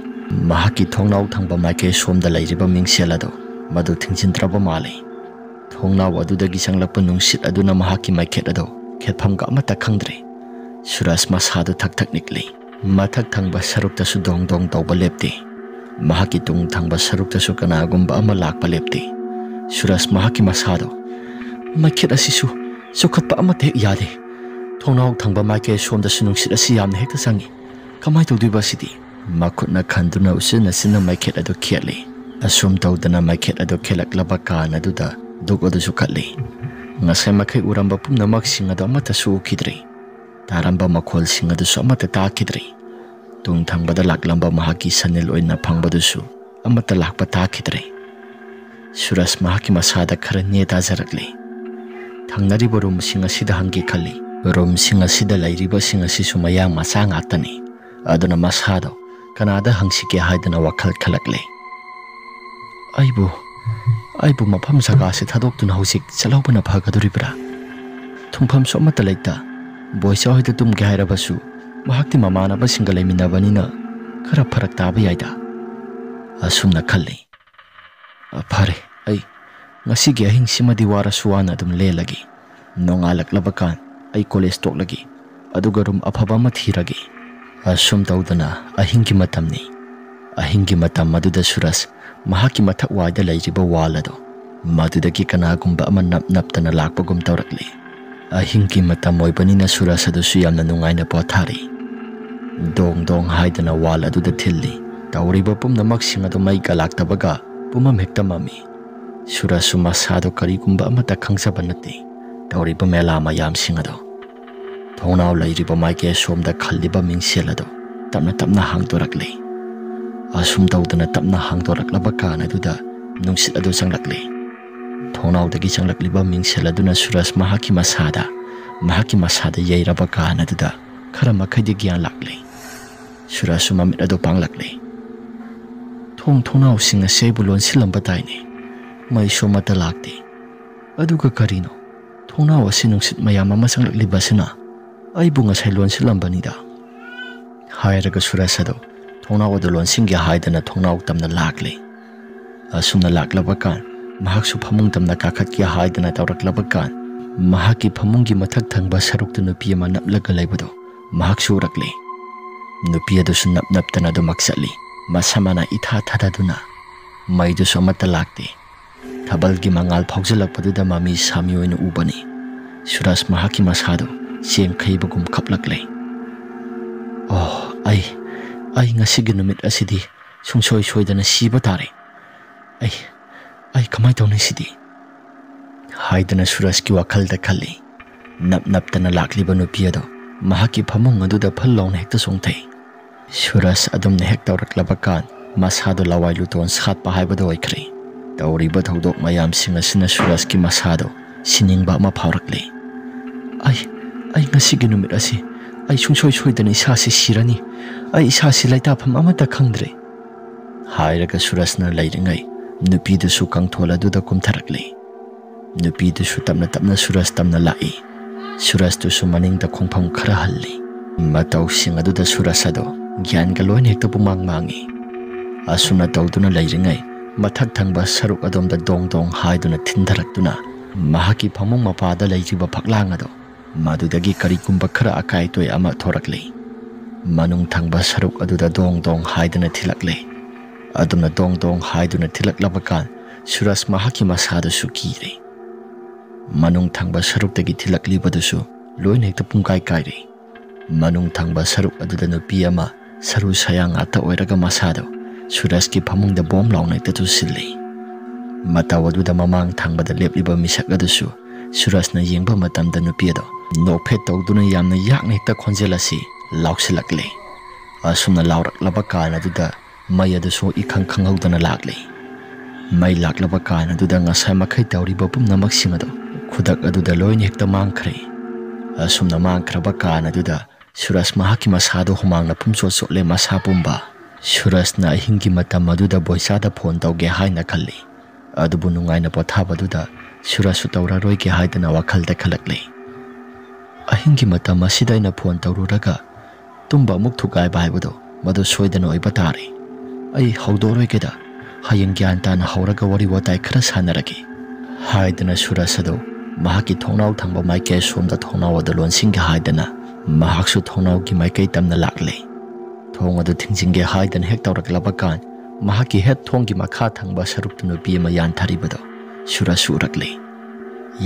ꯃꯍꯥꯛꯀꯤ ꯊꯣꯡꯅꯥꯎ ꯊꯪꯕ ꯃꯥꯏꯀꯩ ꯁꯣꯝꯗ ꯂꯩꯔꯤꯕ ꯃꯤꯡꯁꯦꯜ ꯑꯗꯨ ꯃꯗꯨ ꯊꯤꯡꯖꯤꯟꯗ꯭ꯔꯕ ꯃꯥꯜꯂꯤ꯫ ꯊꯣꯡꯅꯥꯎ ꯑꯗꯨꯗꯒꯤ ꯆꯪꯂꯛꯄ ꯅꯨꯡꯁꯤꯠ ꯑꯗꯨꯅ ꯃꯍꯥꯛꯀꯤ ꯃꯩꯈꯦꯠ ꯑꯗꯨ ꯈꯦꯠꯐꯝꯒ ꯑꯃꯠꯇ ꯈꯪꯗ꯭ꯔꯦ꯫ ꯁꯨꯔꯖ ꯃꯁꯥꯗꯨ ꯊꯛ ꯊꯛ ꯅꯤꯛꯂꯤ꯫ ꯃꯊꯛ ꯊꯪꯕ ꯁꯔꯨꯛꯇꯁꯨ ꯗꯣꯡ ꯗꯣꯡ ꯇꯧꯕ ꯂꯦꯞꯇꯦ꯫ ꯃꯍꯥꯛꯀꯤ ꯇꯨꯡ ꯊꯪꯕ ꯁꯔꯨꯛꯇꯁꯨ ꯀꯅꯥꯒꯨꯝꯕ ꯑꯃ ꯂꯥꯛꯄ ꯂꯦꯞꯇꯦ꯫ ꯁꯨꯔꯖ ꯃꯍꯥꯛꯀꯤ ꯃꯁꯥꯗꯣ ꯃꯩꯈꯦꯠ ꯑꯁꯤꯁꯨ ꯆꯨꯈꯠꯄ ꯑꯃꯠꯇ ꯍꯦꯛ ꯌꯥꯗꯦ꯫ ꯊꯣꯡꯅꯥꯎ ꯊꯪꯕ ꯃꯥꯏꯀꯩ ꯁꯣꯝꯗꯁꯨ ꯅꯨꯡꯁꯤꯠ ꯑꯁꯤ ꯌꯥꯝꯅ ꯍꯦꯛꯇ ꯆꯪꯏ꯫ ꯀꯃꯥꯏꯅ ꯇꯧꯗꯣꯏꯕ ꯑꯁꯤꯗꯤ? ꯃꯈꯨꯠꯅ ꯈꯟꯗꯨꯅ ꯎꯆꯤꯟ ꯅꯆꯤꯟꯅ ꯃꯩꯈꯦꯠ ꯑꯗꯨ ꯈꯦꯠꯂꯤ꯫ ꯑꯁꯨꯝ ꯇꯧꯗꯅ ꯃꯩꯈꯦꯠ ꯑꯗꯨ ꯈꯦꯠꯂꯛꯂꯕ ꯀꯥꯟ ꯑꯗꯨꯗ ꯙꯨꯛ ꯑꯗꯨꯁꯨ ꯀꯠꯂꯤ꯫ ꯉꯁꯥꯏ ꯃꯈꯩ ꯎꯔꯝꯕ ꯄꯨꯝꯅꯃꯛꯁꯤꯡ ꯑꯗꯨ ꯑꯃꯠꯇꯁꯨ ꯎꯈꯤꯗ꯭ꯔꯦ꯫ ꯇꯥꯔꯝꯕ ꯃꯈꯣꯜꯁꯤꯡ ꯑꯗꯨꯁꯨ ꯑꯃꯠꯇ ꯇꯥꯈꯤꯗ꯭ꯔꯦ꯫ ꯇꯨꯡ ꯊꯪꯕꯗ ꯂꯥꯛꯂꯝꯕ ꯃꯍꯥꯛꯀꯤ ꯁꯅꯤꯜ ꯑꯣꯏꯅ ꯐꯪꯕꯗꯨꯁꯨ ꯑꯃꯠꯇ ꯂꯥꯛꯄ ꯇꯥꯈꯤꯗ꯭ꯔꯦ꯫ ꯁꯨꯔꯖ ꯃꯍꯥꯛꯀꯤ ꯃꯁꯥꯗ ꯈꯔ ꯅꯦ ꯇꯥꯖꯔꯛꯂꯦ꯫ ꯊꯪꯅꯔꯤꯕ ꯔꯨꯝꯁꯤꯡ ꯑꯁꯤꯗ ꯍꯪꯒꯦ ꯈꯜꯂꯤ꯫ ꯔꯨꯝꯁꯤꯡ ꯑꯁꯤꯗ ꯂꯩꯔꯤꯕꯁꯤꯡ ꯑꯁꯤꯁꯨ ꯃꯌꯥꯡ ꯃꯆꯥ ꯉꯥꯛꯇꯅꯤ꯫ ꯑꯗꯨꯅ ꯃꯁꯥꯗꯣ ꯀꯅꯥꯗ ꯍꯪꯁꯤꯒꯦ ꯍꯥꯏꯗꯅ ꯋꯥꯈꯜ ꯈꯜꯂꯛꯂꯦ꯫ ꯑꯩꯕꯨ, ꯑꯩꯕꯨ ꯃꯐꯝ ꯖꯒꯥꯁꯤ ꯊꯥꯗꯣꯛꯇꯨꯅ ꯍꯧꯖꯤꯛ ꯆꯠꯍꯧꯕꯅ ꯐꯒꯗꯣꯔꯤꯕ꯭ꯔꯥ? ꯊꯨꯡꯐꯝꯁꯨ ꯑꯃꯠꯇ ꯂꯩꯇ꯫ ꯕꯣꯏꯆꯥ ꯍꯣꯏꯗ ꯇꯨꯝꯒꯦ ꯍꯥꯏꯔꯕꯁꯨ ꯃꯍꯥꯛꯇꯤ ꯃꯃꯥꯟꯅꯕꯁꯤꯡꯒ ꯂꯩꯃꯤꯟꯅꯕꯅꯤꯅ ꯈꯔ ꯐꯔꯛ ꯇꯥꯕ ꯌꯥꯏꯗ꯫ ꯑꯁꯨꯝꯅ ꯈꯜꯂꯤ꯫ "ꯑ, ꯐꯔꯦ, ꯑꯩ ꯉꯁꯤꯒꯤ ꯑꯍꯤꯡꯁꯤꯃꯗꯤ ꯋꯥꯔꯁꯨ ꯋꯥꯅ ꯑꯗꯨꯝ ꯂꯦꯜꯂꯒꯦ꯫ ꯅꯣꯡꯉꯥꯜꯂꯛꯂꯕ ꯀꯥꯟ ꯑꯩ ꯀꯣꯂꯦꯖ ꯇꯣꯛꯂꯒꯦ, ꯑꯗꯨꯒ ꯔꯨꯝ ꯑꯐꯕ ꯑꯃ ꯊꯤꯔꯒꯦ"꯫ ꯑꯁꯨꯝ ꯇꯧꯗꯅ ꯑꯍꯤꯡꯒꯤ ꯃꯇꯝꯅꯤ꯫ ꯑꯍꯤꯡꯒꯤ ꯃꯇꯝ ꯑꯗꯨꯗ ꯁꯨꯔꯖ ꯃꯍꯥꯛꯀꯤ ꯃꯊꯛ ꯋꯥꯏꯗ ꯂꯩꯔꯤꯕ ꯋꯥꯜ ꯑꯗꯣ ꯃꯗꯨꯗꯒꯤ ꯀꯅꯥꯒꯨꯝꯕ ꯑꯃ ꯅꯞ ꯅꯞꯇꯅ ꯂꯥꯛꯄꯒꯨꯝ ꯇꯧꯔꯛꯂꯤ꯫ ꯑꯍꯤꯡꯒꯤ ꯃꯇꯝ ꯑꯣꯏꯕꯅꯤꯅ ꯁꯨꯔꯖ ꯑꯗꯨꯁꯨ ꯌꯥꯝꯅ ꯅꯨꯡꯉꯥꯏꯅ ꯄꯣꯊꯥꯔꯤ꯫ ꯗꯣꯡ ꯗꯣꯡ ꯍꯥꯏꯗꯅ ꯋꯥꯜ ꯑꯗꯨꯗ ꯊꯤꯜꯂꯤ꯫ ꯇꯧꯔꯤꯕ ꯄꯨꯝꯅꯃꯛꯁꯤꯡ ꯑꯗꯨ ꯃꯩꯒ ꯂꯥꯛꯇꯕꯒ ꯄꯨꯝꯃꯝ ꯍꯦꯛꯇ ꯃꯝꯃꯤ꯫ ꯁꯨꯔꯖꯁꯨ ꯃꯁꯥꯗꯣ ꯀꯔꯤꯒꯨꯝꯕ ꯑꯃꯠꯇ ꯈꯪꯖꯕ ꯅꯠꯇꯦ꯫ ꯇꯧꯔꯤꯕ ꯃꯦꯂꯥ ꯃꯌꯥꯝꯁꯤꯡ ꯑꯗꯣ꯫ ꯊꯣꯡꯅꯥꯎ ꯂꯩꯔꯤꯕ ꯃꯥꯏꯀꯩ ꯑꯁꯣꯝꯗ ꯈꯜꯂꯤꯕ ꯃꯤꯡꯁꯦꯜ ꯑꯗꯨ ꯇꯞꯅ ꯇꯞꯅ ꯍꯥꯡꯗꯣꯔꯛꯂꯤ꯫ ꯑꯁꯨꯝ ꯇꯧꯗꯅ ꯇꯞꯅ ꯍꯥꯡꯗꯣꯔꯛꯂꯕ ꯀꯥꯟ ꯑꯗꯨꯗ ꯅꯨꯡꯁꯤꯠ ꯑꯗꯨ ꯆꯪꯂꯛꯂꯤ꯫ ꯊꯣꯡꯅꯥꯎꯗꯒꯤ ꯆꯪꯂꯛꯂꯤꯕ ꯃꯤꯡꯁꯦꯜ ꯑꯗꯨꯅ ꯁꯨꯔꯖ ꯃꯍꯥꯛꯀꯤ ꯃꯁꯥꯗ, ꯃꯍꯥꯛꯀꯤ ꯃꯁꯥꯗ ꯌꯩꯔꯕ ꯀꯥꯟ ꯑꯗꯨꯗ ꯈꯔ ꯃꯈꯩꯗꯤ ꯒ꯭ꯌꯥꯟ ꯂꯥꯛꯂꯦ꯫ ꯁꯨꯔꯖꯁꯨ ꯃꯃꯤꯠ ꯑꯗꯨ ꯄꯥꯡꯂꯛꯂꯦ꯫ "ꯊꯣꯡ ꯊꯣꯡꯅꯥꯎꯁꯤꯡ ꯑꯁꯤ ꯑꯩꯕꯨ ꯂꯣꯟꯁꯤꯜꯂꯝꯕ ꯇꯥꯏꯅꯦ꯫ ꯃꯩꯁꯨ ꯑꯃꯠꯇ ꯂꯥꯛꯇꯦ꯫ ꯑꯗꯨꯒ ꯀꯔꯤꯅꯣ? ꯊꯣꯡꯅꯥꯎ ꯑꯁꯤ ꯅꯨꯡꯁꯤꯠ ꯃꯌꯥꯝ ꯑꯃ ꯆꯪꯂꯛꯂꯤꯕ ꯑꯁꯤꯅ ꯑꯩꯕꯨ ꯉꯁꯥꯏ ꯂꯣꯟꯁꯤꯜꯂꯝꯕꯅꯤꯗ"꯫ ꯍꯥꯏꯔꯒ ꯁꯨꯔꯖ ꯑꯗꯨ ꯊꯣꯡꯅꯥꯎ ꯑꯗꯨ ꯂꯣꯟꯁꯤꯟꯒꯦ ꯍꯥꯏꯗꯅ ꯊꯣꯡꯅꯥꯎ ꯇꯝꯅ ꯂꯥꯛꯂꯦ꯫ ꯑꯁꯨꯝꯅ ꯂꯥꯛꯂꯕ ꯀꯥꯟ, ꯃꯍꯥꯛꯁꯨ ꯐꯃꯨꯡ ꯇꯝꯅ ꯀꯥꯈꯠꯀꯦ ꯍꯥꯏꯗꯅ ꯇꯧꯔꯛꯂꯕ ꯀꯥꯟ, ꯃꯍꯥꯛꯀꯤ ꯐꯃꯨꯡꯒꯤ ꯃꯊꯛ ꯊꯪꯕ ꯁꯔꯨꯛꯇ ꯅꯨꯄꯤ ꯑꯃ ꯅꯞꯂꯒ ꯂꯩꯕꯗꯨ ꯃꯍꯥꯛꯁꯨ ꯎꯔꯛꯂꯦ꯫ ꯅꯨꯄꯤ ꯑꯗꯨꯁꯨ ꯅꯞ ꯅꯞꯇꯅ ꯑꯗꯨꯃꯛ ꯆꯠꯂꯤ꯫ ꯃꯁꯝ ꯃꯅꯥ ꯏꯊꯥ ꯊꯥꯗꯗꯨꯅ꯫ ꯃꯩꯗꯨꯁꯨ ꯑꯃꯠꯇ ꯂꯥꯛꯇꯦ꯫ ꯊꯥꯕꯜꯒꯤ ꯃꯉꯥꯜ ꯐꯥꯎꯖꯤꯜꯂꯛꯄꯗꯨꯗ ꯃꯃꯤ ꯁꯥꯃꯤ ꯑꯣꯏꯅ ꯎꯕꯅꯤ꯫ ꯁꯨꯔꯖ ꯃꯍꯥꯛꯀꯤ ꯃꯁꯥꯗꯨ ꯆꯦꯡꯈꯩꯕꯒꯨꯝ ꯈꯞꯂꯛꯂꯦ꯫ "ꯑꯣ, ꯑꯩ, ꯑꯩ ꯉꯁꯤꯒꯤ ꯅꯨꯃꯤꯠ ꯑꯁꯤꯗꯤ ꯁꯨꯡꯁꯣꯏ ꯁꯣꯏꯗꯅ ꯁꯤꯕ ꯇꯥꯔꯦ꯫ ꯑꯩ, ꯑꯩ ꯀꯃꯥꯏ ꯇꯧꯅꯤ ꯁꯤꯗꯤ?" ꯍꯥꯏꯗꯅ ꯁꯨꯔꯖꯀꯤ ꯋꯥꯈꯜꯗ ꯈꯜꯂꯤ꯫ ꯅꯞ ꯅꯞꯇꯅ ꯂꯥꯛꯂꯤꯕ ꯅꯨꯄꯤ ꯑꯗꯨ ꯃꯍꯥꯛꯀꯤ ꯐꯃꯨꯡ ꯑꯗꯨꯗ ꯐꯜ ꯂꯥꯎꯅ ꯍꯦꯛꯇ ꯆꯣꯡꯊꯩ꯫ ꯁꯨꯔꯖ ꯑꯗꯨꯝꯅ ꯍꯦꯛ ꯇꯧꯔꯛꯂꯕ ꯀꯥꯟ, ꯃꯁꯥꯗꯨ ꯂꯋꯥꯏ ꯂꯨꯇꯣꯟ ꯁꯥꯠꯄ ꯍꯥꯏꯕꯗꯨ ꯑꯣꯏꯈ꯭ꯔꯦ꯫ ꯇꯧꯔꯤꯕ ꯊꯧꯗꯣꯛ ꯃꯌꯥꯝꯁꯤꯡ ꯑꯁꯤꯅ ꯁꯨꯔꯖꯀꯤ ꯃꯁꯥꯗꯨ ꯁꯤꯅꯤꯡꯕ ꯑꯃ ꯐꯥꯎꯔꯛꯂꯦ꯫ "ꯑꯩ, ꯑꯩ ꯉꯁꯤꯒꯤ ꯅꯨꯃꯤꯠ ꯑꯁꯤ ꯑꯩ ꯁꯨꯡꯁꯣꯏ ꯁꯣꯏꯗꯅ ꯏꯁꯥꯁꯤ ꯁꯤꯔꯅꯤ꯫ ꯑꯩ ꯏꯁꯥꯁꯤ ꯂꯩꯇꯥꯐꯝ ꯑꯃꯠꯇ ꯈꯪꯗ꯭ꯔꯦ", ꯍꯥꯏꯔꯒ ꯁꯨꯔꯖꯅ ꯂꯩꯔꯤꯉꯩ, ꯅꯨꯄꯤꯗꯨꯁꯨ ꯀꯥꯡꯊꯣꯜ ꯑꯗꯨꯗ ꯀꯨꯝꯊꯔꯛꯂꯦ꯫ ꯅꯨꯄꯤꯗꯨꯁꯨ ꯇꯞꯅ ꯇꯞꯅ ꯁꯨꯔꯖ ꯇꯝꯅ ꯂꯥꯛꯏ꯫ ꯁꯨꯔꯖꯇꯨꯁꯨ ꯃꯅꯤꯡꯗ ꯈꯣꯡꯐꯝ ꯈꯔ ꯍꯜꯂꯤ꯫ ꯃꯇꯧꯁꯤꯡ ꯑꯗꯨꯗ ꯁꯨꯔꯖ ꯑꯗꯣ ꯒ꯭ꯌꯥꯟꯒ ꯂꯣꯏꯅ ꯍꯦꯛꯇ ꯄꯨꯡꯃꯥꯡ ꯃꯥꯡꯉꯤ꯫ ꯑꯁꯨꯝꯅ ꯇꯧꯗꯨꯅ ꯂꯩꯔꯤꯉꯩ, ꯃꯊꯛ ꯊꯪꯕ ꯁꯔꯨꯛ ꯑꯗꯣꯝꯗ ꯗꯣꯡ ꯗꯣꯡ ꯍꯥꯏꯗꯨꯅ ꯊꯤꯟꯊꯔꯛꯇꯨꯅ ꯃꯍꯥꯛꯀꯤ ꯐꯃꯨꯡ ꯃꯄꯥꯗ ꯂꯩꯔꯤꯕ ꯐꯛꯂꯥꯡ ꯑꯗꯣ, ꯃꯗꯨꯗꯒꯤ ꯀꯔꯤꯒꯨꯝꯕ ꯈꯔ ꯑꯀꯥꯏ ꯑꯇꯣꯏ ꯑꯃ ꯊꯣꯔꯛꯂꯤ꯫ ꯃꯅꯨꯡ ꯊꯪꯕ ꯁꯔꯨꯛ ꯑꯗꯨꯗ ꯗꯣꯡ ꯗꯣꯡ ꯍꯥꯏꯗꯨꯅ ꯊꯤꯜꯂꯛꯂꯦ꯫ ꯑꯗꯨꯝꯅ ꯗꯣꯡ ꯗꯣꯡ ꯍꯥꯏꯗꯨꯅ ꯊꯤꯜꯂꯛꯂꯕ ꯀꯥꯟ, ꯁꯨꯔꯖ ꯃꯍꯥꯛꯀꯤ ꯃꯁꯥꯗꯨꯁꯨ ꯀꯤꯔꯦ꯫ ꯃꯅꯨꯡ ꯊꯪꯕ ꯁꯔꯨꯛꯇꯒꯤ ꯊꯤꯜꯂꯛꯂꯤꯕꯗꯨꯁꯨ ꯂꯣꯏꯅ ꯍꯦꯛꯇ ꯄꯨꯡꯀꯥꯏ ꯀꯥꯏꯔꯦ꯫ ꯃꯅꯨꯡ ꯊꯪꯕ ꯁꯔꯨꯛ ꯑꯗꯨꯗ ꯅꯨꯄꯤ ꯑꯃ ꯁꯔꯨ ꯁꯌꯥꯡ ꯉꯥꯛꯇ ꯑꯣꯏꯔꯒ ꯃꯁꯥꯗꯨ ꯁꯨꯔꯖꯀꯤ ꯐꯃꯨꯡꯗ ꯕꯣꯝ ꯂꯥꯎꯅ ꯍꯦꯛꯇ ꯇꯨꯁꯤꯜꯂꯤ꯫ ꯃꯇꯧ ꯑꯗꯨꯗ ꯃꯃꯥꯡ ꯊꯪꯕꯗ ꯂꯦꯞꯂꯤꯕ ꯃꯤꯁꯛ ꯑꯗꯨꯁꯨ ꯁꯨꯔꯖꯅ ꯌꯦꯡꯕ ꯃꯇꯝꯗ ꯅꯨꯄꯤ ꯑꯗꯨ ꯅꯣꯛꯐꯦꯠ ꯇꯧꯗꯨꯅ ꯌꯥꯝꯅ ꯌꯥꯛꯅ ꯍꯦꯛꯇ ꯈꯣꯟꯖꯦꯜ ꯑꯁꯤ ꯂꯥꯎꯁꯤꯜꯂꯛꯂꯦ꯫ ꯑꯁꯨꯝꯅ ꯂꯥꯎꯔꯛꯂꯕ ꯀꯥꯟ ꯑꯗꯨꯗ ꯃꯩ ꯑꯗꯨꯁꯨ ꯏꯈꯪ ꯈꯪꯍꯧꯗꯅ ꯂꯥꯛꯂꯦ꯫ ꯃꯩ ꯂꯥꯛꯂꯕ ꯀꯥꯟ ꯑꯗꯨꯗ ꯉꯁꯥꯏ ꯃꯈꯩ ꯇꯧꯔꯤꯕ ꯄꯨꯝꯅꯃꯛꯁꯤꯡ ꯑꯗꯨ ꯈꯨꯗꯛ ꯑꯗꯨꯗ ꯂꯣꯏꯅ ꯍꯦꯛꯇ ꯃꯥꯡꯈ꯭ꯔꯦ꯫ ꯑꯁꯨꯝꯅ ꯃꯥꯡꯈ꯭ꯔꯕ ꯀꯥꯟ ꯑꯗꯨꯗ ꯁꯨꯔꯖ ꯃꯍꯥꯛꯀꯤ ꯃꯁꯥꯗꯣ ꯍꯨꯃꯥꯡꯅ ꯄꯨꯝꯆꯣꯠ ꯆꯣꯠꯂꯦ, ꯃꯁꯥ ꯄꯨꯝꯕ꯫ ꯁꯨꯔꯖꯅ ꯑꯍꯤꯡꯒꯤ ꯃꯇꯝ ꯑꯗꯨꯗ ꯕꯣꯏꯆꯥꯗ ꯐꯣꯟ ꯇꯧꯒꯦ ꯍꯥꯏꯅ ꯈꯜꯂꯤ꯫ ꯑꯗꯨꯕꯨ ꯅꯨꯡꯉꯥꯏꯅ ꯄꯣꯊꯥꯕꯗꯨꯗ ꯁꯨꯔꯖꯁꯨ ꯇꯧꯔꯔꯣꯏꯒꯦ ꯍꯥꯏꯗꯅ ꯋꯥꯈꯜꯗ ꯈꯜꯂꯛꯂꯦ꯫ ꯑꯍꯤꯡꯒꯤ ꯃꯇꯝ ꯑꯁꯤꯗ ꯑꯩꯅ ꯐꯣꯟ ꯇꯧꯔꯨꯔꯒ ꯇꯨꯝꯕ ꯑꯃꯨꯛ ꯊꯨꯒꯥꯏꯕ ꯍꯥꯏꯕꯗꯣ ꯃꯗꯨ ꯁꯣꯏꯗꯅ ꯑꯣꯏꯕ ꯇꯥꯔꯦ꯫ ꯑꯩ ꯍꯧꯗꯣꯛꯂꯣꯏꯒꯦꯗ, ꯍꯌꯦꯡ ꯒ꯭ꯌꯥꯟ ꯇꯥꯅ ꯍꯧꯔꯒ ꯋꯥꯔꯤ ꯋꯥꯇꯥꯏ ꯈꯔ ꯁꯥꯟꯅꯔꯒꯦ ꯍꯥꯏꯗꯅ ꯁꯨꯔꯖ ꯑꯗꯨ ꯃꯍꯥꯛꯀꯤ ꯊꯣꯡꯅꯥꯎ ꯊꯪꯕ ꯃꯥꯏꯀꯩ ꯁꯣꯝꯗ ꯊꯣꯡꯅꯥꯎ ꯑꯗꯨ ꯂꯣꯟꯁꯤꯟꯒꯦ ꯍꯥꯏꯗꯅ ꯃꯍꯥꯛꯁꯨ ꯊꯣꯡꯅꯥꯎꯒꯤ ꯃꯥꯏꯀꯩ ꯇꯝꯅ ꯂꯥꯛꯂꯦ꯫ ꯊꯣꯡ ꯑꯗꯨ ꯊꯤꯡꯖꯤꯟꯒꯦ ꯍꯥꯏꯗꯅ ꯍꯦꯛ ꯇꯧꯔꯛꯂꯕ ꯀꯥꯟ ꯃꯍꯥꯛꯀꯤ ꯍꯦꯛ ꯊꯣꯡꯒꯤ ꯃꯈꯥ ꯊꯪꯕ ꯁꯔꯨꯛꯇ ꯅꯨꯄꯤ ꯑꯃ ꯌꯥꯟꯊꯔꯤꯕꯗꯣ ꯁꯨꯔꯖꯁꯨ ꯎꯔꯛꯂꯦ꯫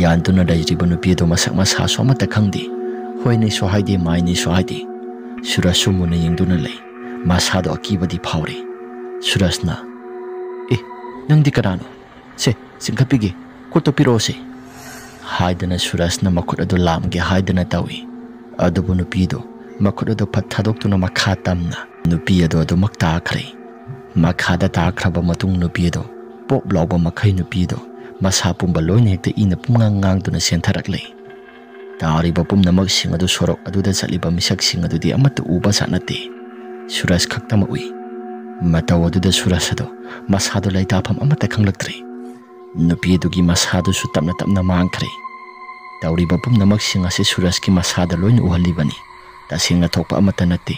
ꯌꯥꯟꯗꯨꯅ ꯂꯩꯔꯤꯕ ꯅꯨꯄꯤ ꯑꯗꯨ ꯃꯁꯛ ꯃꯁꯥꯁꯨ ꯑꯃꯠꯇ ꯈꯪꯗꯦ꯫ ꯍꯣꯏꯅꯦꯁꯨ ꯍꯥꯏꯗꯦ, ꯃꯥꯏꯅꯦꯁꯨ ꯍꯥꯏꯗꯦ꯫ ꯁꯨꯔꯖꯁꯨ ꯃꯨꯟꯅ ꯌꯦꯡꯗꯨꯅ ꯂꯩ꯫ ꯃꯁꯥꯗꯣ ꯑꯀꯤꯕꯗꯤ ꯐꯥꯎꯔꯤ꯫ ꯁꯨꯔꯖꯅ, "ꯑꯦ, ꯅꯪꯗꯤ ꯀꯅꯥꯅꯣ? ꯁꯦ, ꯆꯤꯡꯈꯠꯄꯤꯒꯦ, ꯈꯨꯠꯇꯣ ꯄꯤꯔꯛꯑꯣꯁꯦ" ꯍꯥꯏꯗꯅ ꯁꯨꯔꯖꯅ ꯃꯈꯨꯠ ꯑꯗꯨ ꯂꯥꯝꯒꯦ ꯍꯥꯏꯗꯅ ꯇꯧꯏ꯫ ꯑꯗꯨꯕꯨ ꯅꯨꯄꯤꯗꯨ ꯃꯈꯨꯠ ꯑꯗꯨ ꯐꯠ ꯊꯥꯗꯣꯛꯇꯨꯅ ꯃꯈꯥ ꯇꯝꯅ ꯅꯨꯄꯤ ꯑꯗꯨ ꯑꯗꯨꯃꯛ ꯇꯥꯈ꯭ꯔꯦ꯫ ꯃꯈꯥꯗ ꯇꯥꯈ꯭ꯔꯕ ꯃꯇꯨꯡ ꯅꯨꯄꯤ ꯑꯗꯨ ꯄꯣꯞ ꯂꯥꯎꯕ ꯃꯈꯩ ꯅꯨꯄꯤ ꯑꯗꯨ ꯃꯁꯥ ꯄꯨꯝꯕ ꯂꯣꯏꯅ ꯍꯦꯛꯇ ꯏꯅ ꯄꯨꯡꯉꯥꯡ ꯉꯥꯡꯗꯨꯅ ꯆꯦꯟꯊꯔꯛꯂꯦ꯫ ꯇꯥꯔꯤꯕ ꯄꯨꯝꯅꯃꯛꯁꯤꯡ ꯑꯗꯨ ꯁꯣꯔꯣꯛ ꯑꯗꯨꯗ ꯆꯠꯂꯤꯕ ꯃꯤꯁꯛꯁꯤꯡ ꯑꯗꯨꯗꯤ ꯑꯃꯠꯇ ꯎꯕ ꯖꯥꯠ ꯅꯠꯇꯦ꯫ ꯁꯨꯔꯖ ꯈꯛꯇꯃꯛ ꯎꯏ꯫ ꯃꯇꯧ ꯑꯗꯨꯗ ꯁꯨꯔꯖ ꯑꯗꯨ ꯃꯁꯥꯗꯨ ꯂꯩꯇꯥꯐꯝ ꯑꯃꯠꯇ ꯈꯪꯂꯛꯇ꯭ꯔꯦ꯫ ꯅꯨꯄꯤ ꯑꯗꯨꯒꯤ ꯃꯁꯥꯗꯨꯁꯨ ꯇꯞꯅ ꯇꯞꯅ ꯃꯥꯡꯈ꯭ꯔꯦ꯫ ꯇꯧꯔꯤꯕ ꯄꯨꯝꯅꯃꯛꯁꯤꯡ ꯑꯁꯤ ꯁꯨꯔꯖꯀꯤ ꯃꯁꯥꯗ ꯂꯣꯏꯅ ꯎꯍꯜꯂꯤꯕꯅꯤ꯫ ꯇꯁꯦꯡꯅ ꯊꯣꯛꯄ ꯑꯃꯠꯇ ꯅꯠꯇꯦ꯫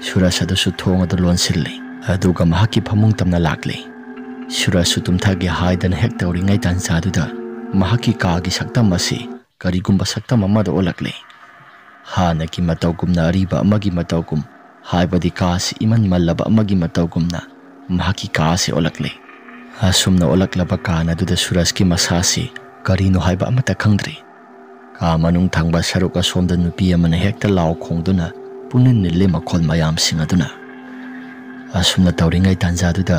ꯁꯨꯔꯖ ꯑꯗꯨꯁꯨ ꯊꯣꯡ ꯑꯗꯨ ꯂꯣꯟꯁꯤꯜꯂꯤ, ꯑꯗꯨꯒ ꯃꯍꯥꯛꯀꯤ ꯐꯃꯨꯡ ꯇꯝꯅ ꯂꯥꯛꯂꯤ꯫ ꯁꯨꯔꯖꯁꯨ ꯇꯨꯝꯊꯒꯦ ꯍꯥꯏꯗꯅ ꯍꯦꯛ ꯇꯧꯔꯤꯉꯩ ꯇꯥꯟꯖꯥꯗꯨꯗ ꯃꯍꯥꯛꯀꯤ ꯀꯥꯒꯤ ꯁꯛꯇꯝ ꯑꯁꯤ ꯀꯔꯤꯒꯨꯝꯕ ꯁꯛꯇꯝ ꯑꯃꯗ ꯑꯣꯜꯂꯛꯂꯦ꯫ ꯍꯥꯟꯅꯒꯤ ꯃꯇꯧꯒꯨꯝꯅ ꯑꯔꯤꯕ ꯑꯃꯒꯤ ꯃꯇꯧꯒꯨꯝ, ꯍꯥꯏꯕꯗꯤ ꯀꯥ ꯑꯁꯤ ꯏꯃꯟ ꯃꯜꯂꯕ ꯑꯃꯒꯤ ꯃꯇꯧꯒꯨꯝꯅ ꯃꯍꯥꯛꯀꯤ ꯀꯥ ꯑꯁꯤ ꯑꯣꯜꯂꯛꯂꯦ꯫ ꯑꯁꯨꯝꯅ ꯑꯣꯜꯂꯛꯂꯕ ꯀꯥꯟ ꯑꯗꯨꯗ ꯁꯨꯔꯖꯀꯤ ꯃꯁꯥꯁꯤ ꯀꯔꯤꯅꯣ ꯍꯥꯏꯕ ꯑꯃꯠꯇ ꯈꯪꯗ꯭ꯔꯤ꯫ ꯀꯥ ꯃꯅꯨꯡ ꯊꯪꯕ ꯁꯔꯨꯛ ꯑꯁꯣꯝꯗ ꯅꯨꯄꯤ ꯑꯃꯅ ꯍꯦꯛꯇ ꯂꯥꯎ ꯈꯣꯡꯗꯨꯅ ꯄꯨꯡꯅꯤꯜ ꯅꯤꯜꯂꯤ ꯃꯈꯣꯜ ꯃꯌꯥꯝꯁꯤꯡ ꯑꯗꯨꯅ꯫ ꯑꯁꯨꯝꯅ ꯇꯧꯔꯤꯉꯩ ꯇꯥꯟꯖꯥꯗꯨꯗ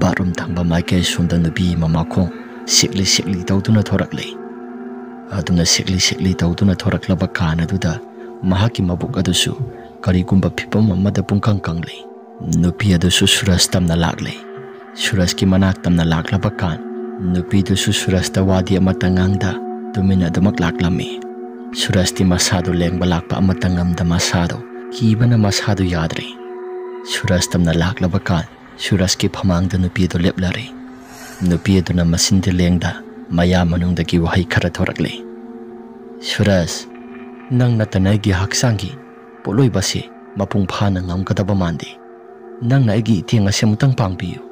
ꯕꯥꯠꯔꯨꯝ ꯊꯪꯕ ꯃꯥꯏꯀꯩ ꯁꯣꯝꯗ ꯅꯨꯄꯤ ꯑꯃ ꯃꯈꯣꯡ ꯁꯤꯛꯂꯤ ꯁꯤꯛꯂꯤ ꯇꯧꯗꯨꯅ ꯊꯣꯔꯛꯂꯤ꯫ ꯑꯗꯨꯅ ꯁꯤꯛꯂꯤ ꯁꯤꯛꯂꯤ ꯇꯧꯗꯨꯅ ꯊꯣꯔꯛꯂꯕ ꯀꯥꯟ ꯑꯗꯨꯗ ꯃꯍꯥꯛꯀꯤ ꯃꯕꯨꯛ ꯑꯗꯨꯁꯨ ꯀꯔꯤꯒꯨꯝꯕ ꯐꯤꯚꯝ ꯑꯃꯗ ꯄꯨꯡꯀꯪ ꯀꯪꯂꯤ꯫ ꯅꯨꯄꯤ ꯑꯗꯨꯁꯨ ꯁꯨꯔꯖ ꯇꯝꯅ ꯂꯥꯛꯂꯦ꯫ ꯁꯨꯔꯖꯀꯤ ꯃꯅꯥꯛ ꯇꯝꯅ ꯂꯥꯛꯂꯕ ꯀꯥꯟ ꯅꯨꯄꯤꯗꯨꯁꯨ ꯁꯨꯔꯖꯇ ꯋꯥꯗꯤ ꯑꯃꯠꯇ ꯉꯥꯡꯗ ꯇꯨꯃꯤꯟꯅ ꯑꯗꯨꯃꯛ ꯂꯥꯛꯂꯝꯃꯤ꯫ ꯁꯨꯔꯖꯇꯤ ꯃꯁꯥꯗꯨ ꯂꯦꯡꯕ ꯂꯥꯛꯄ ꯑꯃꯠꯇ ꯉꯝꯗ ꯃꯁꯥꯗꯨ ꯀꯤꯕꯅ ꯃꯁꯥꯗꯨ ꯌꯥꯗ꯭ꯔꯦ꯫ ꯁꯨꯔꯖ ꯇꯝꯅ ꯂꯥꯛꯂꯕ ꯀꯥꯟ ꯁꯨꯔꯖꯀꯤ ꯐꯃꯥꯡꯗ ꯅꯨꯄꯤ ꯑꯗꯨ ꯂꯦꯞꯂꯔꯦ꯫ ꯅꯨꯄꯤ ꯑꯗꯨꯅ ꯃꯁꯤꯟꯗꯤ ꯂꯦꯡꯗ ꯃꯌꯥ ꯃꯅꯨꯡꯗꯒꯤ ꯋꯥꯍꯩ ꯈꯔ ꯊꯣꯔꯛꯂꯦ꯫ "ꯁꯨꯔꯖ, ꯅꯪ ꯅꯠꯇꯅ ꯑꯩꯒꯤ ꯍꯛꯆꯥꯡꯒꯤ ꯄꯣꯠꯂꯣꯏꯕꯁꯤ ꯃꯄꯨꯡ ꯐꯥꯅ ꯉꯝꯒꯗꯕ ꯃꯥꯟꯗꯦ꯫ ꯅꯪꯅ ꯑꯩꯒꯤ ꯏꯇꯦꯡ ꯑꯁꯤ ꯑꯃꯨꯛꯇꯪ ꯄꯥꯡꯕꯤꯌꯨ꯫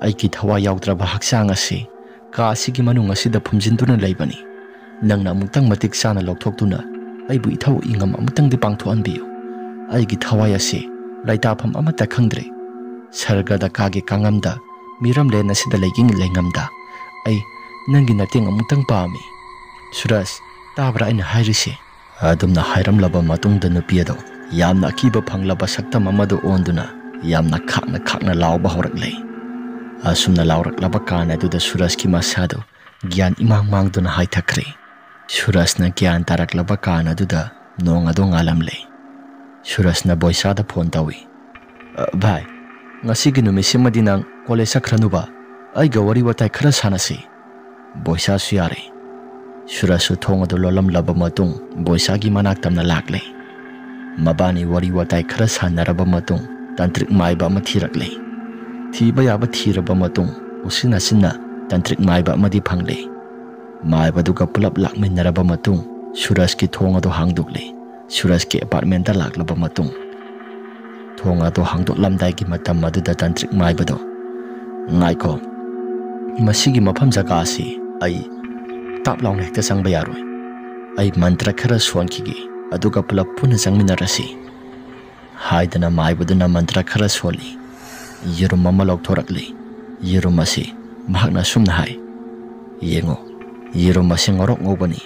ꯑꯩꯒꯤ ꯊꯋꯥꯏ ꯌꯥꯎꯗ꯭ꯔꯕ ꯍꯛꯆꯥꯡ ꯑꯁꯤ ꯀꯥ ꯑꯁꯤꯒꯤ ꯃꯅꯨꯡ ꯑꯁꯤꯗ ꯐꯨꯝꯖꯤꯟꯗꯨꯅ ꯂꯩꯕꯅꯤ꯫ ꯅꯪꯅ ꯑꯃꯨꯛꯇꯪ ꯃꯇꯤꯛ ꯆꯥꯅ ꯂꯧꯊꯣꯛꯇꯨꯅ ꯑꯩꯕꯨ ꯏꯊꯧ ꯏꯉꯝ ꯑꯃꯨꯛꯇꯪꯗꯤ ꯄꯥꯡꯊꯣꯛꯍꯟꯕꯤꯌꯨ꯫ ꯑꯩꯒꯤ ꯊꯋꯥꯏ ꯑꯁꯤ ꯂꯩꯇꯥꯐꯝ ꯑꯃꯠꯇ ꯈꯪꯗ꯭ꯔꯦ꯫ ꯁꯔꯒꯗ ꯀꯥꯒꯤ ꯀꯥꯡꯉꯝꯗ ꯃꯤꯔꯝꯂꯦꯟ ꯑꯁꯤꯗ ꯂꯩꯒꯤꯡ ꯂꯩꯉꯝꯗ ꯑꯩ ꯅꯪꯒꯤ ꯃꯇꯦꯡ ꯑꯃꯨꯛꯇꯪ ꯄꯥꯝꯃꯤ꯫ ꯁꯨꯔꯖ, ꯇꯥꯕ꯭ꯔꯥ ꯑꯩꯅ ꯍꯥꯏꯔꯤꯁꯦ?" ꯑꯗꯨꯝꯅ ꯍꯥꯏꯔꯝꯂꯕ ꯃꯇꯨꯡꯗ ꯅꯨꯄꯤ ꯑꯗꯨ ꯌꯥꯝꯅ ꯑꯀꯤꯕ ꯐꯪꯂꯕ ꯁꯛꯇꯝ ꯑꯃꯗ ꯑꯣꯟꯗꯨꯅ ꯌꯥꯝꯅ ꯈꯥꯛꯅ ꯈꯥꯛꯅ ꯂꯥꯎꯕ ꯍꯧꯔꯛꯂꯦ꯫ ꯑꯁꯨꯝꯅ ꯂꯥꯎꯔꯛꯂꯕ ꯀꯥꯟ ꯑꯗꯨꯗ ꯁꯨꯔꯖꯀꯤ ꯃꯁꯥꯗꯨ ꯒ꯭ꯌꯥꯟ ꯏꯃꯥꯡ ꯃꯥꯡꯗꯨꯅ ꯍꯥꯏꯊꯈ꯭ꯔꯦ꯫ ꯁꯨꯔꯖꯅ ꯒ꯭ꯌꯥꯟ ꯇꯥꯔꯛꯂꯕ ꯀꯥꯟ ꯑꯗꯨꯗ ꯅꯣꯡ ꯑꯗꯨ ꯉꯥꯜꯂꯝꯂꯦ꯫ ꯁꯨꯔꯖꯅ ꯕꯣꯏꯁꯥꯗ ꯐꯣꯟ ꯇꯧꯏ꯫ "ꯑ, ꯚꯥꯏ, ꯉꯁꯤꯒꯤ ꯅꯨꯃꯤꯠꯁꯤꯃꯗꯤ ꯅꯪ ꯀꯣꯂꯦꯖ ꯆꯠꯈ꯭ꯔꯅꯨꯕ, ꯑꯩꯒ ꯋꯥꯔꯤ ꯋꯥꯇꯥꯏ ꯈꯔ ꯁꯥꯟꯅꯁꯤ꯫" ꯕꯣꯏꯁꯥꯁꯨ ꯌꯥꯔꯦ꯫ ꯁꯨꯔꯖꯁꯨ ꯊꯣꯡ ꯑꯗꯨ ꯂꯣꯜꯂꯝꯂꯕ ꯃꯇꯨꯡ ꯕꯣꯏꯁꯥꯒꯤ ꯃꯅꯥꯛ ꯇꯝꯅ ꯂꯥꯛꯂꯦ꯫ ꯃꯕꯥꯅꯤ ꯋꯥꯔꯤ ꯋꯥꯇꯥꯏ ꯈꯔ ꯁꯥꯟꯅꯔꯕ ꯃꯇꯨꯡ ꯇꯥꯟꯇ꯭ꯔꯤꯛ ꯃꯥꯏꯕ ꯑꯃ ꯊꯤꯔꯛꯂꯦ꯫ ꯊꯤꯕ ꯌꯥꯕ ꯊꯤꯔꯕ ꯃꯇꯨꯡ ꯎꯆꯤꯟ ꯅꯥꯆꯤꯟꯅ ꯇꯥꯟꯇ꯭ꯔꯤꯛ ꯃꯥꯏꯕ ꯑꯃꯗꯤ ꯐꯪꯂꯦ꯫ ꯃꯥꯏꯕꯗꯨꯒ ꯄꯨꯂꯞ ꯂꯥꯛꯃꯤꯟꯅꯔꯕ ꯃꯇꯨꯡ ꯁꯨꯔꯖꯀꯤ ꯊꯣꯡ ꯑꯗꯨ ꯍꯥꯡꯗꯣꯛꯂꯦ꯫ ꯁꯨꯔꯖꯀꯤ ꯑꯦꯄꯥꯔꯠꯃꯦꯟꯗ ꯂꯥꯛꯂꯕ ꯃꯇꯨꯡ ꯊꯣꯡ ꯑꯗꯨ ꯍꯥꯡꯗꯣꯛꯂꯝꯗꯥꯏꯒꯤ ꯃꯇꯝ ꯑꯗꯨꯗ ꯇꯥꯟꯇ꯭ꯔꯤꯛ ꯃꯥꯏꯕꯗꯣ, "ꯉꯥꯏꯈꯣ, ꯃꯁꯤꯒꯤ ꯃꯐꯝ ꯖꯒꯥ ꯑꯁꯤ ꯑꯩ ꯇꯥꯞ ꯂꯥꯎꯅ ꯍꯦꯛꯇ ꯆꯪꯕ ꯌꯥꯔꯣꯏ꯫ ꯑꯩ ꯃꯟꯇ꯭ꯔ ꯈꯔ ꯁꯣꯟꯈꯤꯒꯦ, ꯑꯗꯨꯒ ꯄꯨꯂꯞ ꯄꯨꯟꯅ ꯆꯪꯃꯤꯟꯅꯔꯁꯤ꯫" ꯍꯥꯏꯗꯅ ꯃꯥꯏꯕꯗꯨꯅ ꯃꯟꯇ꯭ꯔ ꯈꯔ ꯁꯣꯜꯂꯤ꯫ ꯌꯦꯔꯨꯝ ꯑꯃ ꯂꯧꯊꯣꯔꯛꯂꯤ꯫ ꯌꯦꯔꯨꯝ ꯑꯁꯤ ꯃꯍꯥꯛꯅ ꯑꯁꯨꯝꯅ ꯍꯥꯏ, "ꯌꯦꯡꯉꯨ, ꯌꯦꯔꯨꯝ ꯑꯁꯤ ꯉꯧꯔꯣꯛ ꯉꯧꯕꯅꯤ꯫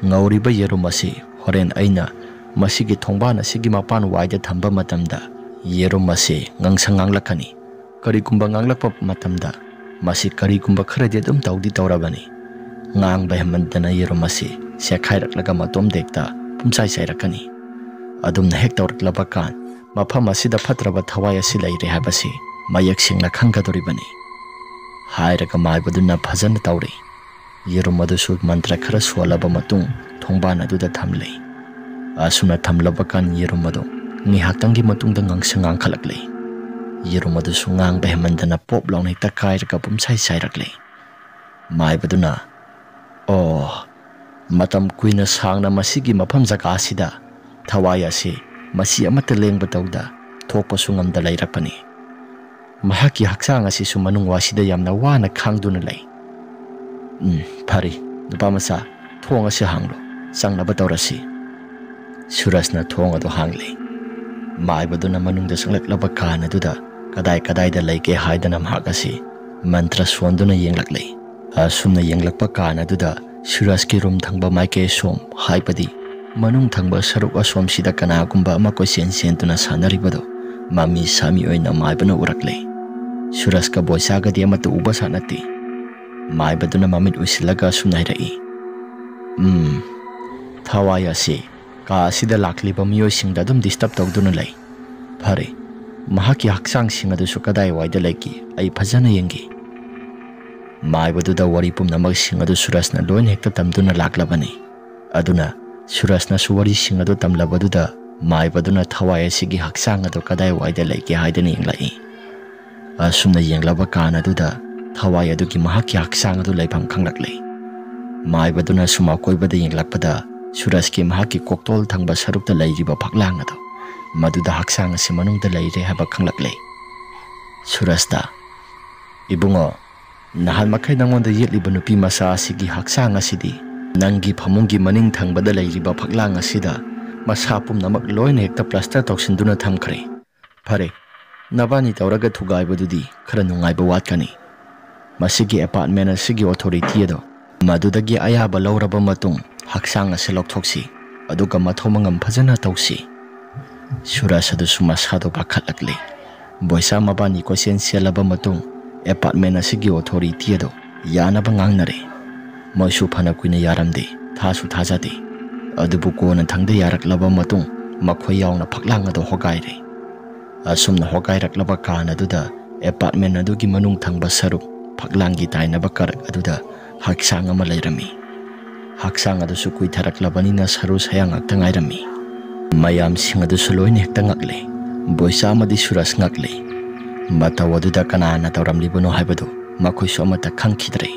ꯉꯧꯔꯤꯕ ꯌꯦꯔꯨꯝ ꯑꯁꯤ ꯍꯣꯔꯦꯟ ꯑꯩꯅ ꯃꯁꯤꯒꯤ ꯊꯣꯡꯕꯥꯟ ꯑꯁꯤꯒꯤ ꯃꯄꯥꯟ ꯋꯥꯏꯗ ꯊꯝꯕ ꯃꯇꯝꯗ ꯌꯦꯔꯨꯝ ꯑꯁꯤ ꯉꯥꯡꯁꯪ ꯉꯥꯡꯂꯛꯀꯅꯤ꯫ ꯀꯔꯤꯒꯨꯝꯕ ꯉꯥꯡꯂꯛꯄ ꯃꯇꯝꯗ ꯃꯁꯤ ꯀꯔꯤꯒꯨꯝꯕ ꯈꯔꯗꯤ ꯑꯗꯨꯝ ꯇꯧꯗꯤ ꯇꯧꯔꯕꯅꯤ꯫ ꯉꯥꯡꯕ ꯍꯦꯟꯃꯟꯗꯅ ꯌꯦꯔꯨꯝ ꯑꯁꯤ ꯁꯦꯈꯥꯏꯔꯛꯂꯒ ꯃꯇꯣꯝꯗ ꯍꯦꯛꯇ ꯄꯨꯝꯆꯥꯏ ꯆꯥꯏꯔꯛꯀꯅꯤ꯫ ꯑꯗꯨꯝꯅ ꯍꯦꯛ ꯇꯧꯔꯛꯂꯕ ꯀꯥꯟ ꯃꯐꯝ ꯑꯁꯤꯗ ꯐꯠꯇ꯭ꯔꯕ ꯊꯋꯥꯏ ꯑꯁꯤ ꯂꯩꯔꯦ ꯍꯥꯏꯕꯁꯤ ꯃꯌꯦꯛ ꯁꯦꯡꯅ ꯈꯪꯒꯗꯧꯔꯤꯕꯅꯤ꯫" ꯍꯥꯏꯔꯒ ꯃꯥꯏꯕꯗꯨꯅ ꯐꯖꯅ ꯇꯧꯔꯦ꯫ ꯌꯦꯔꯨꯝ ꯑꯗꯨꯁꯨ ꯃꯟꯇ꯭ꯔ ꯈꯔ ꯁꯣꯜꯂꯕ ꯃꯇꯨꯡ ꯊꯣꯡꯕꯥꯟ ꯑꯗꯨꯗ ꯊꯝꯂꯦ꯫ ꯑꯁꯨꯝꯅ ꯊꯝꯂꯕ ꯀꯥꯟ ꯌꯦꯔꯨꯝ ꯑꯗꯨ ꯉꯥꯏꯍꯥꯛꯇꯪꯒꯤ ꯃꯇꯨꯡꯗ ꯉꯥꯡꯁꯪ ꯉꯥꯡꯈꯠꯂꯛꯂꯦ꯫ ꯌꯦꯔꯨꯝ ꯑꯗꯨꯁꯨ ꯉꯥꯡꯕ ꯍꯦꯟꯃꯟꯗꯅ ꯄꯣꯞ ꯂꯥꯎꯅ ꯍꯦꯛꯇ ꯀꯥꯏꯔꯒ ꯄꯨꯝꯁꯥꯏ ꯁꯥꯏꯔꯛꯂꯦ꯫ ꯃꯥꯏꯕꯗꯨꯅ, "ꯑꯣ, ꯃꯇꯝ ꯀꯨꯏꯅ ꯁꯥꯡꯅ ꯃꯁꯤꯒꯤ ꯃꯐꯝ ꯖꯒꯥ ꯑꯁꯤꯗ ꯊꯋꯥꯏ ꯑꯁꯤ ꯃꯁꯤ ꯑꯃꯠꯇ ꯂꯦꯡꯕ ꯇꯧꯗ ꯊꯣꯛꯄꯁꯨ ꯉꯝꯗ ꯂꯩꯔꯛꯄꯅꯤ꯫ ꯃꯍꯥꯛꯀꯤ ꯍꯛꯆꯥꯡ ꯑꯁꯤꯁꯨ ꯃꯅꯨꯡ ꯋꯥꯁꯤꯗ ꯌꯥꯝꯅ ꯋꯥꯅ ꯈꯥꯡꯗꯨꯅ ꯂꯩ꯫ ꯎꯝ, ꯐꯔꯦ, ꯅꯨꯄꯥ ꯃꯆꯥ, ꯊꯣꯡ ꯑꯁꯤ ꯍꯥꯡꯂꯣ, ꯆꯪꯅꯕ ꯇꯧꯔꯁꯤ꯫" ꯁꯨꯔꯖꯅ ꯊꯣꯡ ꯑꯗꯨ ꯍꯥꯡꯂꯦ꯫ ꯃꯥꯏꯕꯗꯨꯅ ꯃꯅꯨꯡꯗ ꯆꯪꯂꯛꯂꯕ ꯀꯥꯟ ꯑꯗꯨꯗ ꯀꯗꯥꯏ ꯀꯗꯥꯏꯗ ꯂꯩꯒꯦ ꯍꯥꯏꯗꯅ ꯃꯍꯥꯛ ꯑꯁꯤ ꯃꯟꯇ꯭ꯔ ꯁꯣꯟꯗꯨꯅ ꯌꯦꯡꯂꯛꯂꯦ꯫ ꯑꯁꯨꯝꯅ ꯌꯦꯡꯂꯛꯄ ꯀꯥꯟ ꯑꯗꯨꯗ ꯁꯨꯔꯖꯀꯤ ꯔꯨꯝ ꯊꯪꯕ ꯃꯥꯏꯀꯩ ꯑꯁꯣꯝ, ꯍꯥꯏꯕꯗꯤ ꯃꯅꯨꯡ ꯊꯪꯕ ꯁꯔꯨꯛ ꯑꯁꯣꯝꯁꯤꯗ ꯀꯅꯥꯒꯨꯝꯕ ꯑꯃ ꯀꯣꯏꯆꯦꯟ ꯆꯦꯟꯗꯨꯅ ꯁꯥꯟꯅꯔꯤꯕꯗꯨ ꯃꯃꯤ ꯁꯥꯃꯤ ꯑꯣꯏꯅ ꯃꯥꯏꯕꯅ ꯎꯔꯛꯂꯦ꯫ ꯁꯨꯔꯖꯀ ꯕꯣꯏꯆꯥꯒꯗꯤ ꯑꯃꯠꯇ ꯎꯕ ꯁꯥ ꯅꯠꯇꯦ꯫ ꯃꯥꯏꯕꯗꯨꯅ ꯃꯃꯤꯠ ꯎꯏꯁꯤꯜꯂꯒ ꯑꯁꯨꯝꯅ ꯍꯥꯏꯔꯛꯏ, "ꯎꯝ, ꯊꯋꯥꯏ ꯑꯁꯤ ꯀꯥ ꯑꯁꯤꯗ ꯂꯥꯛꯂꯤꯕ ꯃꯤꯑꯣꯏꯁꯤꯡꯗ ꯑꯗꯨꯝ ꯗꯤꯁꯇꯔꯕ ꯇꯧꯗꯨꯅ ꯂꯩ꯫ ꯐꯔꯦ, ꯃꯍꯥꯛꯀꯤ ꯍꯛꯆꯥꯡꯁꯤꯡ ꯑꯗꯨꯁꯨ ꯀꯗꯥꯏꯋꯥꯏꯗ ꯂꯩꯒꯦ? ꯑꯩ ꯐꯖꯅ ꯌꯦꯡꯒꯦ꯫" ꯃꯥꯏꯕꯗꯨꯗ ꯋꯥꯔꯤ ꯄꯨꯝꯅꯃꯛꯁꯤꯡ ꯑꯗꯨ ꯁꯨꯔꯖꯅ ꯂꯣꯏꯅ ꯍꯦꯛꯇ ꯇꯝꯗꯨꯅ ꯂꯥꯛꯂꯕꯅꯤ꯫ ꯑꯗꯨꯅ ꯁꯨꯔꯖꯅꯁꯨ ꯋꯥꯔꯤꯁꯤꯡ ꯑꯗꯨ ꯇꯝꯂꯕꯗꯨꯗ ꯃꯥꯏꯕꯗꯨꯅ ꯊꯋꯥꯏ ꯑꯁꯤꯒꯤ ꯍꯛꯆꯥꯡ ꯑꯗꯨ ꯀꯗꯥꯏꯋꯥꯏꯗ ꯂꯩꯒꯦ ꯍꯥꯏꯗꯅ ꯌꯦꯡꯂꯛꯏ꯫ ꯑꯁꯨꯝꯅ ꯌꯦꯡꯂꯕ ꯀꯥꯟ ꯑꯗꯨꯗ ꯊꯋꯥꯏ ꯑꯗꯨꯒꯤ ꯃꯍꯥꯛꯀꯤ ꯍꯛꯆꯥꯡ ꯑꯗꯨ ꯂꯩꯐꯝ ꯈꯪꯂꯛꯂꯦ꯫ ꯃꯥꯏꯕꯗꯨꯅ ꯁꯨꯝ ꯑꯀꯣꯏꯕꯗ ꯌꯦꯡꯂꯛꯄꯗ ꯁꯨꯔꯖꯀꯤ ꯃꯍꯥꯛꯀꯤ ꯀꯣꯛꯇꯣꯜ ꯊꯪꯕ ꯁꯔꯨꯛꯇ ꯂꯩꯔꯤꯕ ꯐꯛꯂꯥꯡ ꯑꯗꯨ, ꯃꯗꯨꯗ ꯍꯛꯆꯥꯡ ꯑꯁꯤ ꯃꯅꯨꯡꯗ ꯂꯩꯔꯦ ꯍꯥꯏꯕ ꯈꯪꯂꯛꯂꯦ꯫ ꯁꯨꯔꯖꯇ, "ꯏꯕꯨꯡꯉꯣ, ꯅꯍꯥꯟ ꯃꯈꯩ ꯅꯉꯣꯟꯗ ꯌꯦꯠꯂꯤꯕ ꯅꯨꯄꯤ ꯃꯆꯥ ꯑꯁꯤꯒꯤ ꯍꯛꯆꯥꯡ ꯑꯁꯤꯗꯤ ꯅꯪꯒꯤ ꯐꯃꯨꯡꯒꯤ ꯃꯅꯤꯡ ꯊꯪꯕꯗ ꯂꯩꯔꯤꯕ ꯐꯛꯂꯥꯡ ꯑꯁꯤꯗ ꯃꯁꯥ ꯄꯨꯝꯅꯃꯛ ꯂꯣꯏꯅ ꯍꯦꯛꯇ ꯄ꯭ꯂꯥꯁꯇꯔ ꯇꯧꯁꯤꯟꯗꯨꯅ ꯊꯝꯈ꯭ꯔꯦ꯫ ꯐꯔꯦ, ꯅꯕꯥꯅꯤ ꯇꯧꯔꯒ ꯊꯨꯒꯥꯏꯕꯗꯨꯗꯤ ꯈꯔ ꯅꯨꯡꯉꯥꯏꯕ ꯋꯥꯠꯀꯅꯤ꯫ ꯃꯁꯤꯒꯤ ꯑꯦꯄꯥꯔꯠꯃꯦꯟ ꯑꯁꯤꯒꯤ ꯑꯣꯊꯣꯔꯤꯇꯤ ꯑꯗꯣ ꯃꯗꯨꯗꯒꯤ ꯑꯌꯥꯕ ꯂꯧꯔꯕ ꯃꯇꯨꯡ ꯍꯛꯆꯥꯡ ꯑꯁꯤ ꯂꯧꯊꯣꯛꯁꯤ, ꯑꯗꯨꯒ ꯃꯊꯧ ꯃꯉꯝ ꯐꯖꯅ ꯇꯧꯁꯤ꯫" ꯁꯨꯔꯖ ꯑꯗꯨꯁꯨ ꯃꯁꯥꯗꯣ ꯄꯥꯈꯠꯂꯛꯂꯦ꯫ ꯕꯣꯏꯆꯥ ꯃꯕꯥꯅꯤ ꯀꯣꯏꯆꯦꯟ ꯆꯦꯜꯂꯕ ꯃꯇꯨꯡ ꯑꯦꯄꯥꯔꯠꯃꯦꯟ ꯑꯁꯤꯒꯤ ꯑꯣꯊꯣꯔꯤꯇꯤ ꯑꯗꯣ ꯌꯥꯅꯕ ꯉꯥꯡꯅꯔꯦ꯫ ꯃꯣꯏꯁꯨ ꯐꯅ ꯀꯨꯏꯅ ꯌꯥꯔꯝꯗꯦ, ꯊꯥꯁꯨ ꯊꯥꯖꯗꯦ꯫ ꯑꯗꯨꯕꯨ ꯀꯣꯟꯅ ꯊꯪꯗ ꯌꯥꯔꯛꯂꯕ ꯃꯇꯨꯡ ꯃꯈꯣꯏ ꯌꯥꯎꯅ ꯐꯛꯂꯥꯡ ꯑꯗꯨ ꯍꯣꯒꯥꯏꯔꯦ꯫ ꯑꯁꯨꯝꯅ ꯍꯣꯒꯥꯏꯔꯛꯂꯕ ꯀꯥꯟ ꯑꯗꯨꯗ ꯑꯦꯄꯥꯔꯠꯃꯦꯟ ꯑꯗꯨꯒꯤ ꯃꯅꯨꯡ ꯊꯪꯕ ꯁꯔꯨꯛ ꯐꯛꯂꯥꯡꯒꯤ ꯇꯥꯏꯅꯕ ꯀꯥꯔꯛ ꯑꯗꯨꯗ ꯍꯛꯆꯥꯡ ꯑꯃ ꯂꯩꯔꯝꯃꯤ꯫ ꯍꯛꯆꯥꯡ ꯑꯗꯨꯁꯨ ꯀꯨꯏꯊꯔꯛꯂꯕꯅꯤꯅ ꯁꯔꯨ ꯁꯌꯥꯡ ꯉꯥꯛꯇ ꯉꯥꯏꯔꯝꯃꯤ꯫ ꯃꯌꯥꯝꯁꯤꯡ ꯑꯗꯨꯁꯨ ꯂꯣꯏꯅ ꯍꯦꯛꯇ ꯉꯛꯂꯦ꯫ ꯕꯣꯏꯆꯥ ꯑꯃꯗꯤ ꯁꯨꯔꯖ ꯉꯛꯂꯦ꯫ ꯃꯇꯧ ꯑꯗꯨꯗ ꯀꯅꯥꯅ ꯇꯧꯔꯝꯂꯤꯕꯅꯣ ꯍꯥꯏꯕꯗꯨ ꯃꯈꯣꯏꯁꯨ ꯑꯃꯠꯇ ꯈꯪꯈꯤꯗ꯭ꯔꯦ꯫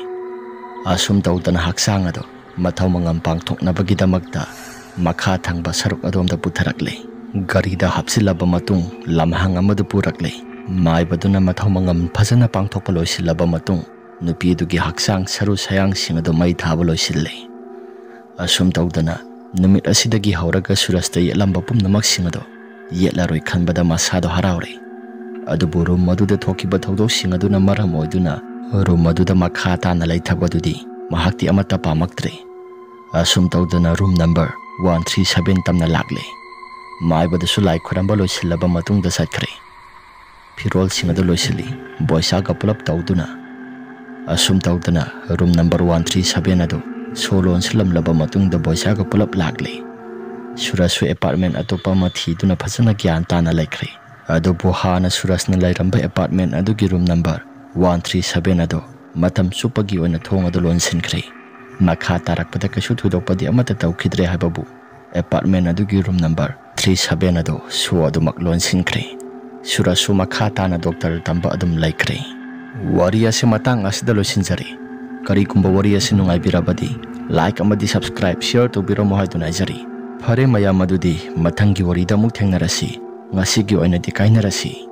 ꯑꯁꯨꯝ ꯇꯧꯗꯅ ꯍꯛꯆꯥꯡ ꯑꯗꯨ ꯃꯊꯧ ꯃꯉꯝ ꯄꯥꯡꯊꯣꯛꯅꯕꯒꯤꯗꯃꯛꯇ ꯃꯈꯥ ꯊꯪꯕ ꯁꯔꯨꯛ ꯑꯗꯣꯝꯗ ꯄꯨꯊꯔꯛꯂꯦ꯫ ꯒꯥꯔꯤꯗ ꯍꯥꯞꯆꯤꯜꯂꯕ ꯃꯇꯨꯡ ꯂꯝꯍꯥꯡ ꯑꯃꯗ ꯄꯨꯔꯛꯂꯦ꯫ ꯃꯥꯏꯕꯗꯨꯅ ꯃꯊꯧ ꯃꯉꯝ ꯐꯖꯅ ꯄꯥꯡꯊꯣꯛꯄ ꯂꯣꯏꯁꯤꯜꯂꯕ ꯃꯇꯨꯡ ꯅꯨꯄꯤ ꯑꯗꯨꯒꯤ ꯍꯛꯆꯥꯡ ꯁꯔꯨ ꯁꯌꯥꯡꯁꯤꯡ ꯑꯗꯨ ꯃꯩ ꯊꯥꯕ ꯂꯣꯏꯁꯤꯜꯂꯦ꯫ ꯑꯁꯨꯝ ꯇꯧꯗꯅ ꯅꯨꯃꯤꯠ ꯑꯁꯤꯗꯒꯤ ꯍꯧꯔꯒ ꯁꯨꯔꯖꯇ ꯌꯦꯠꯂꯝꯕ ꯄꯨꯝꯅꯃꯛꯁꯤꯡ ꯑꯗꯨ ꯌꯦꯠꯂꯔꯣꯏ ꯈꯟꯕꯗ ꯃꯁꯥꯗꯣ ꯍꯔꯥꯎꯔꯦ꯫ ꯑꯗꯨꯕꯨ ꯔꯨꯝ ꯑꯗꯨꯗ ꯊꯣꯛꯈꯤꯕ ꯊꯧꯗꯣꯛꯁꯤꯡ ꯑꯗꯨꯅ ꯃꯔꯝ ꯑꯣꯏꯗꯨꯅ ꯔꯨꯝ ꯑꯗꯨꯗ ꯃꯈꯥ ꯇꯥꯅ ꯂꯩꯊꯕꯗꯨꯗꯤ ꯃꯍꯥꯛꯇꯤ ꯑꯃꯠꯇ ꯄꯥꯝꯃꯛꯇ꯭ꯔꯦ꯫ ꯑꯁꯨꯝ ꯇꯧꯗꯅ room number one three seven ꯇꯝꯅ ꯂꯥꯛꯂꯦ꯫ ꯃꯥꯏꯕꯗꯨꯁꯨ ꯂꯥꯏ ꯈꯨꯔꯝꯕ ꯂꯣꯏꯁꯤꯜꯂꯕ ꯃꯇꯨꯡꯗ ꯆꯠꯈ꯭ꯔꯦ꯫ ꯐꯤꯔꯣꯜꯁꯤꯡ ꯑꯗꯨ ꯂꯣꯏꯁꯤꯜꯂꯤ꯫ ꯕꯣꯏꯆꯥꯒ ꯄꯨꯂꯞ ꯇꯧꯗꯨꯅ꯫ ꯑꯁꯨꯝ ꯇꯧꯗꯅ room number one three seven ꯑꯗꯨ ꯁꯣ ꯂꯣꯟꯁꯤꯜꯂꯝꯂꯕ ꯃꯇꯨꯡꯗ ꯕꯣꯏꯆꯥꯒ ꯄꯨꯂꯞ ꯂꯥꯛꯂꯦ꯫ ꯁꯨꯔꯖꯁꯨ ꯑꯦꯄꯥꯔꯠꯃꯦꯟ ꯑꯇꯣꯞꯄ ꯑꯃ ꯊꯤꯗꯨꯅ ꯐꯖꯅ ꯒ꯭ꯌꯥꯟ ꯇꯥꯅ ꯂꯩꯈ꯭ꯔꯦ꯫ ꯑꯗꯨꯕꯨ ꯍꯥꯟꯅ ꯁꯨꯔꯖꯅ ꯂꯩꯔꯝꯕ ꯑꯦꯄꯥꯔꯠꯃꯦꯟ ꯑꯗꯨꯒꯤ room number one three seven ꯑꯗꯨ ꯃꯇꯝ ꯆꯨꯞꯄꯒꯤ ꯑꯣꯏꯅ ꯊꯣꯡ ꯑꯗꯨ ꯂꯣꯟꯁꯤꯟꯈ꯭ꯔꯦ꯫ ꯃꯈꯥ ꯇꯥꯔꯛꯄꯗ ꯀꯩꯁꯨ ꯊꯣꯏꯗꯣꯛꯄꯗꯤ ꯑꯃꯠꯇ ꯇꯧꯈꯤꯗ꯭ꯔꯦ ꯍꯥꯏꯕꯕꯨ ꯑꯦꯄꯥꯔꯠꯃꯦꯟ ꯑꯗꯨꯒꯤ ꯔꯨꯝ ꯅꯝꯕꯔ ꯊ꯭ꯔꯤ ꯁꯚꯦꯟ ꯑꯗꯨ ꯁꯣ ꯑꯗꯨꯃꯛ ꯂꯣꯟꯁꯤꯟꯈ꯭ꯔꯦ꯫ ꯁꯨꯔꯖꯁꯨ ꯃꯈꯥ ꯇꯥꯅ ꯗꯣꯛꯇꯔ ꯇꯝꯕ ꯑꯗꯨꯝ ꯂꯩꯈ꯭ꯔꯦ꯫ ꯋꯥꯔꯤ ꯑꯁꯤ ꯃꯇꯥꯡ ꯑꯁꯤꯗ ꯂꯣꯏꯁꯤꯟꯖꯔꯦ꯫ ꯀꯔꯤꯒꯨꯝꯕ ꯋꯥꯔꯤ ꯑꯁꯤ ꯅꯨꯡꯉꯥꯏꯕꯤꯔꯕꯗꯤ ꯂꯥꯏꯛ ꯑꯃꯗꯤ ꯁꯕꯁꯀ꯭ꯔꯥꯏꯕ, ꯁꯤꯌꯔ ꯇꯧꯕꯤꯔꯝꯃꯨ ꯍꯥꯏꯗꯨꯅ ꯍꯥꯏꯖꯔꯤ꯫ ꯐꯔꯦ ꯃꯌꯥꯝ, ꯑꯗꯨꯗꯤ ꯃꯊꯪꯒꯤ ꯋꯥꯔꯤꯗ ꯑꯃꯨꯛ ꯊꯦꯡꯅꯔꯁꯤ꯫ ꯉꯁꯤꯒꯤ ꯑꯣꯏꯅꯗꯤ ꯀꯥꯏꯅꯔꯁꯤ꯫